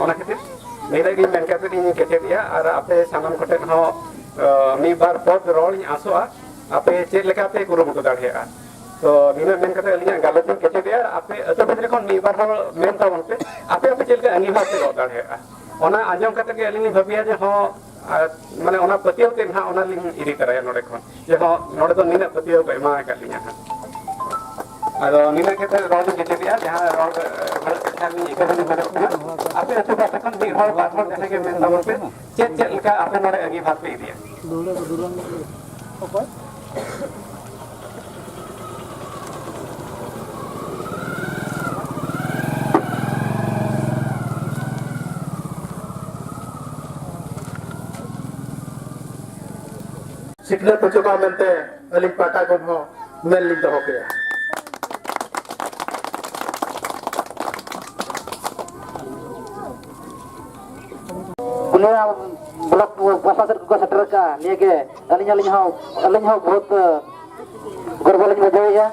ᱚᱱᱟ ᱠᱷᱟᱹᱛᱤᱨ ᱱᱤᱱᱟᱹᱜ ᱜᱤᱧ ᱢᱮᱱ ᱠᱟᱛᱮ ᱤᱧ ᱠᱮᱪᱮᱫᱮᱜᱼᱟ᱾ ᱟᱨ ᱟᱯᱮ ᱥᱟᱱᱟᱢ ᱠᱚᱴᱷᱮᱱ ᱦᱚᱸ ᱢᱤᱫ ᱵᱟᱨ ᱯᱚᱫ ᱨᱚᱲ ᱤᱧ ᱟᱥᱚᱜᱼᱟ, ᱟᱯᱮ ᱪᱮᱫ ᱞᱮᱠᱟ ᱯᱮ ᱠᱩᱨᱩᱢᱩᱴᱩ ᱫᱟᱲᱮᱭᱟᱜᱼᱟ᱾ ᱛᱚ ᱱᱤᱱᱟᱹᱜ ᱢᱮᱱ ᱠᱟᱛᱮ ᱟᱹᱞᱤᱧᱟᱜ ᱜᱟᱞᱚᱪ ᱤᱧ ᱠᱮᱪᱮᱫᱮᱜᱼᱟ᱾ ᱟᱯᱮ ᱟᱹᱛᱩ ᱵᱷᱤᱛᱨᱤ ᱠᱷᱚᱱ ᱢᱤᱫ ᱵᱟᱨ ᱦᱚᱲ ᱢᱮᱱ ᱛᱟᱵᱚᱱ ᱯᱮ, ᱟᱯᱮ ᱟᱯᱮ ᱪᱮᱫ ᱞᱮᱠᱟ ᱟᱸᱜᱤᱵᱷᱟᱨ ᱯᱮ ᱜᱚᱜ ᱫᱟᱲᱮᱭᱟᱜᱼᱟ᱾ ᱚᱱᱟ ᱟᱸᱡᱚᱢ ᱠᱟᱛᱮ ᱜᱮ ᱟᱹᱞᱤᱧ ᱞᱤᱧ ᱵᱷᱟᱹᱵᱤᱭᱟ ᱡᱮ ᱦᱚᱸ, ᱟᱨ ᱢᱟᱱᱮ ᱚᱱᱟ ᱯᱟᱹᱛᱭᱟᱹᱣ ᱛᱮ ᱱᱟᱦᱟᱜ ᱚᱱᱟ ᱞᱤᱧ ᱤᱫᱤ ᱛᱟᱨᱟᱭᱟ ᱱᱚᱰᱮ ᱠᱷᱚᱱ, ᱡᱮ ᱦᱚᱸ ᱱᱚᱰᱮ ᱫᱚ ᱱᱤᱱᱟᱹᱜ ᱯᱟᱹᱛᱭᱟᱹᱣ ᱠᱚ ᱮᱢᱟ ᱟᱠᱟᱫ ᱞᱤᱧᱟ ᱦᱟᱸᱜ᱾ ᱟᱫᱚ ᱱᱤᱱᱟᱹᱜ ᱠᱟᱛᱮ ᱨᱚᱲ ᱞᱤᱧ ᱠᱮᱪᱮᱫᱮᱜᱼᱟ, ᱡᱟᱦᱟᱸ ᱨᱚᱲ ᱜᱷᱟᱹᱲᱤᱡ ᱠᱟᱛᱷᱟ ᱞᱤᱧ ᱤᱠᱟᱹ ᱞᱤᱧ ᱠᱷᱚᱡᱚᱜ ᱠᱟᱱᱟ᱾ ᱟᱯᱮ ᱟᱹᱛᱩ ᱯᱟᱦᱴᱟ ᱠᱷᱚᱱ ᱢᱤᱫ ᱦᱚᱲ ᱵᱟᱨ ᱦᱚᱲ ᱡᱟᱦᱟᱸᱭ ᱜᱮ ᱢᱮᱱ ᱛᱟᱵᱚᱱ ᱯᱮ, ᱪᱮᱫ ᱪᱮᱫ ᱞᱮᱠᱟ ᱟᱯᱮ ᱱᱚᱰᱮ ᱟᱹᱜᱤᱵᱷᱟᱨ ᱯᱮ ᱤᱫᱤᱭᱟ? ᱥᱤᱠᱷᱱᱟᱹᱛ ᱦᱚᱪᱚ ᱠᱚᱣᱟ ᱢᱮᱱᱛᱮ ᱟᱹᱞᱤᱧ ᱯᱟᱦᱴᱟ ᱠᱷᱚᱱ ᱦᱚᱸ ᱢᱮᱱ ᱞᱤᱧ ᱫᱚᱦᱚ ᱠᱮᱫᱟ᱾ ᱯᱩᱱᱭᱟ ᱵᱞᱚᱠ ᱯᱨᱚᱥᱟᱥᱚᱱ ᱠᱚᱠᱚ ᱥᱮᱴᱮᱨ ᱟᱠᱟᱫᱼᱟ, ᱱᱤᱭᱟᱹ ᱜᱮ ᱟᱹᱞᱤᱧ, ᱟᱹᱞᱤᱧ ᱦᱚᱸ, ᱟᱹᱞᱤᱧ ᱦᱚᱸ ᱵᱚᱦᱩᱛ ᱜᱚᱨᱵᱚ ᱞᱤᱧ ᱵᱩᱡᱷᱟᱹᱣᱮᱫᱼᱟ᱾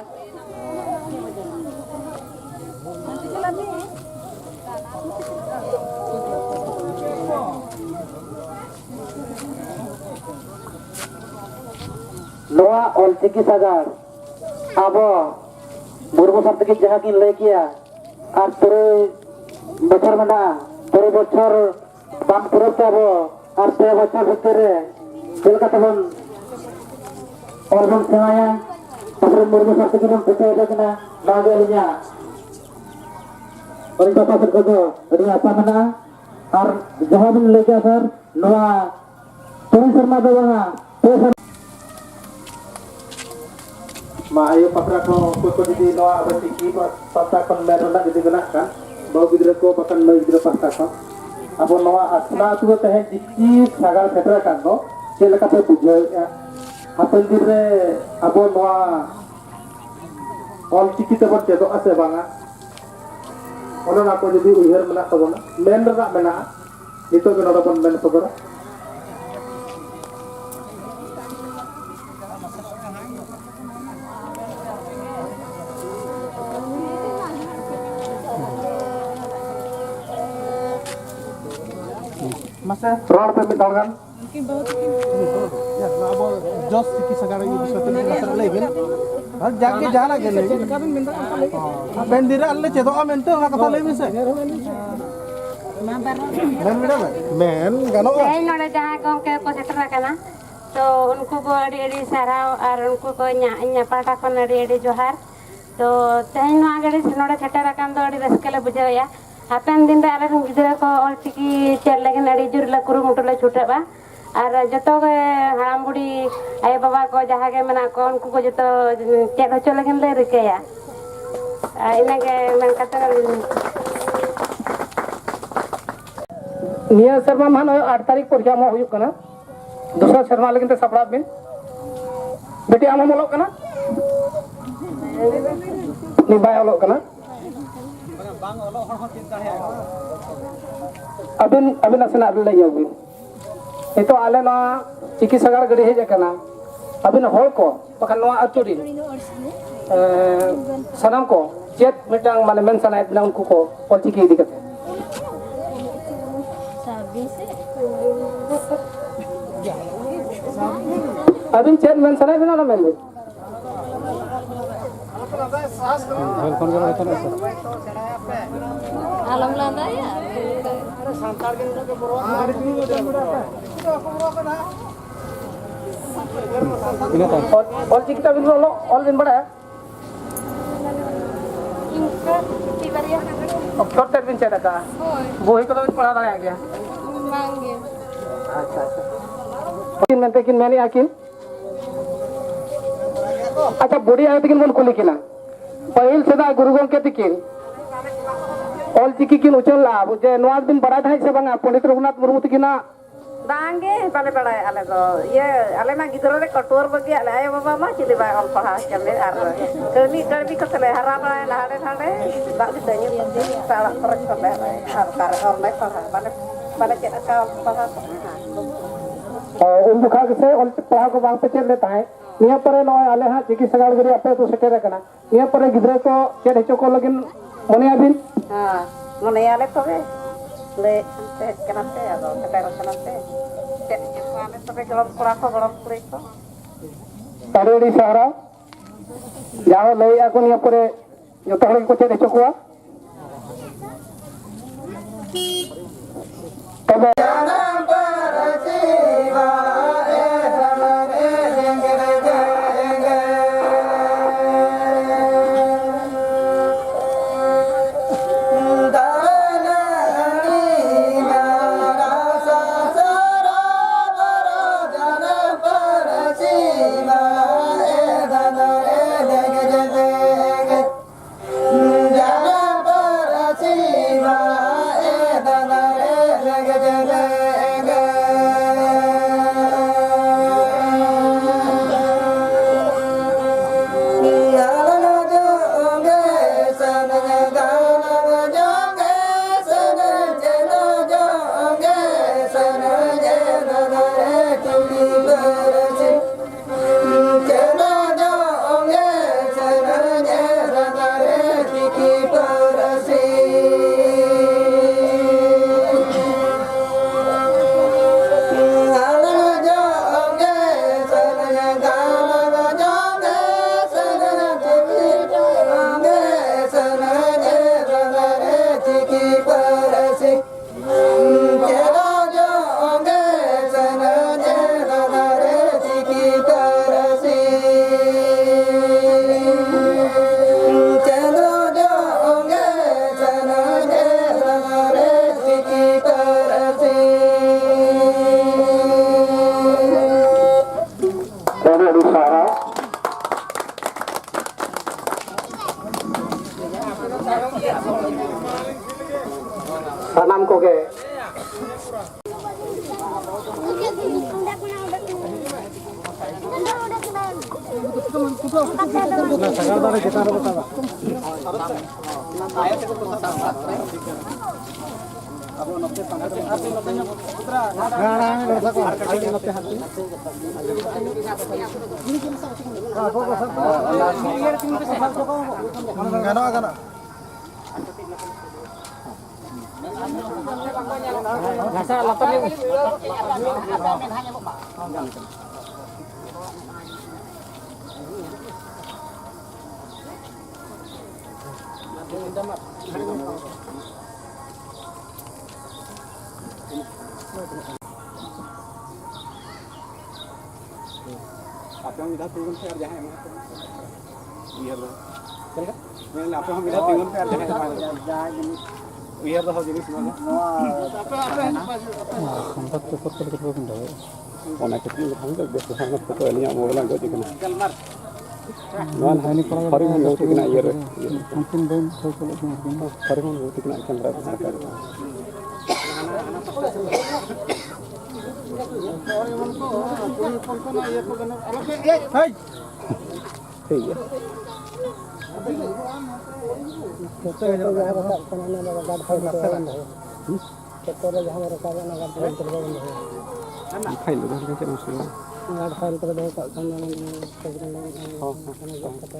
ᱱᱚᱣᱟ ᱚᱞᱪᱤᱠᱤ ᱥᱟᱜᱟᱲ ᱟᱵᱚ ᱢᱩᱨᱢᱩ ᱥᱟᱨ ᱛᱟᱹᱠᱤᱱ ᱡᱟᱦᱟᱸ ᱠᱤᱱ ᱞᱟᱹᱭ ᱠᱮᱭᱟ, ᱟᱨ ᱛᱩᱨᱩᱭ ᱵᱚᱪᱷᱚᱨ ᱢᱮᱱᱟᱜᱼᱟ, ᱛᱩᱨᱩᱭ ᱵᱚᱪᱷᱚᱨ ᱵᱟᱝ ᱯᱩᱨᱟᱹᱣ ᱛᱮ ᱟᱵᱚ ᱟᱨ ᱯᱮ ᱵᱚᱪᱷᱚᱨ ᱵᱷᱤᱛᱤᱨ ᱨᱮ ᱪᱮᱫ ᱞᱮᱠᱟ ᱛᱮᱵᱚᱱ ᱚᱞ ᱵᱚᱱ ᱥᱮᱬᱟᱭᱟ, ᱛᱟᱨᱯᱚᱨᱮ ᱢᱩᱨᱢᱩ ᱥᱟᱨ ᱛᱟᱹᱠᱤᱱ ᱵᱚᱱ ᱴᱷᱤᱠᱟᱹ ᱤᱫᱤ ᱠᱤᱱᱟ, ᱱᱚᱣᱟ ᱜᱮ ᱟᱹᱞᱤᱧᱟᱜ ᱟᱹᱞᱤᱧ ᱯᱟᱦᱴᱟ ᱥᱮᱫ ᱠᱷᱚᱱ ᱫᱚ ᱟᱹᱰᱤ ᱟᱥᱟ ᱢᱮᱱᱟᱜᱼᱟ᱾ ᱟᱨ ᱡᱟᱦᱟᱸ ᱵᱤᱱ ᱞᱟᱹᱭ ᱠᱮᱫᱟ ᱥᱟᱨ, ᱱᱚᱣᱟ ᱛᱩᱨᱩᱭ ᱥᱮᱨᱢᱟ ᱫᱚ ᱵᱟᱝᱟ, ᱯᱮ ᱥᱮᱨᱢᱟ᱾ ᱢᱟ ᱟᱭᱳ ᱯᱟᱛᱨᱟ ᱠᱚ, ᱚᱠᱚᱭ ᱠᱚ ᱡᱩᱫᱤ ᱱᱚᱣᱟ ᱟᱵᱚ ᱪᱤᱠᱤ ᱯᱟ-, ᱯᱟᱛᱟ ᱠᱷᱚᱱ ᱢᱮᱱ ᱨᱮᱱᱟᱜ ᱡᱩᱫᱤ ᱢᱮᱱᱟᱜ ᱠᱷᱟᱱ, ᱵᱟᱹᱦᱩ ᱜᱤᱫᱽᱨᱟᱹ ᱠᱚ ᱵᱟᱠᱷᱟᱱ ᱢᱟᱹᱭ ᱜᱤᱫᱽᱨᱟᱹ ᱯᱟᱦᱴᱟ ᱠᱷᱚᱱ, ᱟᱵᱚ ᱱᱚᱣᱟ ᱟᱥᱱᱟ ᱟᱹᱛᱩ ᱨᱮ ᱛᱮᱦᱮᱧ ᱪᱤᱠᱤ ᱥᱟᱜᱟᱲ ᱥᱮᱴᱮᱨ ᱟᱠᱟᱱ ᱫᱚ ᱪᱮᱫ ᱞᱮᱠᱟ ᱯᱮ ᱵᱩᱡᱷᱟᱹᱣᱮᱫᱼᱟ? ᱦᱟᱯᱮᱱ ᱫᱤᱱ ᱨᱮ ᱟᱵᱚ ᱱᱚᱣᱟ ᱚᱞ ᱪᱤᱠᱤ ᱛᱮᱵᱚᱱ ᱪᱮᱫᱚᱜᱼᱟ ᱥᱮ ᱵᱟᱝᱟ? ᱚᱱᱮ ᱚᱱᱟ ᱠᱚ ᱡᱩᱫᱤ ᱩᱭᱦᱟᱹᱨ ᱢᱮᱱᱟᱜ ᱛᱟᱵᱚᱱᱟ, ᱢᱮᱱ ᱨᱮᱱᱟᱜ ᱢᱮᱱᱟᱜᱼᱟ, ᱱᱤᱛᱚᱜ ᱜᱮ ᱱᱚᱰᱮ ᱵᱚᱱ ᱢᱮᱱ ᱥᱚᱫᱚᱨᱟ᱾ ᱢᱟᱥᱮ ᱨᱚᱲ ᱯᱮ ᱢᱤᱫ ᱫᱷᱟᱣ ᱜᱟᱱ᱾ ᱟᱵᱚ ᱡᱚᱥ ᱪᱤᱠᱤ ᱥᱟᱜᱟᱲ ᱤᱫᱤ ᱠᱟᱛᱮ ᱱᱟᱥᱮᱱᱟᱜ ᱞᱟᱹᱭ ᱵᱤᱱ᱾ ᱟᱨ ᱡᱟᱠ ᱜᱮ ᱡᱟᱦᱟᱱᱟᱜ ᱜᱮ ᱞᱟᱹᱭ ᱵᱤᱱ᱾ ᱦᱟᱯᱮᱱ ᱫᱤᱱ ᱨᱮ ᱟᱞᱮ ᱞᱮ ᱪᱮᱫᱚᱜᱼᱟ ᱢᱮᱱᱛᱮ ᱚᱱᱟ ᱠᱟᱛᱷᱟ ᱞᱟᱹᱭ ᱵᱤᱱ ᱥᱮ᱾ ᱢᱮᱱ ᱵᱤᱰᱟᱹᱣ ᱢᱮ᱾ ᱢᱮᱱ ᱜᱟᱱᱚᱜᱼᱟ᱾ ᱛᱮᱦᱮᱧ ᱱᱚᱰᱮ ᱡᱟᱦᱟᱸᱭ ᱜᱚᱢᱠᱮ ᱠᱚ ᱥᱮᱴᱮᱨ ᱟᱠᱟᱱᱟ, ᱛᱚ ᱩᱱᱠᱩ ᱠᱚ ᱟᱹᱰᱤ ᱟᱹᱰᱤ ᱥᱟᱨᱦᱟᱣ, ᱟᱨ ᱩᱱᱠᱩ ᱠᱚ ᱤᱧᱟᱹᱜ, ᱤᱧᱟᱹᱜ ᱯᱟᱦᱴᱟ ᱠᱷᱚᱱ ᱟᱹᱰᱤ ᱟᱹᱰᱤ ᱡᱚᱦᱟᱨ᱾ ᱛᱚ ᱛᱮᱦᱮᱧ ᱱᱚᱣᱟ ᱜᱟᱹᱰᱤ ᱱᱚᱰᱮ ᱥᱮᱴᱮᱨ ᱟᱠᱟᱱ ᱫᱚ ᱟᱹᱰᱤ ᱨᱟᱹᱥᱠᱟᱹ ᱞᱮ ᱵᱩᱡᱷᱟᱹᱣᱮᱫᱼᱟ᱾ ᱦᱟᱯᱮᱱ ᱫᱤᱱ ᱨᱮ ᱟᱞᱮ ᱨᱮᱱ ᱜᱤᱫᱽᱨᱟᱹ ᱠᱚ ᱚᱞᱪᱤᱠᱤ ᱪᱮᱫ ᱞᱟᱹᱜᱤᱫ ᱟᱹᱰᱤ ᱡᱳᱨ ᱞᱮ ᱠᱩᱨᱩᱢᱩᱴᱩ ᱞᱮ ᱪᱷᱩᱴᱟᱹᱜᱼᱟ᱾ ᱟᱨ ᱡᱚᱛᱚ ᱜᱮ ᱦᱟᱲᱟᱢ ᱵᱩᱲᱦᱤ, ᱟᱭᱳ ᱵᱟᱵᱟ ᱠᱚ ᱡᱟᱦᱟᱸ ᱜᱮ ᱢᱮᱱᱟᱜ ᱠᱚᱣᱟ, ᱩᱱᱠᱩ ᱠᱚ ᱡᱚᱛᱚ ᱪᱮᱫ ᱦᱚᱪᱚ ᱞᱟᱹᱜᱤᱫ ᱞᱮ ᱨᱤᱠᱟᱹᱭᱟ᱾ ᱟᱨ ᱤᱱᱟᱹᱜᱮ ᱢᱮᱱ ᱠᱟᱛᱮ ᱱᱤᱭᱟᱹ ᱥᱮᱨᱢᱟ ᱢᱟ ᱱᱚᱜᱼᱚᱭ ᱟᱴ ᱛᱟᱹᱨᱤᱠᱷ ᱯᱚᱨᱤᱠᱠᱷᱟ ᱮᱢᱚᱜ ᱦᱩᱭᱩᱜ ᱠᱟᱱᱟ᱾ ᱫᱚᱥᱟᱨ ᱥᱮᱨᱢᱟ ᱞᱟᱹᱜᱤᱫ ᱛᱮ ᱥᱟᱯᱲᱟᱣ ᱵᱤᱱ᱾ ᱵᱤᱴᱤ, ᱟᱢ ᱦᱚᱸᱢ ᱚᱞᱚᱜ ᱠᱟᱱᱟ? ᱩᱱᱤ ᱵᱟᱭ ᱚᱞᱚᱜ ᱠᱟᱱᱟ᱾ ᱟᱹᱵᱤᱱ, ᱟᱹᱵᱤᱱ ᱱᱟᱥᱮᱱᱟᱜ ᱞᱟᱹᱭ ᱧᱚᱜ ᱵᱤᱱ᱾ ᱱᱤᱛᱚᱜ ᱟᱞᱮ ᱱᱚᱣᱟ ᱪᱤᱠᱤ ᱥᱟᱜᱟᱲ ᱜᱟᱹᱰᱤ ᱦᱮᱡ ᱟᱠᱟᱱᱟ, ᱟᱹᱵᱤᱱ ᱦᱚᱲ ᱠᱚ, ᱵᱟᱠᱷᱟᱱ ᱱᱚᱣᱟ ᱟᱹᱛᱩ ᱨᱤᱱ, ᱮ, ᱥᱟᱱᱟᱢ ᱠᱚ ᱪᱮᱫ ᱢᱤᱫᱴᱟᱝ ᱢᱟᱱᱮ ᱢᱮᱱ ᱥᱟᱱᱟᱭᱮᱫ ᱵᱮᱱᱟ ᱩᱱᱠᱩ ᱠᱚ ᱚᱞᱪᱤᱠᱤ ᱤᱫᱤ ᱠᱟᱛᱮ? ᱟᱹᱵᱤᱱ ᱪᱮᱫ ᱢᱮᱱ ᱥᱟᱱᱟᱭᱮᱫ ᱵᱮᱱᱟ ᱚᱱᱟ ᱢᱮᱱ ᱵᱤᱱ᱾ ᱟᱞᱚᱢ ᱞᱟᱸᱫᱟᱭᱟ᱾ ᱤᱱᱟᱹ ᱛᱟᱭᱚᱢ᱾ ᱚᱞ, ᱚᱞ ᱪᱤᱠᱤ ᱛᱮ ᱟᱹᱵᱤᱱ ᱵᱤᱱ ᱚᱞᱚᱜ, ᱚᱞ ᱵᱤᱱ ᱵᱟᱲᱟᱭᱟ? ᱤᱱᱠᱟᱹ ᱢᱤᱫᱴᱤᱡ ᱵᱟᱨᱭᱟ᱾ ᱚᱠᱠᱷᱚᱨ ᱛᱮᱫ ᱵᱤᱱ ᱪᱮᱫ ᱟᱠᱟᱫᱼᱟ? ᱦᱳᱭ᱾ ᱵᱳᱭ ᱠᱚᱫᱚ ᱵᱤᱱ ᱯᱟᱲᱦᱟᱣ ᱫᱟᱲᱮᱭᱟᱜ ᱜᱮᱭᱟ? ᱵᱟᱝ ᱜᱮ᱾ ᱟᱪᱪᱷᱟ, ᱟᱪᱪᱷᱟ᱾ ᱩᱱᱠᱤᱱ ᱢᱮᱱᱛᱮ ᱠᱤᱱ ᱢᱮᱱᱮᱫᱼᱟ ᱠᱤᱱ᱾ ᱟᱪᱪᱷᱟ, ᱵᱩᱰᱷᱤ ᱟᱭᱳ ᱛᱟᱹᱠᱤᱱ ᱵᱚᱱ ᱠᱩᱞᱤ ᱠᱤᱱᱟ᱾ ᱯᱟᱹᱦᱤᱞ ᱥᱮᱫᱟᱭ ᱜᱩᱨᱩ ᱜᱚᱢᱠᱮ ᱛᱟᱹᱠᱤᱱ ᱚᱞ ᱪᱤᱠᱤ ᱠᱤᱱ ᱩᱪᱷᱟᱹᱱ ᱞᱟᱜᱼᱟ, ᱡᱮ ᱱᱚᱣᱟ ᱵᱤᱱ ᱵᱟᱲᱟᱭ ᱛᱟᱦᱮᱸᱫ ᱥᱮ ᱵᱟᱝᱟ, ᱯᱚᱱᱰᱤᱛ ᱨᱚᱜᱷᱩᱱᱟᱛᱷ ᱢᱩᱨᱢᱩ ᱛᱟᱹᱠᱤᱱᱟᱜ? ᱵᱟᱝ ᱜᱮ, ᱵᱟᱞᱮ ᱵᱟᱲᱟᱭᱟ ᱟᱞᱮ ᱫᱚ᱾ ᱤᱭᱟᱹ, ᱟᱞᱮ ᱢᱟ ᱜᱤᱫᱽᱨᱟᱹ ᱞᱮ ᱠᱟᱹᱴᱩᱣᱟᱹᱨ ᱵᱟᱹᱜᱤᱭᱟᱜ ᱞᱮ, ᱟᱭᱳ ᱵᱟᱵᱟ ᱢᱟ ᱪᱤᱞᱤ ᱵᱟᱭ ᱚᱞ ᱯᱟᱲᱦᱟᱣ ᱦᱚᱪᱚ ᱞᱮ, ᱟᱨ ᱠᱟᱹᱲᱢᱤ ᱠᱟᱹᱲᱢᱤ ᱠᱚᱛᱮ ᱞᱮ ᱦᱟᱨᱟ ᱵᱟᱲᱟᱭᱮᱱᱟ ᱦᱟᱸᱰᱮ ᱱᱟᱰᱮ, ᱫᱟᱜ ᱵᱷᱤᱛᱟᱹ ᱧᱩ ᱠᱟᱛᱮ ᱚᱲᱟᱜ ᱠᱚᱨᱮ ᱠᱷᱚᱱ ᱞᱮ ᱦᱟᱨᱟᱭᱮᱱᱟ, ᱟᱨ ᱚᱠᱟᱨᱮ ᱚᱞ ᱞᱮ ᱯᱟᱲᱦᱟᱣ, ᱵᱟᱞᱮ, ᱵᱟᱞᱮ ᱪᱮᱫ ᱟᱠᱟᱫ ᱚᱞ ᱯᱟᱲᱦᱟᱣ ᱠᱚ᱾ ᱚ, ᱩᱱ ᱡᱚᱠᱷᱟ ᱜᱮᱥᱮ ᱚᱞ ᱯᱟᱲᱦᱟᱣ ᱠᱚ ᱵᱟᱝ ᱯᱮ ᱪᱮᱫ ᱞᱮᱫ ᱛᱟᱦᱮᱸᱫ? ᱱᱤᱭᱟᱹ ᱯᱚᱨᱮ ᱱᱚᱜᱼᱚᱭ ᱟᱞᱮ ᱦᱟᱸᱜ ᱪᱤᱠᱤ ᱥᱟᱜᱟᱲ ᱜᱟᱹᱰᱤ ᱟᱯᱮ ᱟᱹᱛᱩ ᱥᱮᱴᱮᱨ ᱟᱠᱟᱱᱟ, ᱱᱤᱭᱟᱹ ᱯᱚᱨᱮ ᱜᱤᱫᱽᱨᱟᱹ ᱠᱚ ᱪᱮᱫ ᱦᱚᱪᱚ ᱠᱚ ᱞᱟᱹᱜᱤᱫ ᱢᱚᱱᱮᱭᱟᱵᱤᱱ? ᱦᱮᱸ, ᱢᱚᱱᱮᱭᱟᱞᱮ ᱛᱚᱵᱮ᱾ ᱞᱟᱹᱭᱮᱫ ᱠᱟᱱ ᱛᱮ ᱦᱮᱡ ᱠᱟᱱᱟ ᱯᱮ, ᱟᱫᱚ ᱥᱮᱴᱮᱨ ᱠᱟᱱᱟ ᱯᱮ᱾ ᱪᱮᱫ ᱦᱚᱪᱚ ᱠᱚ ᱟᱞᱮ ᱛᱚᱵᱮ ᱜᱚᱲᱚᱢ ᱠᱚᱲᱟ ᱠᱚ, ᱜᱚᱲᱚᱢ ᱠᱩᱲᱤ ᱠᱚ᱾ ᱟᱹᱰᱤ ᱟᱹᱰᱤ ᱥᱟᱨᱦᱟᱣ᱾ ᱡᱟᱦᱟᱸ ᱞᱟᱹᱭᱮᱫᱼᱟ ᱠᱚ, ᱱᱤᱭᱟᱹ ᱯᱚᱨᱮ ᱡᱚᱛᱚ ᱦᱚᱲ ᱜᱮᱠᱚ ᱪᱮᱫ ᱦᱚᱪᱚ ᱠᱚᱣᱟ᱾ ᱛᱚᱵᱮ ᱟᱹᱰᱤ ᱟᱹᱰᱤ ᱥᱟᱨᱦᱟᱣ᱾ ᱥᱟᱱᱟᱢ ᱠᱚᱜᱮ᱾ ᱜᱟᱱᱚᱜᱼᱟ, ᱜᱟᱱᱚᱜᱼᱟ᱾ ᱟᱯᱮ ᱦᱚᱸ ᱢᱤᱫ ᱫᱷᱟᱣ ᱛᱤᱸᱜᱩᱱ ᱯᱮ ᱟᱨ ᱡᱟᱦᱟᱸᱭ ᱮᱢᱟ ᱠᱚ ᱩᱭᱦᱟᱹᱨ ᱫᱚ᱾ ᱪᱮᱫ ᱞᱮᱠᱟ? ᱢᱮᱱ ᱟᱯᱮ ᱦᱚᱸ ᱢᱤᱫ ᱫᱷᱟᱣ ᱛᱤᱸᱜᱩᱱ ᱯᱮ ᱟᱨ ᱡᱟᱦᱟᱸᱭ ᱮᱢᱟ ᱠᱚ ᱩᱭᱦᱟᱹᱨ ᱫᱚᱦᱚ ᱡᱤᱱᱤᱥ ᱢᱟᱱᱮ᱾ ᱱᱚᱣᱟ ᱥᱟᱱᱛᱟᱲ ᱛᱮ ᱯᱚᱛᱚᱵ ᱞᱮᱠᱟ ᱛᱮᱵᱚᱱ ᱫᱚᱦᱚᱭᱟ᱾ ᱚᱱᱟ ᱠᱷᱟᱹᱛᱤᱨ ᱜᱮ ᱵᱟᱝ ᱫᱚ ᱵᱮᱥ ᱞᱮᱠᱟ ᱯᱷᱳᱴᱳ ᱟᱹᱞᱤᱧᱟᱜ ᱢᱳᱵᱟᱭᱤᱞ ᱜᱚᱡ ᱟᱠᱟᱱᱟ᱾ ᱱᱚᱣᱟ ᱦᱟᱹᱱᱤ ᱠᱚᱲᱟ ᱦᱚᱨᱤᱢᱳᱦᱚᱱ ᱜᱚᱢᱛᱤ ᱠᱤᱱᱟᱜ ᱤᱭᱟᱹ ᱨᱮ᱾ ᱩᱱᱠᱤᱱ ᱵᱟᱹᱧ ᱴᱷᱟᱹᱣᱠᱟᱹ ᱞᱮᱫ ᱠᱤᱱᱟ ᱟᱨᱠᱤ᱾ ᱦᱚᱨᱤᱢᱳᱦᱚᱱ ᱜᱚᱢᱛᱤ ᱠᱤᱱᱟᱜ ᱠᱮᱢᱮᱨᱟ ᱨᱮ ᱦᱮᱱᱟᱜ ᱟᱠᱟᱫᱟ᱾ ᱴᱷᱤᱠ ᱜᱮᱭᱟ᱾ ᱠᱷᱮᱛ ᱠᱚᱨᱮ ᱡᱟᱦᱟᱸ ᱨᱟᱠᱟᱵ ᱚᱱᱟ ᱜᱟᱰ ᱯᱷᱟᱭᱤᱞ ᱠᱚᱨᱮ ᱵᱟᱵᱚᱱ ᱫᱚᱦᱚᱭᱟ᱾ ᱯᱷᱟᱭᱤᱞ ᱫᱚ ᱵᱟᱝ ᱪᱮᱫ ᱦᱚᱸ ᱥᱩᱵᱤᱫᱷᱟ᱾ ᱜᱟᱰ ᱯᱷᱟᱭᱤᱞ ᱠᱚᱨᱮ ᱫᱚᱦᱚ ᱠᱟᱜ ᱠᱷᱟᱱ ᱫᱚ ᱚᱱᱟ ᱫᱚ ᱦᱚᱸ, ᱦᱚᱸ, ᱜᱮᱫ ᱦᱚᱸ᱾ ᱠᱟᱛᱮ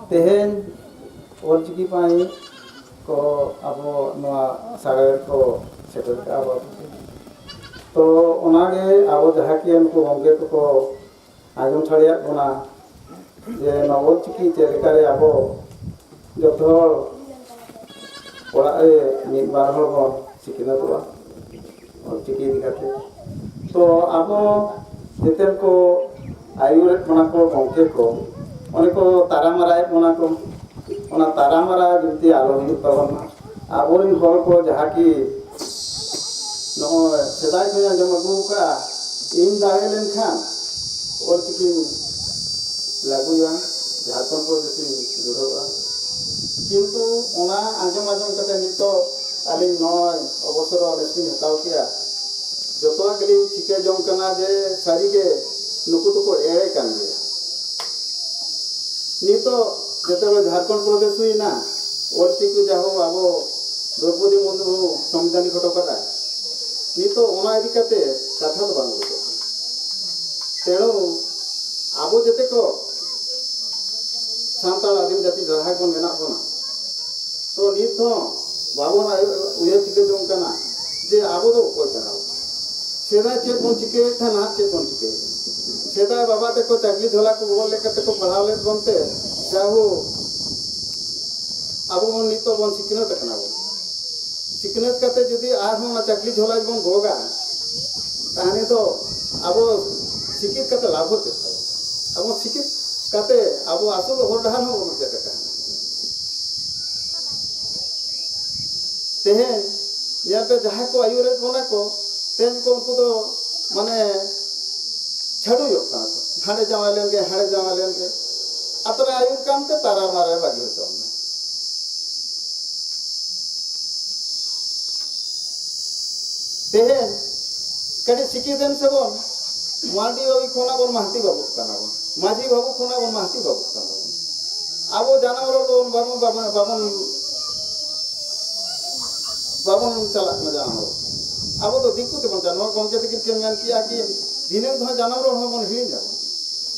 ᱛᱮᱦᱮᱧ ᱚᱞᱪᱤᱠᱤ ᱯᱟᱹᱦᱤ ᱠᱚ ᱟᱵᱚ ᱱᱚᱣᱟ ᱥᱟᱜᱟᱲ ᱠᱚ ᱥᱮᱴᱮᱨ ᱠᱟᱜᱼᱟ ᱵᱚᱱ᱾ ᱛᱚ ᱚᱱᱟᱜᱮ ᱟᱵᱚ ᱡᱟᱦᱟᱸ ᱠᱤ ᱱᱩᱠᱩ ᱜᱚᱢᱠᱮ ᱠᱚᱠᱚ ᱟᱸᱡᱚᱢ ᱥᱟᱰᱮᱭᱟᱜ ᱵᱚᱱᱟ ᱡᱮ ᱱᱚᱣᱟ ᱚᱞᱪᱤᱠᱤ ᱪᱮᱫ ᱞᱮᱠᱟᱨᱮ ᱟᱵᱚ ᱡᱚᱛᱚ ᱦᱚᱲ ᱚᱲᱟᱜ ᱨᱮ ᱢᱤᱫ ᱵᱟᱨ ᱦᱚᱲ ᱵᱚᱱ ᱥᱤᱠᱷᱱᱟᱹᱛᱚᱜᱼᱟ ᱚᱞᱪᱤᱠᱤ ᱤᱫᱤ ᱠᱟᱛᱮ᱾ ᱛᱚ ᱟᱵᱚ ᱡᱮᱛᱮ ᱠᱚ ᱟᱹᱭᱩᱨᱮᱫ ᱵᱚᱱᱟ ᱠᱚ ᱜᱚᱢᱠᱮ ᱠᱚ, ᱚᱱᱮ ᱠᱚ ᱛᱟᱨᱟ ᱢᱟᱨᱟᱭᱮᱫ ᱵᱚᱱᱟ ᱠᱚ, ᱚᱱᱟ ᱛᱟᱨᱟ ᱢᱟᱨᱟ ᱡᱩᱫᱤ ᱟᱞᱚ ᱦᱩᱭᱩᱜ ᱛᱟᱵᱚᱱ ᱢᱟ᱾ ᱟᱵᱚᱨᱮᱱ ᱦᱚᱲ ᱠᱚ ᱡᱟᱦᱟᱸ ᱠᱤ ᱱᱚᱜᱼᱚᱭ ᱥᱮᱫᱟᱭ ᱠᱷᱚᱱ ᱟᱸᱡᱚᱢ ᱟᱹᱜᱩ ᱟᱠᱟᱫᱼᱟ, ᱤᱧ ᱫᱟᱲᱮ ᱞᱮᱱᱠᱷᱟᱱ ᱚᱞᱪᱤᱠᱤᱧ ᱞᱟᱹᱜᱩᱭᱟ, ᱡᱷᱟᱲᱠᱷᱚᱸᱰ ᱯᱨᱚᱫᱮᱥᱤᱧ ᱫᱩᱲᱩᱵᱼᱟ᱾ ᱠᱤᱱᱛᱩ ᱚᱱᱟ ᱟᱸᱡᱚᱢ ᱟᱸᱡᱚᱢ ᱠᱟᱛᱮ ᱱᱤᱛᱚᱜ ᱟᱹᱞᱤᱧ ᱱᱚᱜᱼᱚᱭ ᱚᱵᱚᱥᱚᱨ ᱨᱮᱥᱴ ᱞᱤᱧ ᱦᱟᱛᱟᱣ ᱠᱮᱫᱼᱟ᱾ ᱡᱚᱛᱚᱣᱟᱜ ᱜᱮᱞᱤᱧ ᱴᱷᱤᱠᱟᱹ ᱡᱚᱝ ᱠᱟᱱᱟ ᱡᱮ ᱥᱟᱹᱨᱤᱜᱮ ᱱᱩᱠᱩ ᱫᱚᱠᱚ ᱮᱲᱮ ᱠᱟᱱ ᱜᱮᱭᱟ᱾ ᱱᱤᱛᱚᱜ ᱡᱮᱛᱮ ᱡᱷᱟᱲᱠᱷᱚᱸᱰ ᱯᱨᱚᱫᱮᱥ ᱦᱩᱭᱱᱟ, ᱚᱞᱪᱤᱠᱤ ᱡᱟᱦᱳ ᱟᱵᱚ ᱫᱨᱚᱣᱯᱚᱫᱤ ᱢᱩᱨᱢᱩ ᱥᱚᱝᱵᱤᱫᱷᱟᱱᱤᱠ ᱦᱚᱴᱚ ᱠᱟᱫᱟᱭ, ᱱᱤᱛᱚᱜ ᱚᱱᱟ ᱤᱫᱤ ᱠᱟᱛᱮ ᱠᱟᱛᱷᱟ ᱫᱚ ᱵᱟᱝ ᱩᱰᱩᱠᱚᱜ ᱠᱟᱱᱟ᱾ ᱛᱮᱬᱩ ᱟᱵᱚ ᱡᱮᱛᱮ ᱠᱚ ᱥᱟᱱᱛᱟᱲ ᱟᱹᱫᱤᱢ ᱡᱟᱹᱛᱤ ᱡᱟᱦᱟᱸᱭ ᱵᱚᱱ ᱢᱮᱱᱟᱜ ᱵᱚᱱᱟ, ᱛᱚ ᱱᱤᱛ ᱦᱚᱸ ᱵᱟᱵᱚᱱ ᱟᱭ-, ᱩᱭᱦᱟᱹᱨ ᱴᱷᱤᱠᱟᱹ ᱡᱚᱝ ᱠᱟᱱᱟ ᱡᱮ ᱟᱵᱚ ᱫᱚ ᱚᱠᱚᱭ ᱠᱟᱱᱟ ᱵᱚᱱ᱾ ᱥᱮᱫᱟᱭ ᱪᱮᱫ ᱵᱚᱱ ᱪᱤᱠᱟᱹᱭᱮᱫ ᱛᱟᱦᱮᱸ, ᱱᱟᱦᱟᱜ ᱪᱮᱫ ᱵᱚᱱ ᱪᱤᱠᱟᱹᱭᱮᱫ ᱛᱟᱦᱮᱸ᱾ ᱥᱮᱫᱟᱭ ᱵᱟᱵᱟ ᱛᱟᱠᱚ ᱪᱟᱹᱠᱨᱤ ᱡᱷᱚᱞᱟ ᱠᱚ ᱜᱚᱜᱚ ᱞᱮᱠᱟ ᱛᱮᱠᱚ ᱯᱟᱲᱦᱟᱣ ᱞᱮᱫ ᱵᱚᱱᱛᱮ, ᱡᱟᱭᱦᱳᱠ, ᱟᱵᱚ ᱵᱚᱱ ᱱᱤᱛᱚᱜ ᱵᱚᱱ ᱥᱤᱠᱷᱱᱟᱹᱛ ᱟᱠᱟᱱᱟ ᱵᱚᱱ᱾ ᱥᱤᱠᱷᱱᱟᱹᱛ ᱠᱟᱛᱮ ᱡᱩᱫᱤ ᱟᱨᱦᱚᱸ ᱚᱱᱟ ᱪᱟᱹᱠᱨᱤ ᱡᱷᱚᱞᱟ ᱵᱚᱱ ᱜᱚᱜᱟ, ᱛᱟᱦᱚᱞᱮ ᱫᱚ ᱟᱵᱚ ᱥᱤᱠᱷᱤᱛ ᱠᱟᱛᱮ ᱞᱟᱵᱷ ᱦᱚᱸ ᱪᱮᱫ ᱛᱟᱵᱚᱱ? ᱟᱵᱚ ᱥᱤᱠᱷᱤᱛ ᱠᱟᱛᱮ ᱟᱵᱚ ᱟᱥᱚᱞ ᱦᱚᱨ ᱰᱟᱦᱟᱨ ᱦᱚᱸ ᱵᱟᱵᱚᱱ ᱪᱮᱫ ᱟᱠᱟᱱᱟ᱾ ᱛᱮᱦᱮᱧ ᱧᱮᱞ ᱯᱮ, ᱡᱟᱦᱟᱸᱭ ᱠᱚ ᱟᱹᱭᱩᱨᱮᱫ ᱵᱚᱱᱟ ᱠᱚ, ᱛᱮᱦᱮᱧ ᱠᱚ ᱩᱱᱠᱩ ᱫᱚ ᱢᱟᱱᱮ ᱪᱷᱟᱹᱰᱩᱭᱚᱜ ᱠᱟᱱᱟ ᱠᱚ, ᱦᱟᱸᱰᱮ ᱡᱟᱶᱟᱭ ᱞᱮᱱ ᱜᱮ, ᱦᱟᱸᱰᱮ ᱡᱟᱶᱟᱭ ᱞᱮᱱ ᱜᱮ᱾ ᱟᱛᱨᱟ ᱟᱹᱭᱩᱨ ᱠᱟᱱ ᱛᱮ ᱛᱟᱨᱟ ᱢᱟᱨᱮ ᱵᱟᱹᱜᱤ ᱦᱚᱴᱚ ᱢᱮ᱾ ᱛᱮᱦᱮᱧ ᱠᱟᱹᱴᱤᱡ ᱥᱤᱠᱷᱤᱛ ᱮᱱ ᱥᱮᱵᱚᱱ, ᱢᱟᱹᱱᱰᱤ ᱵᱟᱹᱵᱩ ᱠᱷᱚᱱᱟᱜ ᱵᱚᱱ ᱢᱟᱹᱦᱛᱤ ᱵᱟᱹᱵᱩᱜ ᱠᱟᱱᱟ ᱵᱚᱱ, ᱢᱟᱹᱡᱷᱤ ᱵᱟᱹᱵᱩ ᱠᱷᱚᱱᱟᱜ ᱵᱚᱱ ᱢᱟᱹᱦᱛᱤ ᱵᱟᱹᱵᱩᱜ ᱠᱟᱱᱟ ᱵᱚᱱ᱾ ᱟᱵᱚ ᱡᱟᱱᱟᱢ ᱨᱚᱲ ᱫᱚᱵᱚᱱ ᱵᱟᱵᱚᱱ, ᱵᱟᱵᱚᱱ, ᱵᱟᱵᱚᱱ, ᱵᱟᱵᱚᱱ ᱪᱟᱞᱟᱜ ᱠᱟᱱᱟ ᱡᱟᱱᱟᱢ ᱨᱚᱲ᱾ ᱟᱵᱚ ᱫᱚ ᱫᱤᱠᱩ ᱛᱮᱵᱚᱱ ᱪᱟᱞᱟᱜ, ᱱᱚᱣᱟ ᱜᱚᱢᱠᱮ ᱛᱟᱹᱠᱤᱱ ᱠᱤᱱ ᱢᱮᱱ ᱠᱮᱜᱼᱟ ᱠᱤ ᱫᱷᱤᱱᱟᱹᱝ ᱫᱚ ᱦᱟᱸᱜ ᱡᱟᱱᱟᱢ ᱨᱚᱲ ᱦᱚᱸᱵᱚᱱ ᱦᱤᱲᱤᱧᱟ ᱵᱚᱱ᱾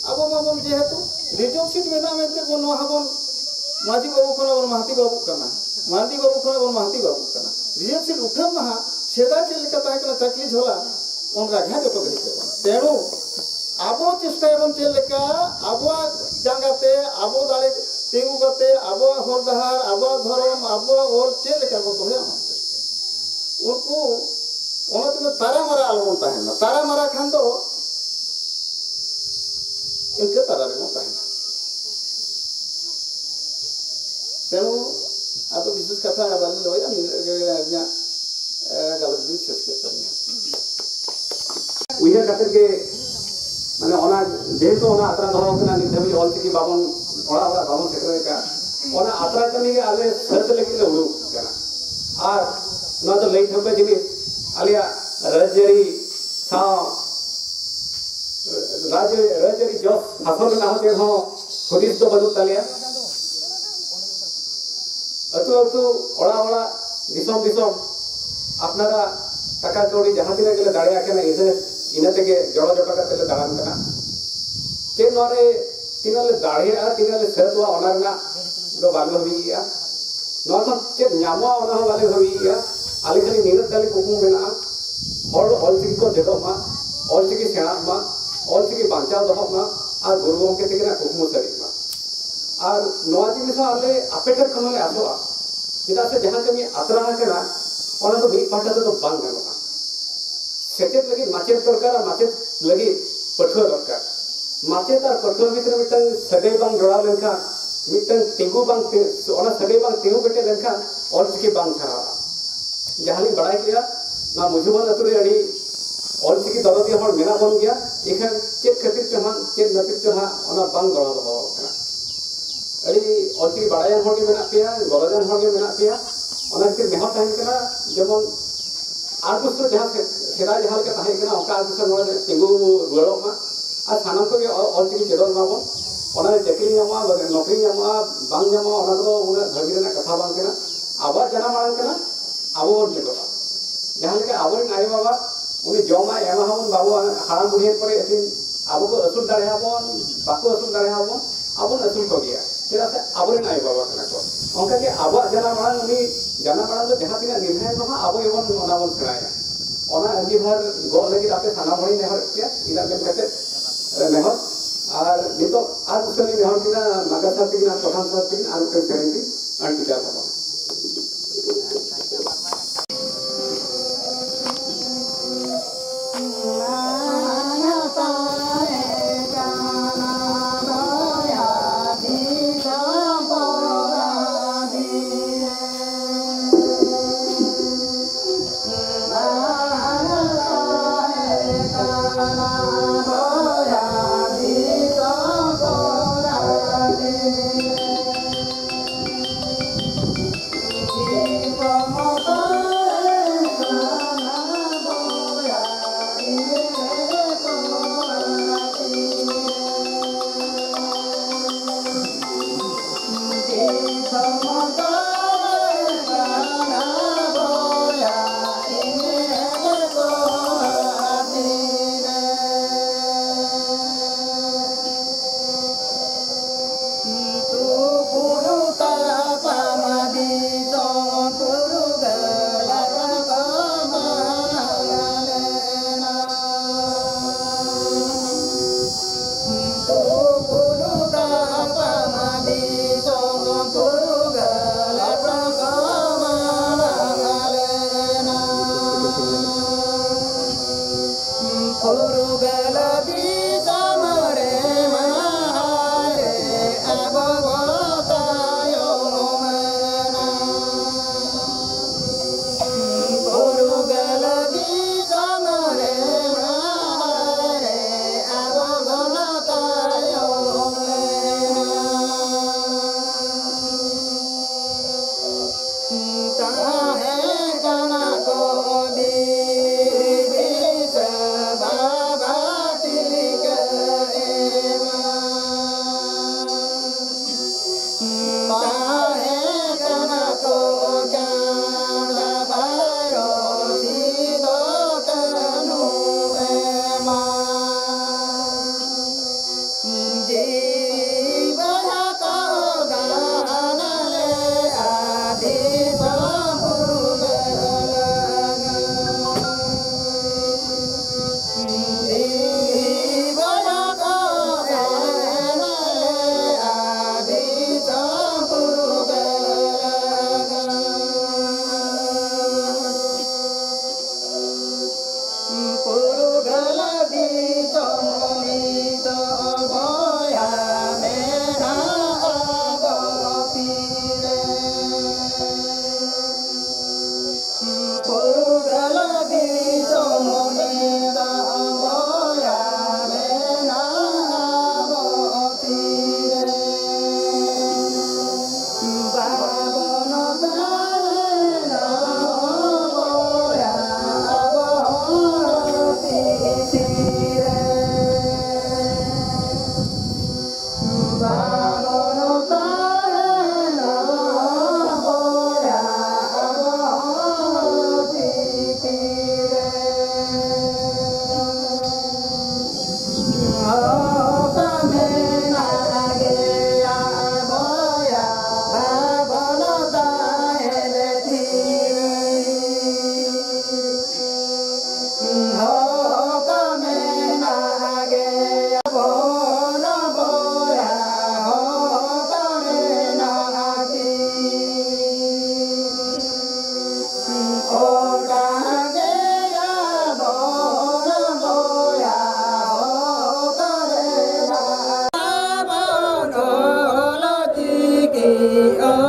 ᱟᱵᱚ ᱢᱟᱵᱚᱱ ᱡᱮᱦᱮᱛᱩ ᱨᱤᱡᱟᱨᱵᱷ ᱥᱤᱴ ᱢᱮᱱᱟᱜ ᱢᱮᱱᱛᱮ ᱵᱚᱱ ᱱᱚᱣᱟ ᱦᱚᱸᱵᱚᱱ ᱢᱟᱹᱡᱷᱤ ᱵᱟᱹᱵᱩ ᱠᱷᱚᱱᱟᱜ ᱵᱚᱱ ᱢᱟᱹᱦᱛᱤ ᱵᱟᱹᱵᱩᱜ ᱠᱟᱱᱟ, ᱢᱟᱹᱱᱰᱤ ᱵᱟᱹᱵᱩ ᱠᱷᱚᱱᱟᱜ ᱵᱚᱱ ᱢᱟᱹᱦᱛᱤ ᱵᱟᱹᱵᱩᱜ ᱠᱟᱱᱟ᱾ ᱨᱤᱡᱟᱨᱵᱷ ᱥᱤᱴ ᱩᱴᱷᱟᱹᱣ ᱢᱟᱦᱟ ᱥᱮᱫᱟᱭ ᱪᱮᱫ ᱞᱮᱠᱟ ᱛᱟᱦᱮᱸ ᱠᱟᱱᱟ ᱪᱟᱹᱠᱨᱤ ᱡᱷᱚᱞᱟ, ᱚᱱᱠᱟ ᱜᱮ ᱦᱟᱸᱜ ᱡᱚᱛᱚ ᱜᱮ ᱦᱤᱡᱩᱜ ᱠᱟᱱᱟ᱾ ᱛᱮᱬᱩ ᱟᱵᱚ ᱪᱮᱥᱴᱟᱭᱟᱵᱚᱱ ᱪᱮᱫ ᱞᱮᱠᱟ ᱟᱵᱚᱣᱟᱜ ᱡᱟᱸᱜᱟ ᱛᱮ, ᱟᱵᱚ ᱫᱟᱲᱮ ᱛᱤᱸᱜᱩ ᱠᱟᱛᱮ, ᱟᱵᱚᱣᱟᱜ ᱦᱚᱨ ᱰᱟᱦᱟᱨ, ᱟᱵᱚᱣᱟᱜ ᱫᱷᱚᱨᱚᱢ, ᱟᱵᱚᱣᱟᱜ ᱚᱞ ᱪᱮᱫ ᱞᱮᱠᱟ ᱵᱚᱱ ᱫᱚᱦᱚᱭᱟ, ᱚᱱᱟ ᱪᱮᱥᱴᱟᱭᱟ᱾ ᱩᱱᱠᱩ ᱚᱱᱟ ᱛᱮᱜᱮ ᱛᱟᱨᱟ ᱢᱟᱨᱟ ᱟᱞᱚᱵᱚᱱ ᱛᱟᱦᱮᱱ ᱢᱟ᱾ ᱛᱟᱨᱟ ᱢᱟᱨᱟ ᱠᱷᱟᱱ ᱫᱚ ᱤᱱᱠᱟᱹ ᱛᱟᱨᱟ ᱨᱮᱵᱚᱱ ᱛᱟᱦᱮᱱᱟ᱾ ᱛᱮᱱᱩ ᱟᱫᱚ ᱵᱤᱥᱮᱥ ᱠᱟᱛᱷᱟ ᱵᱟᱹᱞᱤᱧ ᱞᱟᱹᱭᱟ, ᱱᱤᱱᱟᱹᱜ ᱨᱮᱜᱮ ᱟᱹᱞᱤᱧᱟᱜ, ᱮ, ᱜᱟᱞᱚᱪ ᱫᱚᱧ ᱥᱟᱹᱛ ᱠᱮᱫ ᱛᱟᱹᱞᱤᱧᱟ᱾ ᱩᱭᱦᱟᱹᱨ ᱠᱟᱛᱮ ᱜᱮ, ᱢᱟᱱᱮ, ᱚᱱᱟ, ᱡᱮᱦᱮᱛᱩ ᱚᱱᱟ ᱟᱛᱨᱟ ᱫᱚᱦᱚ ᱠᱟᱱᱟ, ᱱᱤᱛ ᱫᱷᱟᱹᱵᱤᱡ ᱚᱞ ᱪᱤᱠᱤ ᱵᱟᱵᱚᱱ, ᱚᱲᱟᱜ ᱚᱲᱟᱜ ᱵᱟᱵᱚᱱ ᱥᱮᱴᱮᱨ ᱟᱠᱟᱫ, ᱚᱱᱟ ᱟᱛᱨᱟ ᱠᱟᱹᱢᱤ ᱜᱮ ᱟᱞᱮ ᱥᱟᱹᱛ ᱞᱟᱹᱜᱤᱫ ᱞᱮ ᱩᱰᱩᱠ ᱠᱟᱱᱟ᱾ ᱟᱨ ᱱᱚᱣᱟ ᱫᱚ ᱞᱟᱹᱭ ᱴᱷᱟᱹᱣᱠᱟᱹ ᱡᱤᱱᱤᱥ, ᱟᱞᱮᱭᱟᱜ ᱨᱟᱡᱽᱟᱹᱨᱤ ᱥᱟᱶ, ᱨᱟᱡᱽ-, ᱨᱟᱡᱽᱟᱹᱨᱤ ᱡᱚᱥ ᱥᱟᱥᱚᱱ ᱨᱮᱱᱟᱜ ᱦᱚᱸ ᱪᱮᱫ ᱦᱚᱸ ᱦᱩᱫᱤᱥ ᱫᱚ ᱵᱟᱹᱱᱩᱜ ᱛᱟᱞᱮᱭᱟ᱾ ᱟᱹᱛᱩ ᱟᱹᱛᱩ, ᱚᱲᱟᱜ ᱚᱲᱟᱜ, ᱫᱤᱥᱚᱢ ᱫᱤᱥᱚᱢ ᱟᱯᱱᱟᱨᱟᱜ ᱴᱟᱠᱟ ᱠᱟᱹᱣᱰᱤ ᱡᱟᱦᱟᱸ ᱛᱤᱱᱟᱹᱜ ᱜᱮᱞᱮ ᱫᱟᱲᱮᱭᱟᱜ ᱠᱟᱱᱟ, ᱤᱱᱟᱹ ᱤᱱᱟᱹ ᱛᱮᱜᱮ ᱡᱚᱲᱚ ᱡᱚᱴᱟ ᱠᱟᱛᱮ ᱞᱮ ᱫᱟᱬᱟᱱ ᱠᱟᱱᱟ᱾ ᱪᱮᱫ ᱱᱚᱣᱟ ᱨᱮ ᱛᱤᱱᱟᱹᱜ ᱞᱮ ᱫᱟᱲᱮᱭᱟᱜᱼᱟ, ᱛᱤᱱᱟᱹᱜ ᱞᱮ ᱥᱟᱹᱛᱚᱜᱼᱟ, ᱚᱱᱟ ᱨᱮᱱᱟᱜ ᱫᱚ ᱵᱟᱞᱮ ᱦᱩᱭᱮᱜᱼᱟ᱾ ᱱᱚᱣᱟ ᱠᱷᱚᱱ ᱪᱮᱫ ᱧᱟᱢᱚᱜᱼᱟ, ᱚᱱᱟ ᱦᱚᱸ ᱵᱟᱞᱮ ᱦᱩᱭᱮᱜᱼᱟ᱾ ᱟᱞᱮ ᱠᱷᱟᱹᱞᱤ ᱱᱤᱱᱟᱹᱜ ᱛᱟᱞᱮ ᱠᱩᱠᱢᱩ ᱢᱮᱱᱟᱜᱼᱟ, ᱦᱚᱲ ᱚᱞᱪᱤᱠᱤ ᱠᱚ ᱪᱮᱫᱚᱜ ᱢᱟ, ᱚᱞᱪᱤᱠᱤ ᱥᱮᱬᱟᱜ ᱢᱟ, ᱚᱞᱪᱤᱠᱤ ᱵᱟᱧᱪᱟᱣ ᱫᱚᱦᱚᱜ ᱢᱟ, ᱟᱨ ᱜᱩᱨᱩ ᱜᱚᱢᱠᱮ ᱛᱟᱹᱠᱤᱱᱟᱜ ᱠᱩᱠᱢᱩ ᱥᱟᱹᱨᱤᱜ ᱢᱟ᱾ ᱟᱨ ᱱᱚᱣᱟ ᱡᱤᱱᱤᱥ ᱦᱚᱸ ᱟᱞᱮ ᱟᱯᱮ ᱴᱷᱮᱱ ᱠᱷᱚᱱ ᱦᱚᱸᱞᱮ ᱟᱥᱚᱜᱼᱟ, ᱪᱮᱫᱟᱜ ᱥᱮ ᱡᱟᱦᱟᱸ ᱠᱟᱹᱢᱤ ᱟᱛᱨᱟ ᱟᱠᱟᱱᱟ, ᱚᱱᱟ ᱫᱚ ᱢᱤᱫ ᱯᱟᱦᱴᱟ ᱛᱮᱫᱚ ᱵᱟᱝ ᱜᱟᱱᱚᱜᱼᱟ᱾ ᱥᱮᱪᱮᱫ ᱞᱟᱹᱜᱤᱫ ᱢᱟᱪᱮᱫ ᱫᱚᱨᱠᱟᱨ ᱟᱨ ᱢᱟᱪᱮᱫ ᱞᱟᱹᱜᱤᱫ ᱯᱟᱹᱴᱷᱩᱣᱟᱹ ᱫᱚᱨᱠᱟᱨ᱾ ᱢᱟᱪᱮᱫ ᱟᱨ ᱯᱟᱹᱴᱷᱩᱣᱟᱹ ᱵᱷᱤᱛᱨᱤ ᱨᱮ ᱢᱤᱫᱴᱟᱝ ᱥᱟᱹᱜᱟᱹᱭ ᱵᱟᱝ ᱡᱚᱲᱟᱣ ᱞᱮᱱᱠᱷᱟᱱ, ᱢᱤᱫᱴᱟᱝ ᱛᱤᱸᱜᱩ ᱵᱟᱝ ᱛᱤ-, ᱚᱱᱟ ᱥᱟᱹᱜᱟᱹᱭ ᱵᱟᱝ ᱛᱤᱸᱜᱩ ᱠᱮᱴᱮᱡ ᱞᱮᱱᱠᱷᱟᱱ ᱚᱞᱪᱤᱠᱤ ᱵᱟᱝ ᱥᱮᱬᱟᱜᱼᱟ᱾ ᱡᱟᱦᱟᱸ ᱞᱤᱧ ᱵᱟᱲᱟᱭ ᱠᱮᱫᱟ, ᱱᱚᱣᱟ ᱢᱩᱡᱷᱩᱵᱟᱱ ᱟᱹᱛᱩ ᱨᱮ ᱟᱹᱰᱤ ᱚᱞᱪᱤᱠᱤ ᱫᱚᱨᱚᱫᱤᱭᱟᱹ ᱦᱚᱲ ᱢᱮᱱᱟᱜ ᱵᱚᱱ ᱜᱮᱭᱟ, ᱮᱱᱠᱷᱟᱱ ᱪᱮᱫ ᱠᱷᱟᱹᱛᱤᱨ ᱪᱚ ᱦᱟᱸᱜ, ᱪᱮᱫ ᱱᱟᱹᱯᱤᱛ ᱪᱚ ᱦᱟᱸᱜ ᱚᱱᱟ ᱵᱟᱝ ᱜᱚᱲᱚ ᱫᱚᱦᱚ ᱟᱠᱟᱱᱟ᱾ ᱟᱹᱰᱤ ᱚᱞᱪᱤᱠᱤ ᱵᱟᱲᱟᱭᱟᱱ ᱦᱚᱲ ᱜᱮ ᱢᱮᱱᱟᱜ ᱯᱮᱭᱟ, ᱜᱚᱨᱚᱡᱟᱱ ᱦᱚᱲ ᱜᱮ ᱢᱮᱱᱟᱜ ᱯᱮᱭᱟ᱾ ᱚᱱᱟ ᱠᱷᱟᱹᱛᱤᱨ ᱱᱮᱦᱚᱨ ᱛᱟᱦᱮᱱ ᱠᱟᱱᱟ, ᱡᱮᱢᱚᱱ ᱟᱨ ᱵᱚᱪᱷᱚᱨ ᱡᱟᱦᱟᱸ ᱥᱮ-, ᱥᱮᱫᱟᱭ ᱡᱟᱦᱟᱸ ᱞᱮᱠᱟ ᱛᱟᱦᱮᱸ ᱠᱟᱱᱟ, ᱚᱱᱠᱟ ᱟᱨ ᱵᱚᱪᱷᱚᱨ ᱱᱚᱣᱟ ᱛᱤᱸᱜᱩ ᱨᱩᱣᱟᱹᱲᱚᱜ ᱢᱟ᱾ ᱟᱨ ᱥᱟᱱᱟᱢ ᱠᱚᱜᱮ ᱚ-, ᱚᱞᱪᱤᱠᱤ ᱪᱮᱫᱚᱜ ᱢᱟᱵᱚᱱ᱾ ᱚᱱᱟ ᱨᱮ ᱪᱟᱹᱠᱨᱤ ᱧᱟᱢᱚᱜᱼᱟ, ᱱᱚᱠᱨᱤ ᱧᱟᱢᱚᱜᱼᱟ, ᱵᱟᱝ ᱧᱟᱢᱚᱜᱼᱟ, ᱚᱱᱟ ᱠᱚᱫᱚ ᱩᱱᱟᱹᱜ ᱵᱷᱟᱹᱵᱤ ᱨᱮᱱᱟᱜ ᱠᱟᱛᱷᱟ ᱵᱟᱝ ᱠᱟᱱᱟ᱾ ᱟᱵᱚᱣᱟᱜ ᱡᱟᱱᱟᱢ ᱟᱲᱟᱝ ᱠᱟᱱᱟ, ᱟᱵᱚ ᱵᱚᱱ ᱪᱮᱫᱚᱜᱼᱟ᱾ ᱡᱟᱦᱟᱸ ᱞᱮᱠᱟ ᱟᱵᱚᱨᱮᱱ ᱟᱭᱳᱼᱵᱟᱵᱟ ᱩᱱᱤ ᱡᱚᱢᱟᱭ ᱮᱢᱟ ᱦᱟᱵᱚᱱ, ᱵᱟᱵᱚ ᱦᱟᱲᱟᱢ ᱵᱩᱲᱦᱤ ᱯᱚᱨᱮ ᱟᱹᱠᱤᱱ ᱟᱵᱚ ᱠᱚ ᱟᱹᱥᱩᱞ ᱫᱟᱲᱮᱭᱟᱵᱚᱱ, ᱵᱟᱠᱚ ᱟᱹᱥᱩᱞ ᱫᱟᱲᱮᱭᱟᱵᱚᱱ, ᱟᱵᱚᱱ ᱟᱹᱥᱩᱞ ᱠᱚᱜᱮᱭᱟ, ᱪᱮᱫᱟᱜ ᱥᱮ ᱟᱵᱚᱨᱮᱱ ᱟᱭᱳᱼᱵᱟᱵᱟ ᱠᱟᱱᱟ ᱠᱚ᱾ ᱚᱱᱠᱟᱜᱮ ᱟᱵᱚᱣᱟᱜ ᱡᱟᱱᱟᱢ ᱟᱲᱟᱝ, ᱩᱱᱤ ᱡᱟᱱᱟᱢ ᱟᱲᱟᱝ ᱫᱚ ᱡᱟᱦᱟᱸ ᱛᱤᱱᱟᱹᱜ ᱱᱤᱨᱵᱷᱟᱭ ᱨᱮᱦᱚᱸ ᱟᱵᱚ ᱜᱮᱵᱚᱱ ᱚᱱᱟ ᱵᱚᱱ ᱥᱮᱬᱟᱭᱟ᱾ ᱚᱱᱟ ᱟᱹᱜᱤᱵᱷᱟᱨ ᱜᱚᱜ ᱞᱟᱹᱜᱤᱫ ᱟᱯᱮ ᱥᱟᱱᱟᱢ ᱦᱚᱲᱤᱧ ᱱᱮᱦᱚᱨᱮᱫ ᱯᱮᱭᱟ, ᱤᱱᱟᱹᱜ ᱢᱮᱱ ᱠᱟᱛᱮ ᱱᱮᱦᱚᱨ᱾ ᱟᱨ ᱱᱤᱛᱚᱜ ᱟᱨ ᱩᱥᱟᱹᱨᱟᱹᱧ ᱱᱮᱦᱚᱨ ᱠᱮᱫᱟ, ᱱᱟᱜᱟ ᱥᱟᱨ ᱛᱟᱹᱠᱤᱱ ᱟᱨ ᱯᱨᱚᱫᱷᱟᱱ ᱥᱟᱨ ᱛᱟᱹᱠᱤᱱ ᱟᱨ ᱢᱤᱫᱴᱮᱱ ᱥᱮᱨᱮᱧ ᱠᱤᱱ ᱟᱹᱲᱛᱤ ᱪᱟᱞ ᱛᱟᱵᱚᱱᱟ᱾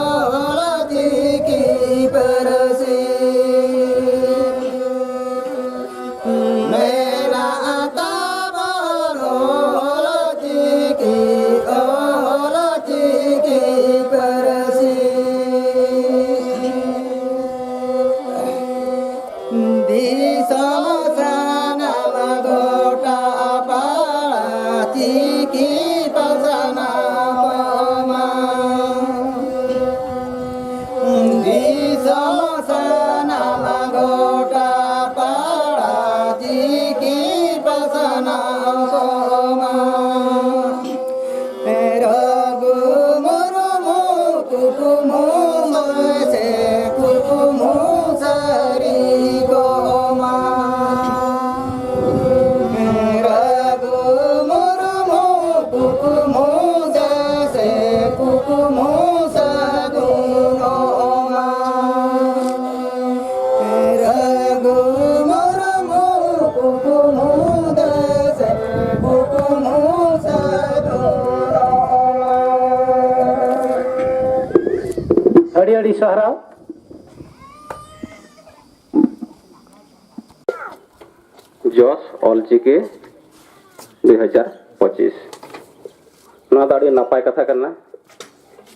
ᱚᱞᱪᱤᱠᱤ ᱯᱟᱹᱨᱥᱤ ᱢᱮᱱᱟᱜ ᱛᱟᱵᱚᱱ ᱚᱞᱪᱤᱠᱤ, ᱚᱞᱪᱤᱠᱤ ᱯᱟᱹᱨᱥᱤ᱾ ᱫᱤᱥᱚᱢ ᱥᱟᱱᱟᱢ ᱜᱚᱴᱟ ᱯᱟᱲᱟ ᱪᱤᱠᱤ ᱯᱟᱥᱱᱟᱣ ᱠᱚᱜ ᱢᱟ᱾ ᱫᱤᱥᱚᱢ ᱥᱟᱱᱟᱢ ᱜᱚᱴᱟ ᱯᱟᱲᱟ ᱪᱤᱠᱤ ᱯᱟᱥᱱᱟᱣ ᱠᱚᱜ ᱢᱟ᱾ ᱨᱟᱹᱜᱷᱩ ᱢᱩᱨᱢᱩ ᱠᱩᱠᱢᱩ ᱥᱮ ᱠᱩᱠᱢᱩ ᱥᱟᱹᱨᱤ ᱠᱚᱜ ᱢᱟ᱾ ᱨᱟᱹᱜᱷᱩ ᱢᱩᱨᱢᱩ ᱠᱩᱠᱢᱩ ᱥᱮ ᱠᱩᱠᱢᱩ ᱥᱟᱹᱜᱩᱱᱚᱜ ᱢᱟ᱾ ᱨᱟᱹᱜᱷᱩ ᱢᱩᱨᱢᱩ ᱠᱩᱠᱢᱩ ᱫᱮᱥᱮ ᱠᱩᱠᱢᱩ ᱥᱟᱹᱫᱷᱩ ᱨᱚᱲ᱾ ᱟᱹᱰᱤ ᱟᱹᱰᱤ ᱥᱟᱨᱦᱟᱣ᱾ ᱡᱚᱥ ᱚᱞᱪᱤᱠᱤ ᱫᱩ ᱦᱟᱡᱟᱨ ᱯᱚᱸᱪᱤᱥ᱾ ᱱᱚᱣᱟ ᱫᱚ ᱟᱹᱰᱤ ᱱᱟᱯᱟᱭ ᱠᱟᱛᱷᱟ ᱠᱟᱱᱟ᱾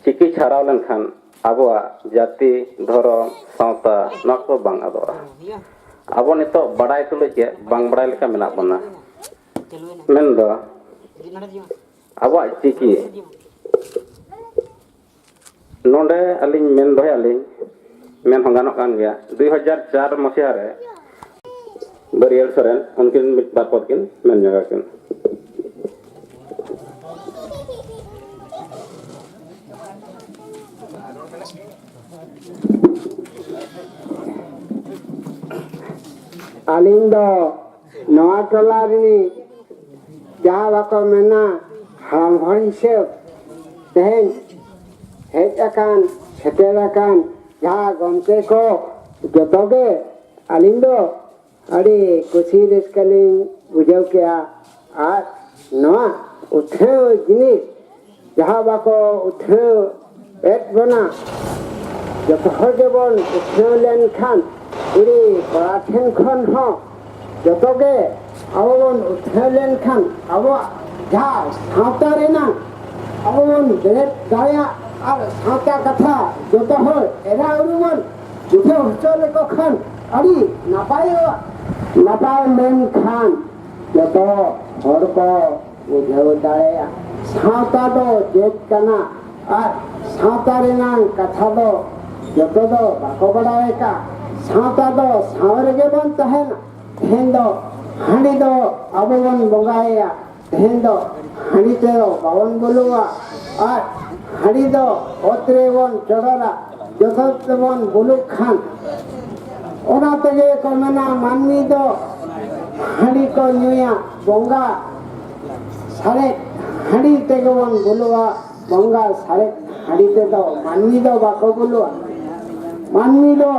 ᱪᱤᱠᱤ ᱪᱷᱟᱨᱟᱣ ᱞᱮᱱᱠᱷᱟᱱ ᱟᱵᱚᱣᱟᱜ ᱡᱟᱹᱛᱤ, ᱫᱷᱚᱨᱚᱢ, ᱥᱟᱶᱛᱟ, ᱱᱚᱣᱟ ᱠᱚ ᱵᱟᱝ ᱟᱫᱚᱜᱼᱟ᱾ ᱟᱵᱚ ᱱᱤᱛᱚᱜ ᱵᱟᱰᱟᱭ ᱛᱩᱞᱩᱡ ᱜᱮ ᱵᱟᱝ ᱵᱟᱰᱟᱭ ᱞᱮᱠᱟ ᱢᱮᱱᱟᱜ ᱵᱚᱱᱟ᱾ ᱢᱮᱱᱫᱚ ᱟᱵᱚᱣᱟᱜ ᱪᱤᱠᱤ, ᱱᱚᱰᱮ ᱟᱹᱞᱤᱧ ᱢᱮᱱ ᱫᱚᱦᱚᱭᱟ ᱞᱤᱧ, ᱢᱮᱱ ᱦᱚᱸ ᱜᱟᱱᱚᱜ ᱠᱟᱱ ᱜᱮᱭᱟ, ᱫᱩ ᱦᱟᱡᱟᱨ ᱪᱟᱨ ᱢᱟᱥᱤᱦᱟ ᱨᱮ ᱵᱟᱹᱨᱤᱭᱟᱹᱲ ᱥᱚᱨᱮᱱ, ᱩᱱᱠᱤᱱ ᱢᱤᱫ ᱵᱟᱨ ᱯᱚᱫ ᱠᱤᱱ ᱢᱮᱱ ᱧᱚᱜ ᱟᱹᱠᱤᱱ᱾ ᱟᱹᱞᱤᱧ ᱫᱚ ᱱᱚᱣᱟ ᱴᱚᱞᱟ ᱨᱤᱱᱤᱡ, ᱡᱟᱦᱟᱸ ᱵᱟᱠᱚ ᱢᱮᱱᱟ ᱦᱟᱲᱟᱢ ᱦᱚᱲ ᱦᱤᱥᱟᱹᱵ, ᱛᱮᱦᱮᱧ ᱦᱮᱡ ᱟᱠᱟᱱ, ᱥᱮᱴᱮᱨ ᱟᱠᱟᱱ ᱡᱟᱦᱟᱸ ᱜᱚᱢᱠᱮ ᱠᱚ, ᱡᱚᱛᱚ ᱜᱮ ᱟᱹᱞᱤᱧ ᱫᱚ ᱟᱹᱰᱤ ᱠᱩᱥᱤ ᱨᱟᱹᱥᱠᱟᱹ ᱞᱤᱧ ᱵᱩᱡᱷᱟᱹᱣ ᱠᱮᱜᱼᱟ᱾ ᱟᱨ ᱱᱚᱣᱟ ᱩᱛᱷᱱᱟᱹᱣ ᱡᱤᱱᱤᱥ, ᱡᱟᱦᱟᱸ ᱵᱟᱠᱚ ᱩᱛᱷᱱᱟᱹᱣ ᱮᱫ ᱵᱚᱱᱟ᱾ ᱡᱚᱛᱚ ᱦᱚᱲ ᱜᱮᱵᱚᱱ ᱩᱛᱱᱟᱹᱣ ᱞᱮᱱᱠᱷᱟᱱ, ᱠᱩᱲᱤ ᱠᱚᱲᱟ ᱴᱷᱮᱱ ᱠᱷᱚᱱ ᱦᱚᱸ ᱡᱚᱛᱚ ᱜᱮ ᱟᱵᱚ ᱵᱚᱱ ᱩᱛᱱᱟᱹᱣ ᱞᱮᱱᱠᱷᱟᱱ, ᱟᱵᱚᱣᱟᱜ ᱡᱟᱦᱟᱸ ᱥᱟᱶᱛᱟ ᱨᱮᱱᱟᱜ ᱟᱵᱚ ᱵᱚᱱ ᱵᱮᱨᱮᱫ ᱫᱟᱲᱮᱭᱟᱜ ᱟᱨ ᱥᱟᱶᱛᱟ ᱠᱟᱛᱷᱟ ᱡᱚᱛᱚ ᱦᱚᱲ ᱮᱨᱟ ᱩᱨᱩ ᱵᱚᱱ ᱵᱩᱡᱷᱟᱹᱣ ᱦᱚᱪᱚ ᱞᱮᱠᱚ ᱠᱷᱟᱱ ᱟᱹᱰᱤ ᱱᱟᱯᱟᱭᱚᱜᱼᱟ᱾ ᱱᱟᱯᱟᱭ ᱞᱮᱱᱠᱷᱟᱱ ᱡᱚᱛᱚ ᱦᱚᱲ ᱠᱚ ᱵᱩᱡᱷᱟᱹᱣ ᱫᱟᱲᱮᱭᱟᱜᱼᱟ᱾ ᱥᱟᱶᱛᱟ ᱫᱚ ᱪᱮᱫ ᱠᱟᱱᱟ ᱟᱨ ᱥᱟᱶᱛᱟ ᱨᱮᱱᱟᱜ ᱠᱟᱛᱷᱟ ᱫᱚ ᱡᱚᱛᱚ ᱫᱚ ᱵᱟᱠᱚ ᱵᱟᱲᱟᱭ ᱟᱠᱟᱫᱼᱟ᱾ ᱥᱟᱶᱛᱟ ᱫᱚ ᱥᱟᱶ ᱨᱮᱜᱮ ᱵᱚᱱ ᱛᱟᱦᱮᱱᱟ᱾ ᱛᱮᱦᱮᱧ ᱫᱚ ᱦᱟᱺᱰᱤ ᱫᱚ ᱟᱵᱚ ᱵᱚᱱ ᱵᱚᱸᱜᱟᱭᱮᱭᱟ, ᱛᱮᱦᱮᱧ ᱫᱚ ᱦᱟᱺᱰᱤ ᱛᱮᱫᱚ ᱵᱟᱵᱚᱱ ᱵᱩᱞᱩᱜᱼᱟ᱾ ᱟᱨ ᱦᱟᱺᱰᱤ ᱫᱚ ᱚᱛ ᱨᱮᱵᱚᱱ ᱪᱚᱰᱚᱨᱟ, ᱡᱚᱛᱚ ᱛᱮᱵᱚᱱ ᱵᱩᱞᱩᱜ ᱠᱷᱟᱱ, ᱚᱱᱟ ᱛᱮᱜᱮ ᱠᱚ ᱢᱮᱱᱟ ᱢᱟᱹᱱᱢᱤ ᱫᱚ ᱦᱟᱺᱰᱤ ᱠᱚ ᱧᱩᱭᱟ, ᱵᱚᱸᱜᱟ ᱥᱟᱨᱮᱡ ᱦᱟᱺᱰᱤ ᱛᱮᱜᱮ ᱵᱚᱱ ᱵᱩᱞᱩᱜᱼᱟ᱾ ᱵᱚᱸᱜᱟ ᱥᱟᱨᱮᱡ ᱦᱟᱺᱰᱤ ᱛᱮᱫᱚ ᱢᱟᱹᱱᱢᱤ ᱫᱚ ᱵᱟᱠᱚ ᱵᱩᱞᱩᱜᱼᱟ᱾ ᱢᱟᱹᱱᱢᱤ ᱫᱚ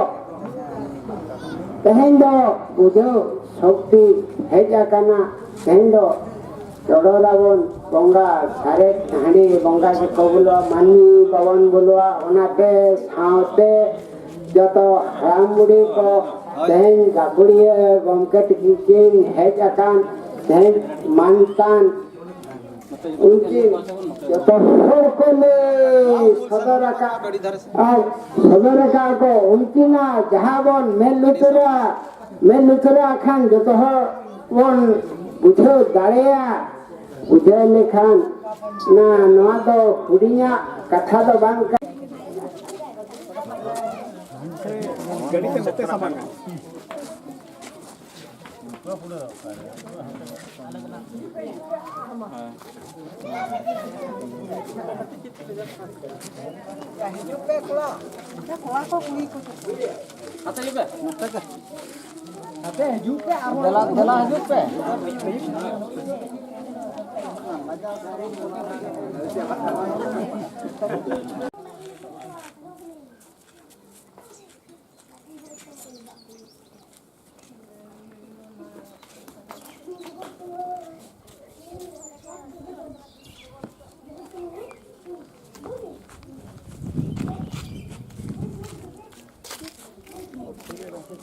ᱛᱮᱦᱮᱧ ᱫᱚ ᱵᱩᱡᱷᱟᱹᱣ ᱥᱚᱠᱛᱤ ᱦᱮᱡ ᱟᱠᱟᱱᱟ᱾ ᱛᱮᱦᱮᱧ ᱫᱚ ᱪᱚᱰᱚᱨᱟᱵᱚᱱ ᱵᱚᱸᱜᱟ ᱥᱟᱨᱮᱡ ᱦᱟᱺᱰᱤ, ᱵᱚᱸᱜᱟ ᱜᱮᱠᱚ ᱵᱩᱞᱩᱜᱼᱟ, ᱢᱟᱹᱱᱢᱤ ᱵᱟᱵᱚᱱ ᱵᱩᱞᱩᱜᱼᱟ᱾ ᱚᱱᱟᱛᱮ ᱥᱟᱶᱛᱮ ᱡᱚᱛᱚ ᱦᱟᱲᱟᱢ ᱵᱩᱲᱦᱤ ᱠᱚ ᱛᱮᱦᱮᱧ ᱜᱟᱹᱠᱷᱩᱲᱤᱭᱟᱹ ᱜᱚᱢᱠᱮ ᱛᱤᱠᱤᱱ ᱠᱤᱱ ᱦᱮᱡ ᱟᱠᱟᱱ, ᱛᱮᱦᱮᱧ ᱢᱟᱱᱛᱟᱱ ᱩᱱᱠᱤᱱ ᱡᱚᱛᱚ ᱦᱚᱲ ᱠᱚ ᱞᱟᱹᱭ ᱥᱚᱫᱚᱨ ᱟᱠᱟᱫ, ᱟᱨ ᱥᱚᱫᱚᱨ ᱟᱠᱟᱫ ᱠᱚ ᱩᱱᱠᱤᱱᱟᱜ ᱡᱟᱦᱟᱸ ᱵᱚᱱ ᱢᱮᱫ ᱞᱩᱛᱩᱨᱟ, ᱢᱮᱫ ᱞᱩᱛᱩᱨᱟᱜ ᱠᱷᱟᱱ ᱡᱚᱛᱚ ᱦᱚᱲ ᱵᱚᱱ ᱵᱩᱡᱷᱟᱹᱣ ᱫᱟᱲᱮᱭᱟᱜᱼᱟ᱾ ᱵᱩᱡᱷᱟᱹᱣ ᱞᱮᱠᱷᱟᱱ ᱱᱟ-, ᱱᱚᱣᱟ ᱫᱚ ᱦᱩᱰᱤᱧᱟᱜ ᱠᱟᱛᱷᱟ ᱫᱚ ᱵᱟᱝ ᱠᱟᱱᱟ᱾ ᱦᱤᱡᱩᱜ ᱯᱮ, ᱠᱚᱲᱟ᱾ ᱠᱚᱲᱟ ᱠᱚ, ᱠᱩᱲᱤ ᱠᱚ᱾ ᱱᱚᱛᱮ ᱦᱤᱡᱩᱜ ᱯᱮ᱾ ᱱᱚᱛᱮ ᱦᱤᱡᱩᱜ ᱯᱮ, ᱟᱨᱦᱚᱸ ᱫᱮᱞᱟ, ᱫᱮᱞᱟ ᱦᱤᱡᱩᱜ ᱯᱮ᱾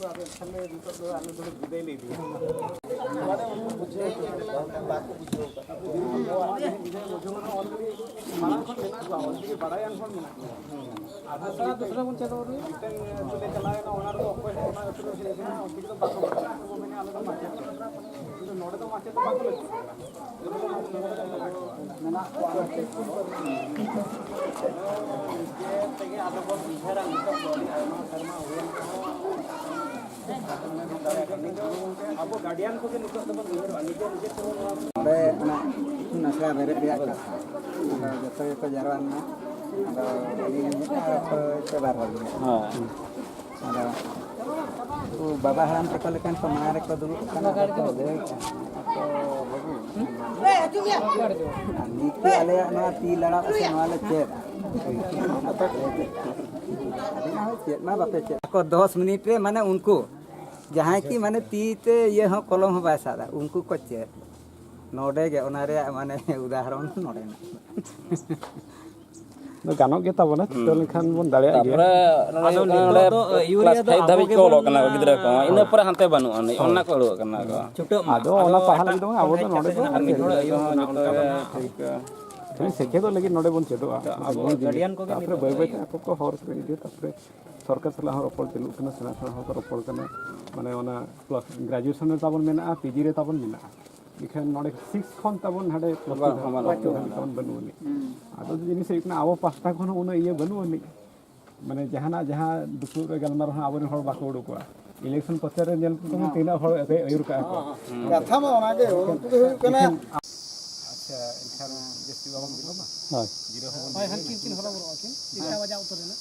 ᱟᱫᱚ ᱮᱱᱠᱷᱟᱱ ᱱᱤᱛᱚᱜ ᱫᱚ ᱟᱞᱮ ᱫᱚᱞᱮ ᱵᱤᱫᱟᱹᱭ ᱞᱮ ᱤᱫᱤᱭᱟ᱾ ᱱᱚᱣᱟ ᱫᱚ ᱩᱱᱠᱩ ᱵᱩᱡᱷᱟᱹᱣ ᱠᱟᱛᱮ ᱵᱟᱠᱚ ᱵᱩᱡᱷᱟᱹᱣ ᱠᱟᱫᱟ᱾ ᱟᱵᱚ ᱡᱟᱦᱟᱸᱭ ᱵᱩᱡᱷᱟᱹᱣ ᱠᱟᱱᱟ, already ᱢᱟᱲᱟᱝ ᱠᱷᱚᱱ ᱢᱮᱱᱟᱜ ᱠᱚᱣᱟ, already ᱵᱟᱲᱟᱭᱟᱱ ᱦᱚᱲ ᱢᱮᱱᱟᱜ ᱠᱚᱣᱟ᱾ ᱟᱫᱚ ᱟᱥᱲᱟ ᱫᱚᱥᱨᱟ ᱵᱚᱱ ᱪᱟᱹᱞᱩ ᱟᱹᱜᱩᱭᱟ᱾ ᱢᱤᱫᱴᱮᱱ ᱟᱹᱛᱩ ᱞᱮ ᱪᱟᱞᱟᱣ ᱮᱱᱟ, ᱚᱱᱟ ᱨᱮᱫᱚ ᱚᱠᱚᱭ ᱦᱚᱸ ᱚᱱᱟ ᱟᱹᱛᱩ ᱨᱮ ᱦᱮᱡ ᱟᱠᱟᱱᱟ, ᱚᱱᱛᱮ ᱫᱚ ᱵᱟᱠᱚ ᱵᱟᱲᱟᱭᱟ᱾ ᱟᱵᱚ ᱢᱮᱱᱟ ᱟᱞᱮ ᱫᱚ ᱢᱟᱪᱮᱫ ᱠᱟᱱᱟ᱾ ᱠᱤᱱᱛᱩ ᱱᱚᱰᱮ ᱫᱚ ᱢᱟᱪᱮᱫ ᱫᱚ ᱵᱟᱠᱚ ᱞᱟᱹᱠᱛᱤ ᱠᱟᱱᱟ᱾ ᱢᱮᱱᱟᱜ ᱠᱚᱣᱟ᱾ ᱱᱤᱡᱮ ᱛᱮᱜᱮ ᱟᱫᱚ ᱵᱚᱱ ᱩᱭᱦᱟᱹᱨᱟ, ᱱᱤᱛᱚᱜ ᱫᱚ ᱟᱹᱰᱤ ᱟᱭᱢᱟ ᱥᱮᱨᱢᱟ ᱦᱩᱭᱮᱱ ᱨᱮᱦᱚᱸ, ᱟᱵᱚ ᱜᱟᱨᱰᱤᱭᱟᱱ ᱠᱚᱜᱮ ᱱᱤᱛᱚᱜ ᱫᱚᱵᱚᱱ ᱩᱭᱦᱟᱹᱨᱚᱜᱼᱟ, ᱱᱤᱡᱮ ᱱᱤᱡᱮ ᱛᱮᱵᱚᱱ ᱱᱚᱣᱟ ᱱᱚᱰᱮ ᱚᱱᱟ ᱤᱛᱩᱱ ᱟᱥᱲᱟ ᱵᱮᱨᱮᱫ ᱨᱮᱭᱟᱜ ᱠᱟᱛᱷᱟ, ᱟᱫᱚ ᱡᱚᱛᱚ ᱜᱮᱠᱚ ᱡᱟᱨᱣᱟ ᱞᱮᱱᱟ᱾ ᱟᱫᱚ ᱟᱹᱞᱤᱧ ᱢᱤᱫ ᱦᱚᱲ ᱠᱚ ᱪᱟᱵᱟ ᱨᱚᱲ ᱞᱮᱱᱟ᱾ ᱦᱮᱸ᱾ ᱟᱫᱚ ᱩᱱᱠᱩ ᱵᱟᱵᱟ ᱦᱟᱲᱟᱢ ᱛᱟᱠᱚ ᱞᱮᱠᱟᱱ ᱠᱚ ᱢᱟᱲᱟᱝ ᱨᱮᱠᱚ ᱫᱩᱲᱩᱵ ᱠᱟᱱᱟ, ᱟᱫᱚ ᱠᱚ ᱞᱟᱹᱭ ᱠᱟᱱᱟ, ᱟᱠᱚ ᱵᱟᱹᱵᱩ, ᱟᱨ ᱱᱤᱛ ᱠᱤ ᱟᱞᱮᱭᱟᱜ ᱱᱚᱣᱟ ᱛᱤ ᱞᱟᱲᱟᱣ ᱥᱮ ᱱᱚᱣᱟ ᱞᱮ ᱪᱮᱫ? ᱟᱹᱵᱤᱱᱟᱜ ᱦᱚᱸ ᱪᱮᱫ ᱢᱟ ᱵᱟᱯᱮ ᱪᱮᱫ᱾ ᱟᱠᱚ ᱫᱚᱥ ᱢᱤᱱᱤᱴ ᱨᱮ, ᱢᱟᱱᱮ ᱩᱱᱠᱩ ᱡᱟᱦᱟᱸᱭ ᱠᱤ ᱢᱟᱱᱮ ᱛᱤ ᱛᱮ ᱤᱭᱟᱹ ᱦᱚᱸ, ᱠᱚᱞᱚᱢ ᱦᱚᱸ ᱵᱟᱭ ᱥᱟᱵ ᱫᱟ, ᱩᱱᱠᱩ ᱠᱚ ᱪᱮᱫ᱾ ᱱᱚᱰᱮ ᱜᱮ ᱚᱱᱟ ᱨᱮᱭᱟᱜ ᱢᱟᱱᱮ ᱩᱫᱟᱦᱚᱨᱚᱱ ᱱᱚᱰᱮ ᱢᱮᱱᱟᱜᱼᱟ᱾ ᱫᱚ ᱜᱟᱱᱚᱜ ᱜᱮ ᱛᱟᱵᱚᱱᱟ, ᱪᱷᱩᱴᱟᱹᱣ ᱞᱮᱱᱠᱷᱟᱱ ᱵᱚᱱ ᱫᱟᱲᱮᱭᱟᱜ ᱜᱮᱭᱟ᱾ ᱛᱟᱯᱚᱨᱮ ᱱᱚᱰᱮ ᱟᱫᱚ ᱦᱩᱭᱩᱜ ᱠᱟᱱᱟ, ᱱᱤᱛᱚᱜ ᱱᱚᱰᱮ ᱫᱚ ᱟᱹᱭᱩᱨᱤᱭᱟᱹ class ᱫᱚ five ᱟᱵᱚ ᱫᱷᱟᱹᱵᱤᱡ ᱠᱚ ᱜᱮᱵᱚᱱ ᱚᱞᱚᱜ ᱠᱟᱱᱟ ᱜᱤᱫᱽᱨᱟᱹ ᱠᱚ, ᱤᱱᱟᱹ ᱯᱚᱨᱮ ᱦᱟᱱᱛᱮ ᱵᱟᱹᱱᱩᱜ ᱟᱹᱱᱤᱡ, ᱦᱳᱭ᱾ ᱚᱱᱟ ᱠᱚ ᱟᱹᱲᱩᱣᱟᱹᱜ ᱠᱟᱱᱟ ᱠᱚ᱾ ᱪᱷᱩᱴᱟᱹᱜ ᱢᱟ᱾ ᱟᱫᱚ ᱟᱫᱚ ᱚᱱᱟ ᱯᱟᱦᱟ ᱮᱴᱟᱜ ᱞᱟᱹᱜᱤᱫ ᱫᱚ ᱵᱟᱝ, ᱟᱵᱚ ᱫᱚ ᱱᱚᱰᱮ ᱫᱚ ᱟᱨ ᱢᱤᱫ ᱦᱚᱲ ᱟᱹᱭᱩᱨ ᱵᱚᱱᱟ, ᱚᱱᱠᱟ ᱫᱚ ᱱᱟᱦᱟᱜ ᱴᱷᱤᱠ, ᱦᱮᱸ, ᱥᱮᱪᱮᱫᱚᱜ ᱞᱟᱹᱜᱤᱫ ᱱᱚᱰᱮ ᱵᱚᱱ ᱪᱮᱫᱚᱜᱼᱟ᱾ ᱟᱵᱚ ᱜᱟᱨᱰᱤᱭᱟᱱ ᱠᱚᱜᱮ ᱛᱟᱯᱚᱨᱮ ᱱᱤᱛᱚᱜ ᱵᱟᱹᱭ ᱫᱚ ᱵᱟᱹᱭ ᱛᱮ ᱟᱹᱭᱩᱨ᱾ ᱟᱠᱚ ᱠᱚ ᱦᱚᱨ ᱠᱚ ᱤᱫᱤᱭᱟ, ᱛᱟᱯᱚᱨᱮ ᱥᱚᱨᱠᱟᱨ ᱥᱟᱞᱟᱜ ᱦᱚᱸ ᱨᱚᱯᱚᱲ ᱪᱟᱹᱞᱩᱜ ᱠᱟᱱᱟ, ᱥᱮᱬᱟ ᱥᱮᱬᱟ ᱦᱚᱲ ᱠᱚ ᱨᱚᱯᱚᱲ ᱠᱟᱱᱟ᱾ ᱢᱟᱱᱮ ᱚᱱᱟ plus graduation ᱨᱮ ᱛᱟᱵᱚᱱ ᱢᱮᱱᱟᱜᱼᱟ, ᱯᱤ ᱡᱤ ᱨᱮ ᱛᱟᱵᱚᱱ ᱢᱮᱱᱟᱜᱼᱟ, ᱮᱱᱠᱷᱟᱱ ᱱᱚᱰᱮ six ᱠᱷᱚᱱ ᱛᱟᱵᱚᱱ ᱦᱟᱸᱰᱮ plus two ᱵᱟᱝ, ᱫᱷᱟᱹᱵᱤᱡ ᱵᱟᱝ᱾ ᱛᱟᱵᱚᱱ ᱵᱟᱹᱱᱩᱜ ᱟᱹᱱᱤᱡ᱾ ᱦᱩᱸ᱾ ᱟᱫᱚ ᱡᱤᱱᱤᱥ ᱦᱩᱭᱩᱜ ᱠᱟᱱᱟ, ᱟᱵᱚ ᱯᱟᱥᱴᱟ ᱠᱷᱚᱱ ᱦᱚᱸ ᱩᱱᱟᱹᱜ ᱤᱭᱟᱹ ᱵᱟᱹᱱᱩᱜ ᱟᱹᱱᱤᱡ᱾ ᱢᱟᱱᱮ ᱡᱟᱦᱟᱱᱟᱜ ᱡᱟᱦᱟᱸ ᱫᱩᱯᱲᱩᱵ ᱨᱮ ᱜᱟᱞᱢᱟᱨᱟᱣ ᱦᱚᱸ ᱟᱵᱚᱨᱮᱱ ᱦᱚᱲ ᱵᱟᱠᱚ ᱩᱰᱩᱠᱚᱜᱼᱟ᱾ ᱤᱞᱮᱠᱥᱚᱱ ᱯᱚᱪᱟᱨ ᱨᱮ ᱧᱮᱞ ᱠᱚᱢ ᱛᱤᱱᱟᱹᱜ ᱦᱚᱲ ᱟᱹᱭᱩᱨ ᱠᱟᱜᱼᱟ ᱠᱚ᱾ ᱠᱟᱛᱷᱟ ᱢᱟ ᱚᱱᱟᱜᱮ, ᱩᱱᱠᱩ ᱫᱚ ᱦᱩᱭᱩᱜ ᱠᱟᱱᱟ᱾ ᱟᱪᱪᱷᱟ, ᱮᱱᱠᱷᱟᱱ ᱡᱟᱹᱥᱛᱤ ᱵᱟᱵᱚᱱ ᱵᱤᱞᱚᱢᱟ᱾ ᱦᱳᱭ᱾ ᱡᱤᱨᱟᱹᱣ ᱦᱚᱸᱵᱚᱱ ᱦᱳᱭ, ᱡᱤᱨᱟᱹᱣ ᱦᱟᱱᱠᱤᱱ ᱠᱤᱱ ᱦᱚᱨᱚᱵᱚᱨᱚᱜᱼᱟ ᱠᱤᱱ, ᱪᱮᱫᱠᱟ ᱵᱟᱡᱟᱣ ᱩᱛᱟᱹᱨ ᱮᱱᱟ᱾